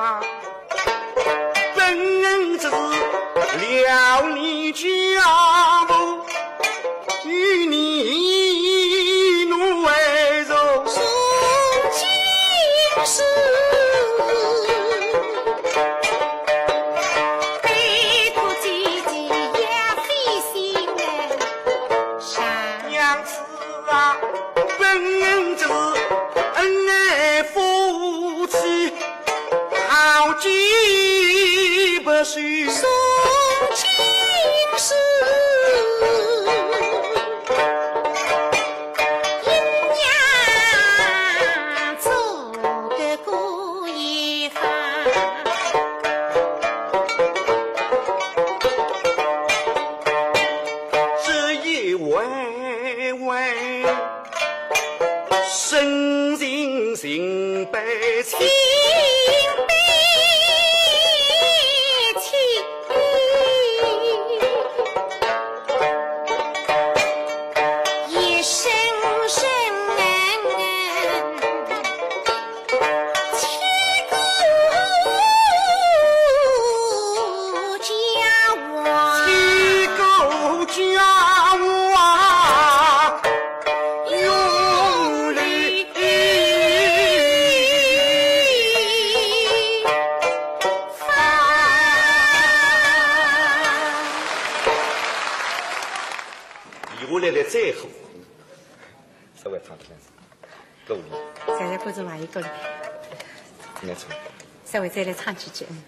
本恩只是料理家务， 与你奴为从。从今世，拜托姐姐也费心哎。娘子啊，本恩只是恩爱夫妻， 好聚不休。从今世，阴阳做个过一番。这一回回 身心心悲戚。心悲戚。我来来再喝，稍微唱点，够了。现在观众还有够了，没错。稍微再来唱几句。嗯。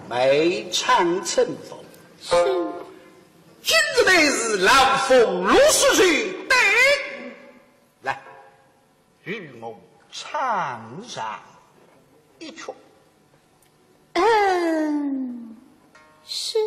梅长春风。是。今日乃是老夫六十岁，对。来，与我唱上一曲。 嗯，是。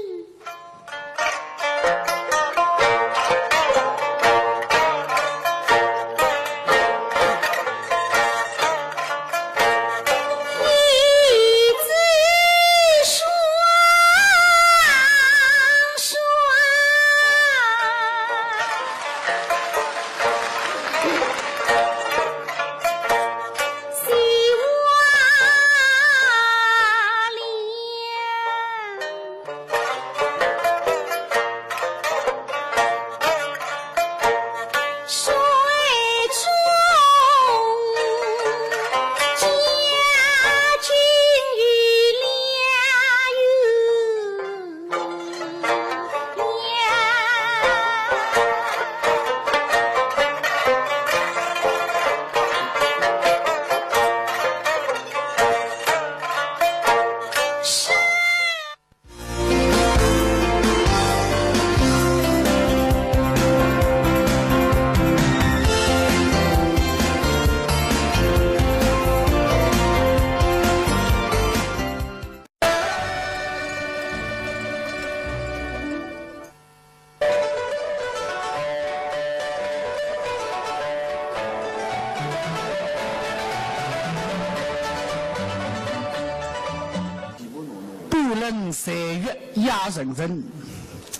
岁月压人人，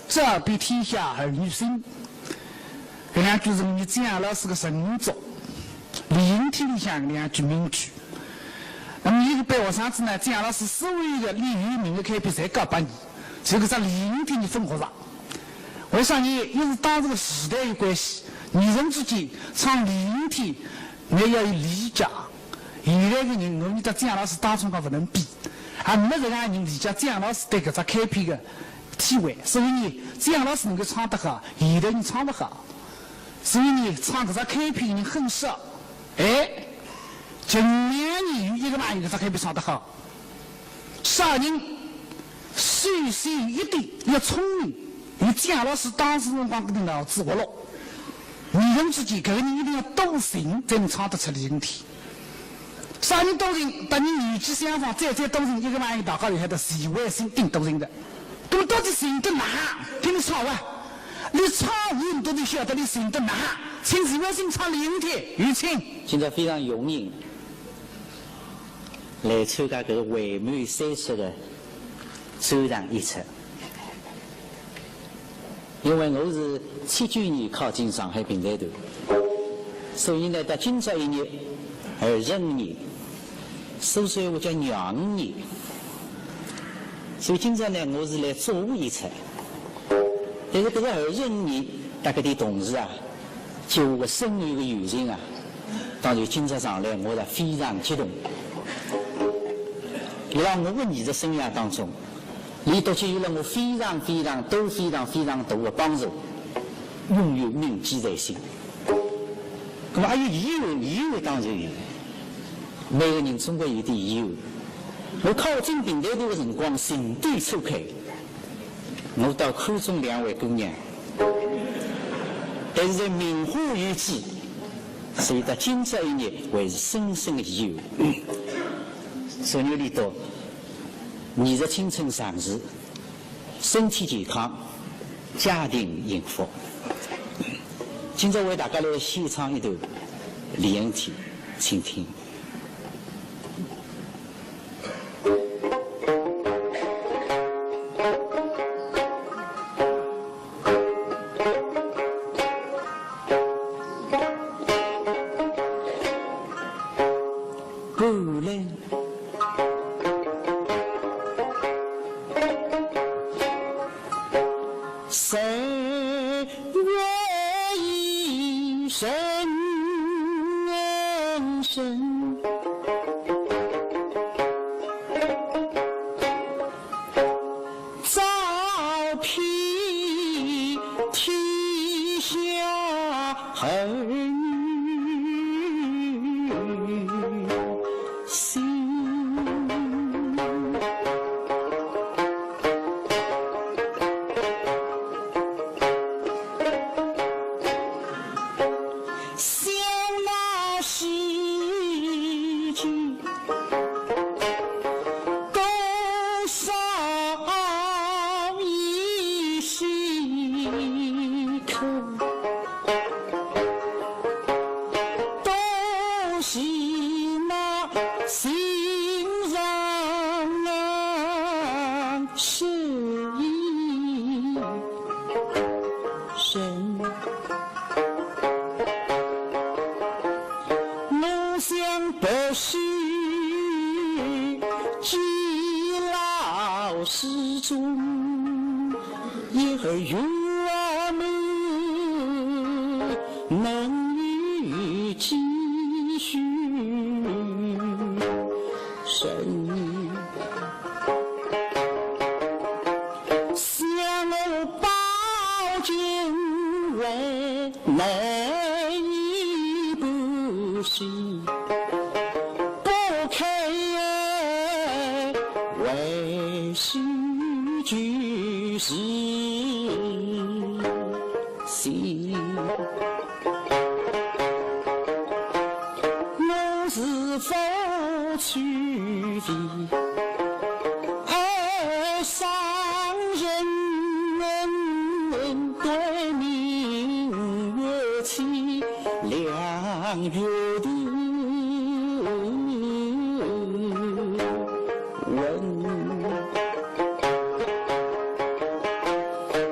这比天下儿女心。搿两句是我们蒋老师的神作，《李应天》里向两句名句。那么一个班学生子呢，蒋老师所有的李有名的开篇侪教拨伊，就搿只《李应天》伊朆学着。为啥呢？因为当时的时代有关系，艺人之间唱《李应天》，那要有理解。 现在的人，我们搭蒋老师当中讲勿能比，还没搿个人理解蒋老师对搿只开篇的体会。所以呢，蒋老师能够唱得好，现代人唱勿好。所以呢，唱搿只开篇的人很少。哎，近两年有一个朋友搿只开篇唱得好。啥人？首先有一点要聪明，有蒋老师当时辰光搿个脑子活络。艺人之间，搿个人一定要多情，才能唱得出《李应天》。 啥人多情？搭伊年纪相仿，再再多情，一个朋友大家有海的徐惠新顶多情的。那么到底寻得哪？听你唱哇，你唱我们都得晓得你寻得哪？请徐惠新唱《李应天》，有请。今朝非常荣幸来参加搿个惠满三十个专场演出。 因为我是七九年考进上海评弹团，所以呢，到今朝一日，二十五年，苏州话叫廿五年。所以今朝呢，我是来祝贺一出。但是搿个二十五年，大概对同事啊，就我个深厚个友情啊，当然今朝上来，我是非常激动。伊拉我个艺术生涯当中， 伊的确有了我非常非常多、非常非常大的帮助，永远铭记在心。那么还有遗憾，遗憾当然有，每个人总归有点遗憾。我考进评弹团的辰光，情窦初开，我倒看中两位姑娘，但是在名花有主，所以到今朝一日，还是深深的遗憾。祝愿伊笃 艺术青春常驻，身体健康，家庭幸福。今朝为大家来献唱一段《李应天》，请听。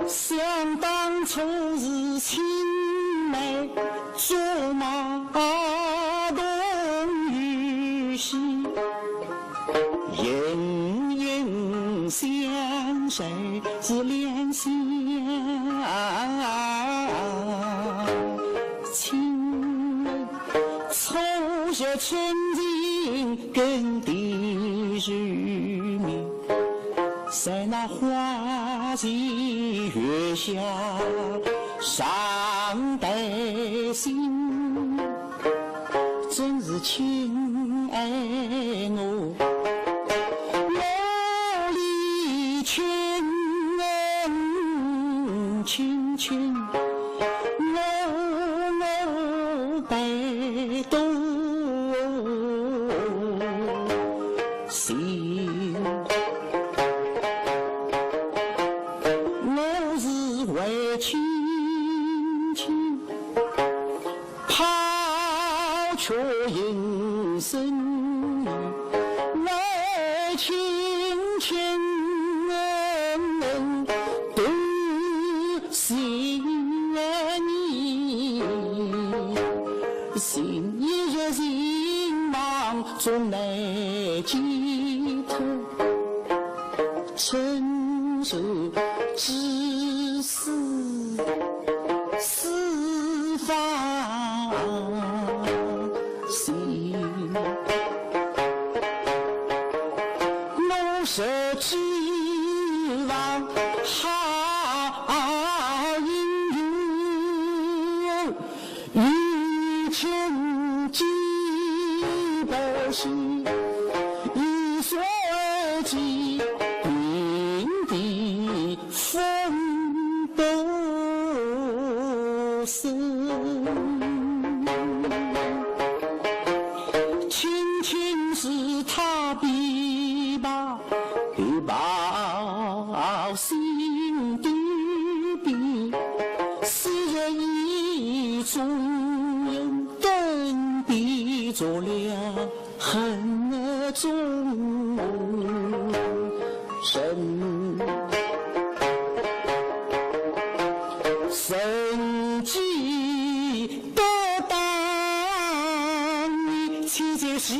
想当初是青梅竹马同游戏，隐隐相随是两相亲。初识春情更添如迷， 在那花前月下常谈心，真是亲爱我，我里亲亲亲，我我百多 心。我是为卿卿抛却营生，为卿卿独思念。 情一日情茫终难寄托，春愁之思思方醒。我是指望好姻缘， 与卿结不成，一说起平地风不生。卿卿是他琵琶，琵琶心的 思人意中人，更比作了恨中人。曾记得当年，妻子是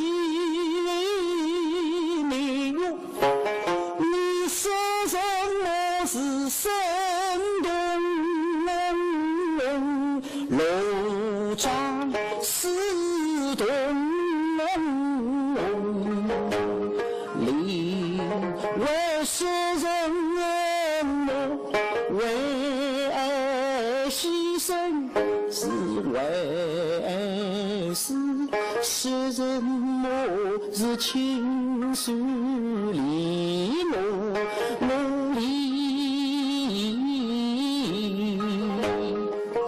美玉， 你说什么是生动罗帐，似动离，为是人我为爱牺牲，是为爱死。 是人么是亲手离我，我离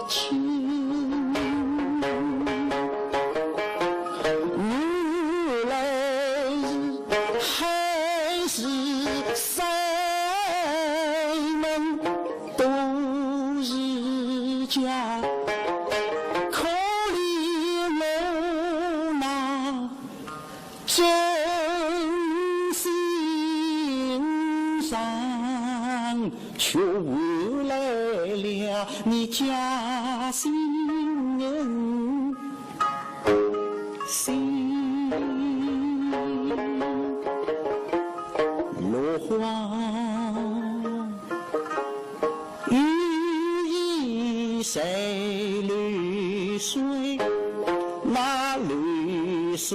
亲。原来是海誓山盟。 都是假，可怜我那真心肠，却换来了你假心心。落花 雨已随流水，那流水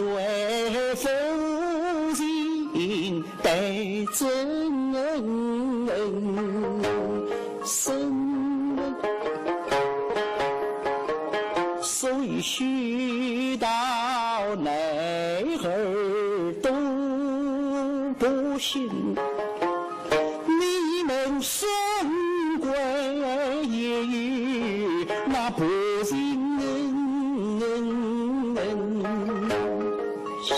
浮情带真深。所以许多男儿都不信， 你们生归也有那不情深。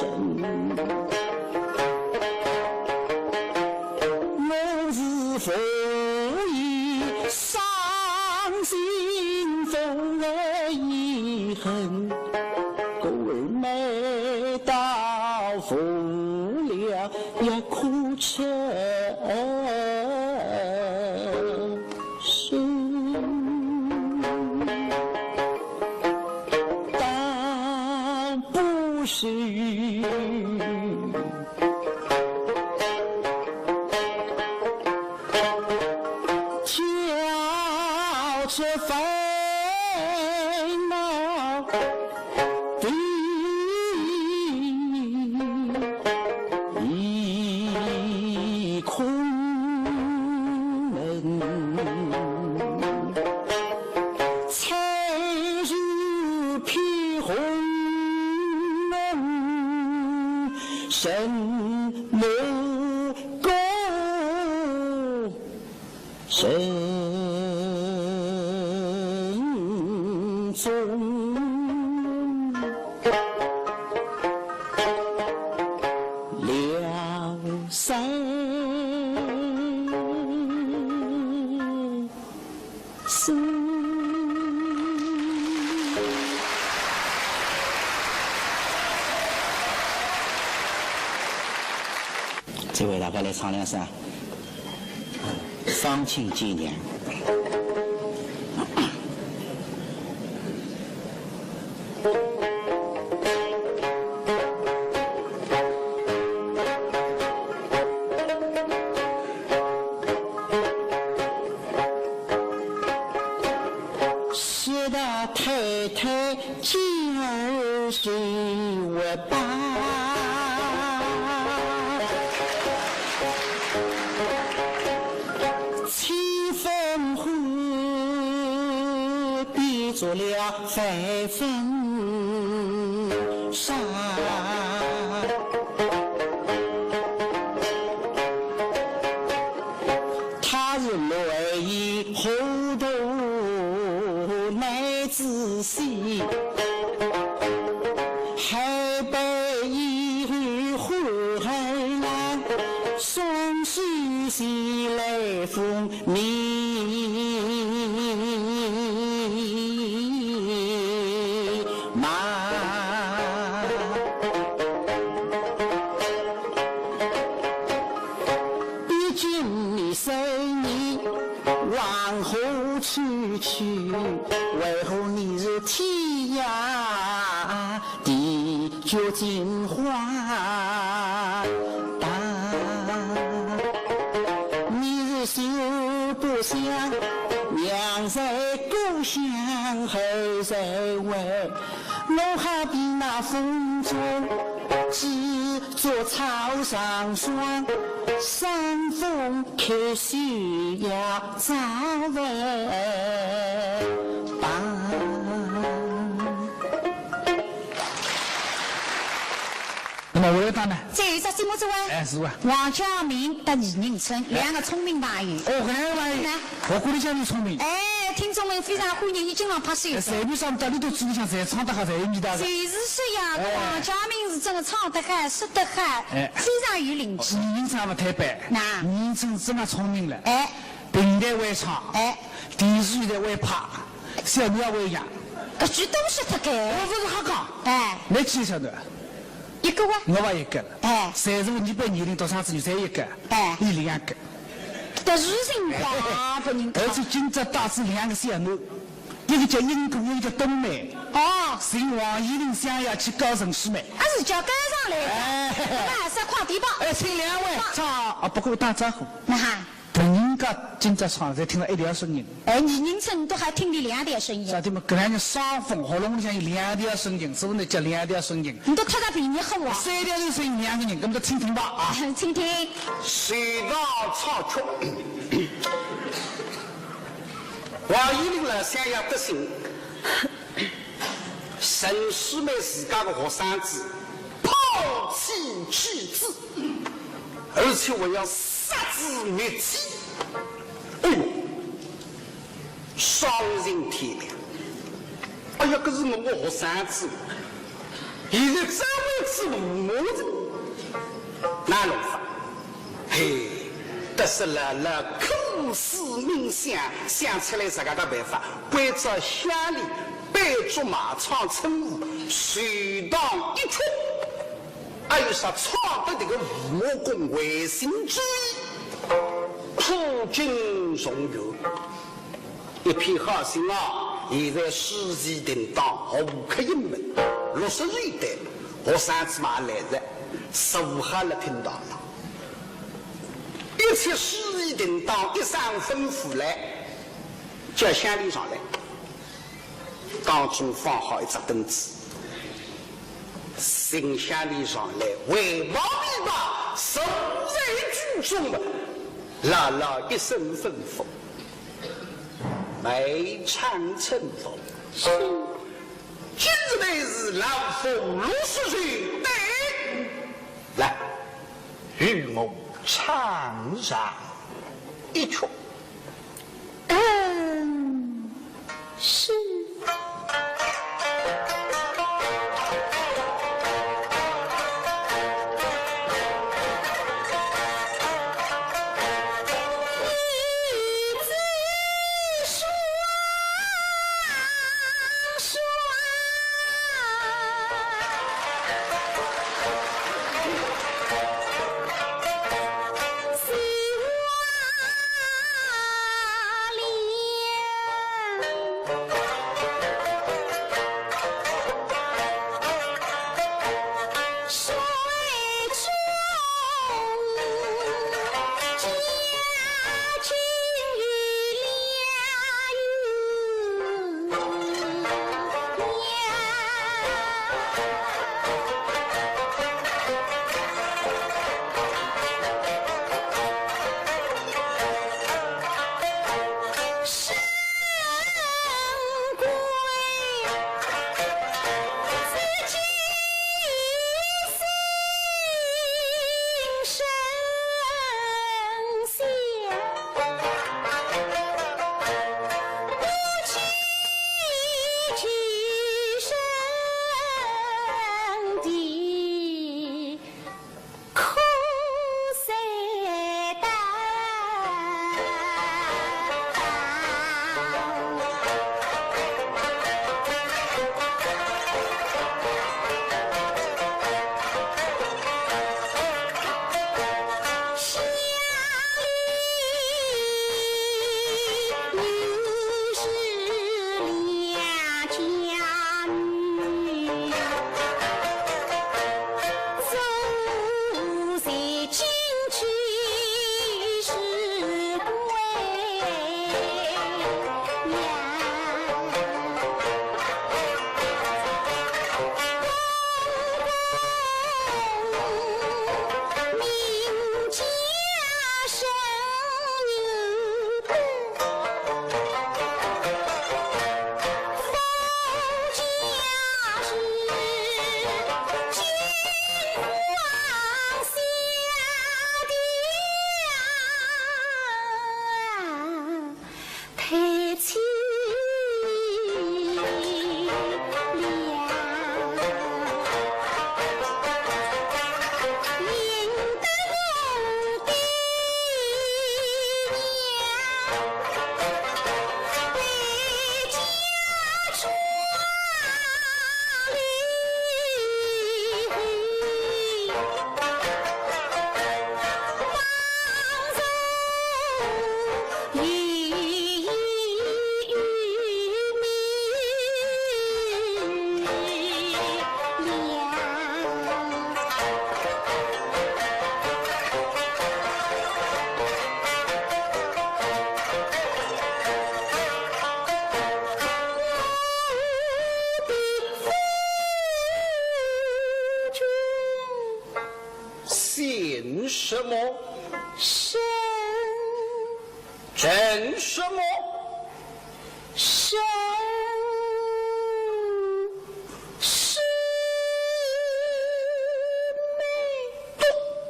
我是无意伤心无意恨，故而每到无聊 也哭出声。叫这烦恼的一空门，才是披红尘，什么个 人中了三生。再为大家来唱两声。 方卿见娘。说到太太 今儿是我把清风呼，比作了万分沙。 他是乱语糊涂乃仔细，还被一语呼儿来，双手齐来奉命嘛。 毕竟你生意往何处去？为何你是天涯地角尽花淡？你是休不想娘在故乡后在外， 我好比那风中几座草上霜，伤风咳嗽要早晚吧。那么我要打呢？再有一只节目之外，哎，是啊。王家明搭倪宁春，哎。两个聪明朋友。哦，搿两个朋友，呢？ 我觉得讲得聪明。哎，听众们非常欢迎，伊经常拍手。哎，随便啥搭里头主讲，侪唱得好，侪有味道的。就是说呀，哎。王家明是真的唱得好，说得好，哎。非常有灵气。倪宁唱得太板，那倪宁春真的聪明了。哎。评弹会唱，哎。电视台会拍，小囡也会养。搿句都是他给。我不是瞎讲。哎。你去晓得。 一个哇？我嘛一个。哎。三十五年半年龄独生子女才一个，哎。伊两个。特殊情况啊，不能讲。而且今朝带仔两个小囡，一个叫英哥，一个叫冬梅。哦。寻王依林相爷去搞陈世美。啊，是叫赶上来的。哎。那还是要快点吧。哎，请两位唱，啊，不过打招呼。那哈。 别人家今朝唱，侪听到一条声音。哎，倪宁春都还听见两条声音。啥地方？搿两日伤风，喉咙里向有两条声音，所以呢叫两条声音。你都太大便宜好啊。三条头声音两个人，搿么就听听吧啊。请听。水稻草曲。王依林老相爷得信，陈世美自家个学生子，抛妻弃子。 而且还要杀子灭妻。哎呦，丧尽天良！哎呀，搿是我个学生子，现在真为之父母，哪弄法？嘿，得势老老苦思冥想，想出来实梗个办法，关照乡里摆桌卖唱春壶，随堂一曲。 还有啥唱得迭个父母宫，回心转意，苦尽重圆。一片好心啊，现在世事停当，无可隐瞒。六十岁的，学生子嘛来了，坐好了厅堂了。一切事宜定当，一声吩咐来，叫乡里上来。当中放好一只凳子，请乡里上来，汇报汇报，坐在居中，老老一声吩咐，备唱春风。是。 今日乃是老夫陆叔叔的，来，与我唱上一曲。嗯，是。姓什么？沈。沈什么？沈。沈美。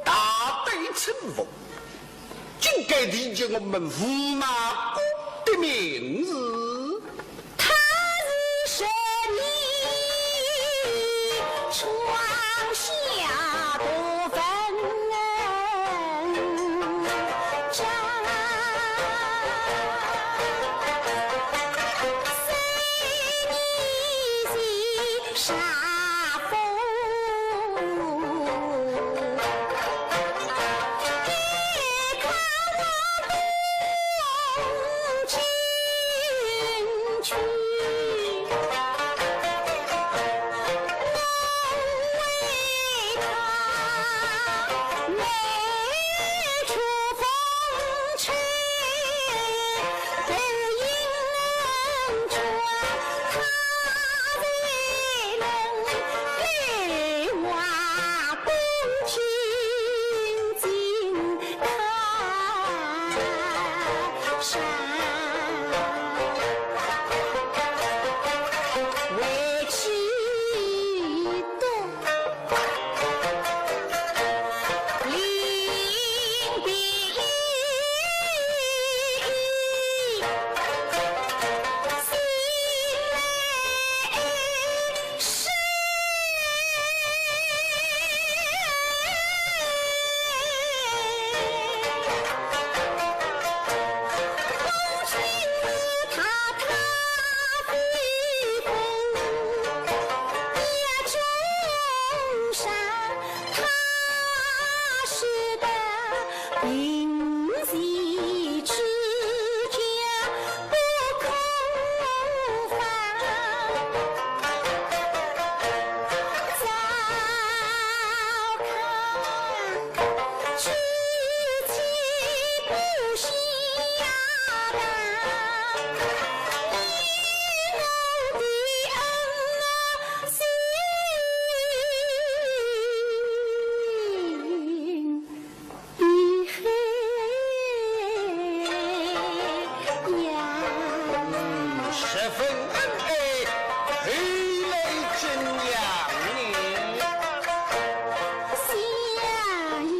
大胆称呼，竟敢提及我们驸马公的名字。 他是十里窗下独文章，三年前杀父，一看我不进去。分恩爱，后来怎样呢？相爷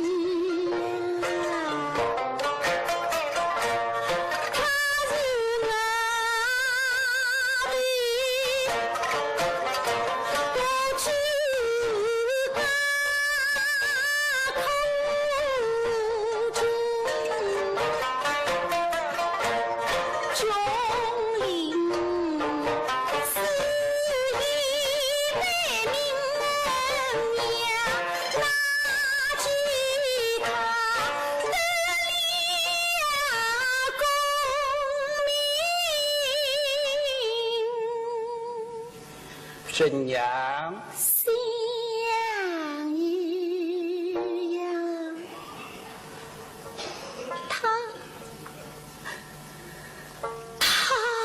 呀，他是我的不知道。 怎样？相爷呀，他，他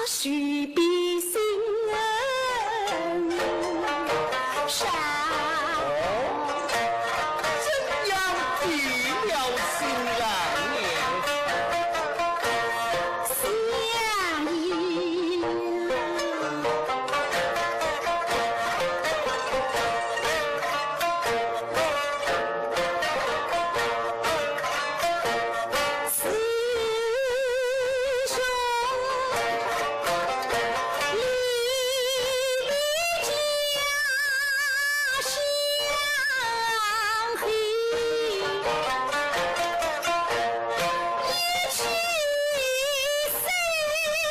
许必心恩上。哦，怎样比了心上呢？ 相爷呀，师兄，你的家 乡黑，一起生你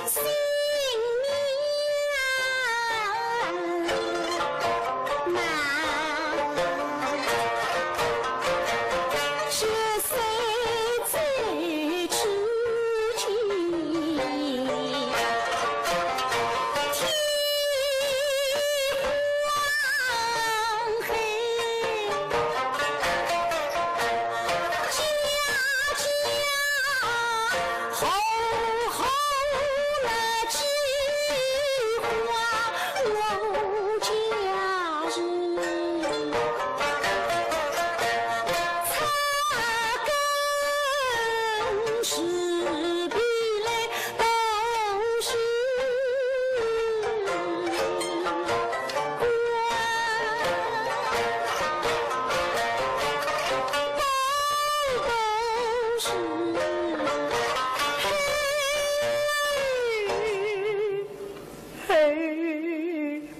性命啊，这谁最知情？ 天荒黑，家家厚厚那几花我家人。 嘿，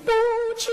不知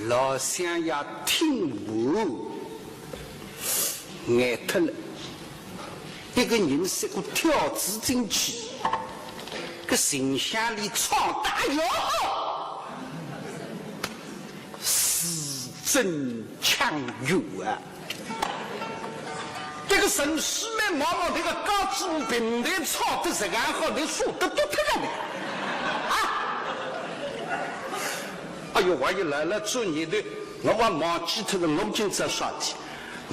老相爷听完，呆脱了。一个人是个跳仔进去，搿形象里唱大哟，字正腔圆啊！ 搿个陈世美毛毛搿个架子平台唱得实梗好，侬舍得丢脱了呢？啊？哎哟，我又来了，转念头，我还忘记脱了，我今朝啥体？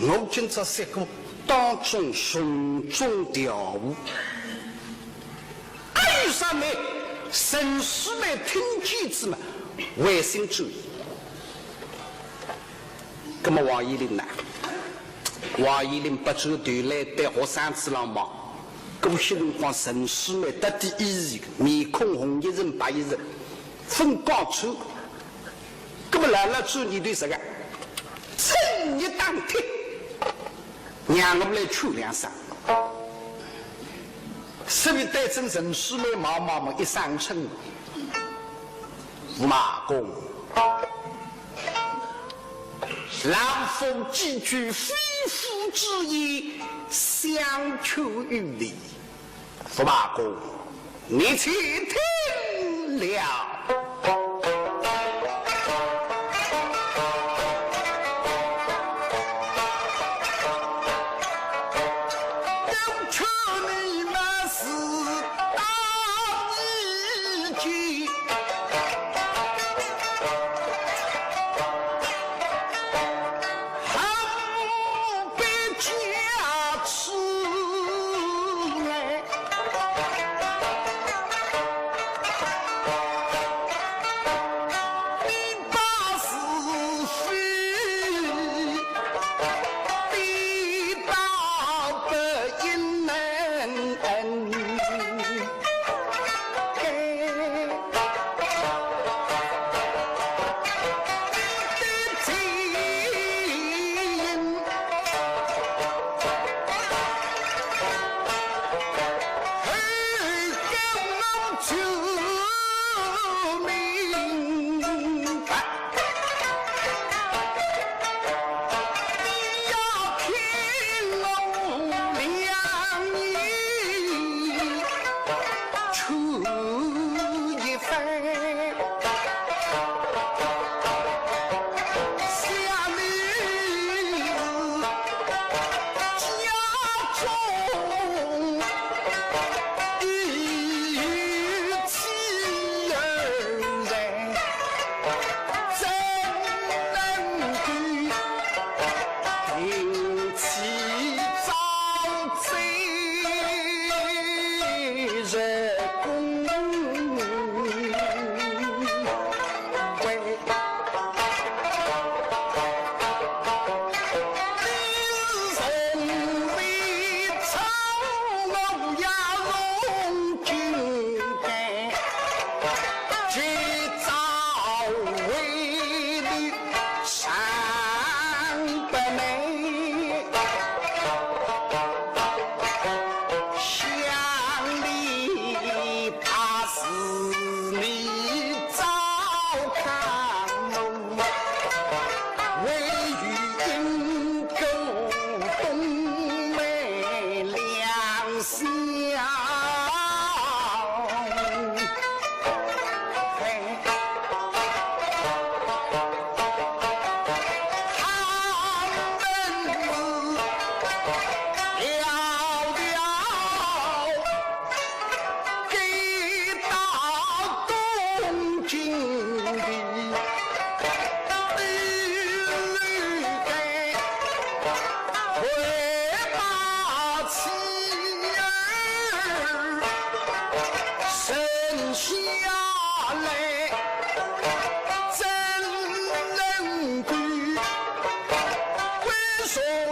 我今朝说过当中从中调和。哎，有啥呢？陈世美听见仔嘛，回心转意。 那么王延龄呢？王延龄拨转头来对学生子浪望，搿歇辰光陈世美搭底依然面孔红一层白一层，朆讲出。那么老老转念头实梗，趁热打铁，让我来劝两声。所以对准陈世美望望么一声嗔。 驸马公，老夫几句肺腑之言，相劝于你。驸马公，你且听了。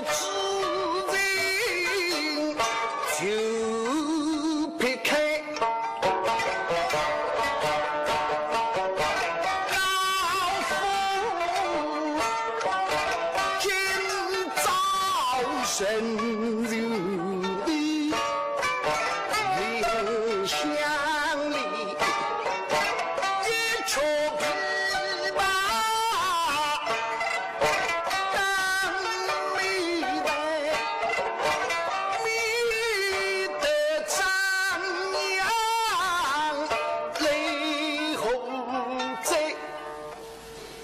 之情就撇开。老夫今朝仍旧的林香里，一曲琵琶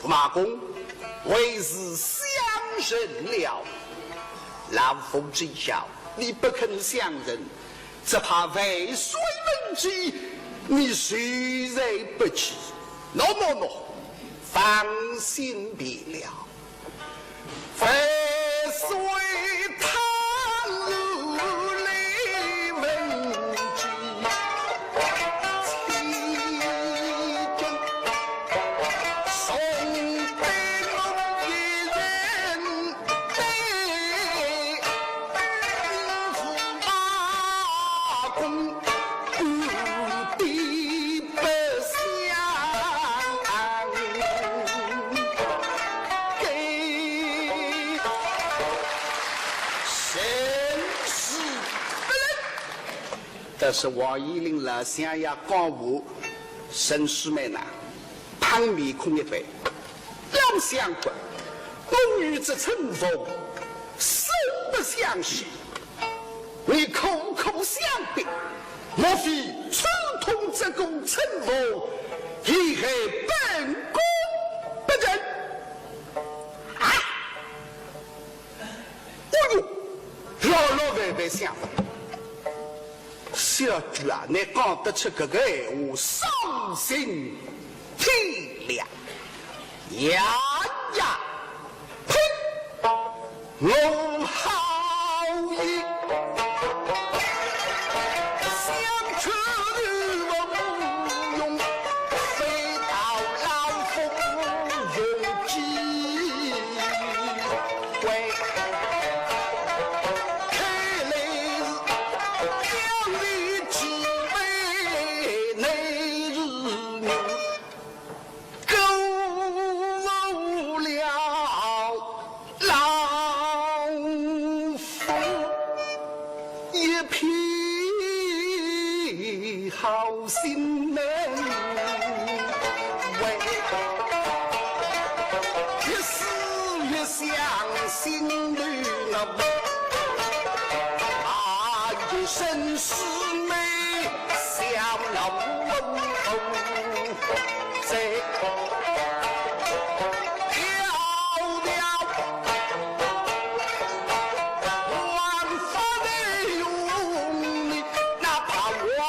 驸马公，为时相认了。老夫知晓，你不肯相认，只怕万岁问起，你实在不起。喏，喏，喏，放心便了。 万岁他日来问起，其中送得我一人对，驸马公。 不相给。但是王延龄老相爷讲话，沈世美呢，板面孔一板，老相公，我与这陈凤素不相识， 你苦苦相逼，莫非串通这个陈凤，陷害本宫不成？啊！哎呦，老老万万想勿到，小鬼啊，你讲得出搿个闲话，丧尽天良。呀呀！ 呸！我好意，想出你我无用，非到老夫用机会，看来是将你机会，乃是我 辜负了老夫一片好心呢。为一时一想心头那么，啊，一身是美。 小老在跳跳，王法的用力，哪怕王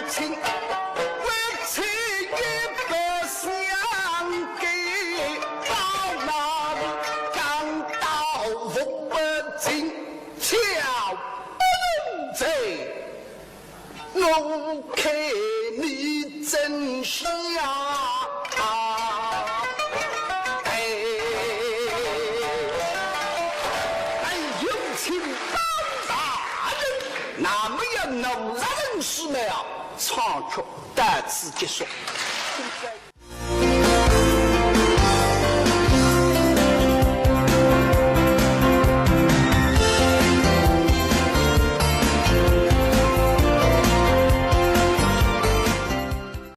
亲，为妻也不想给，到那里讲到我不进，叫不能在。 我看你真是啊，哎，哎，有请包大人。那么要弄啥人是没有？唱曲到此结束。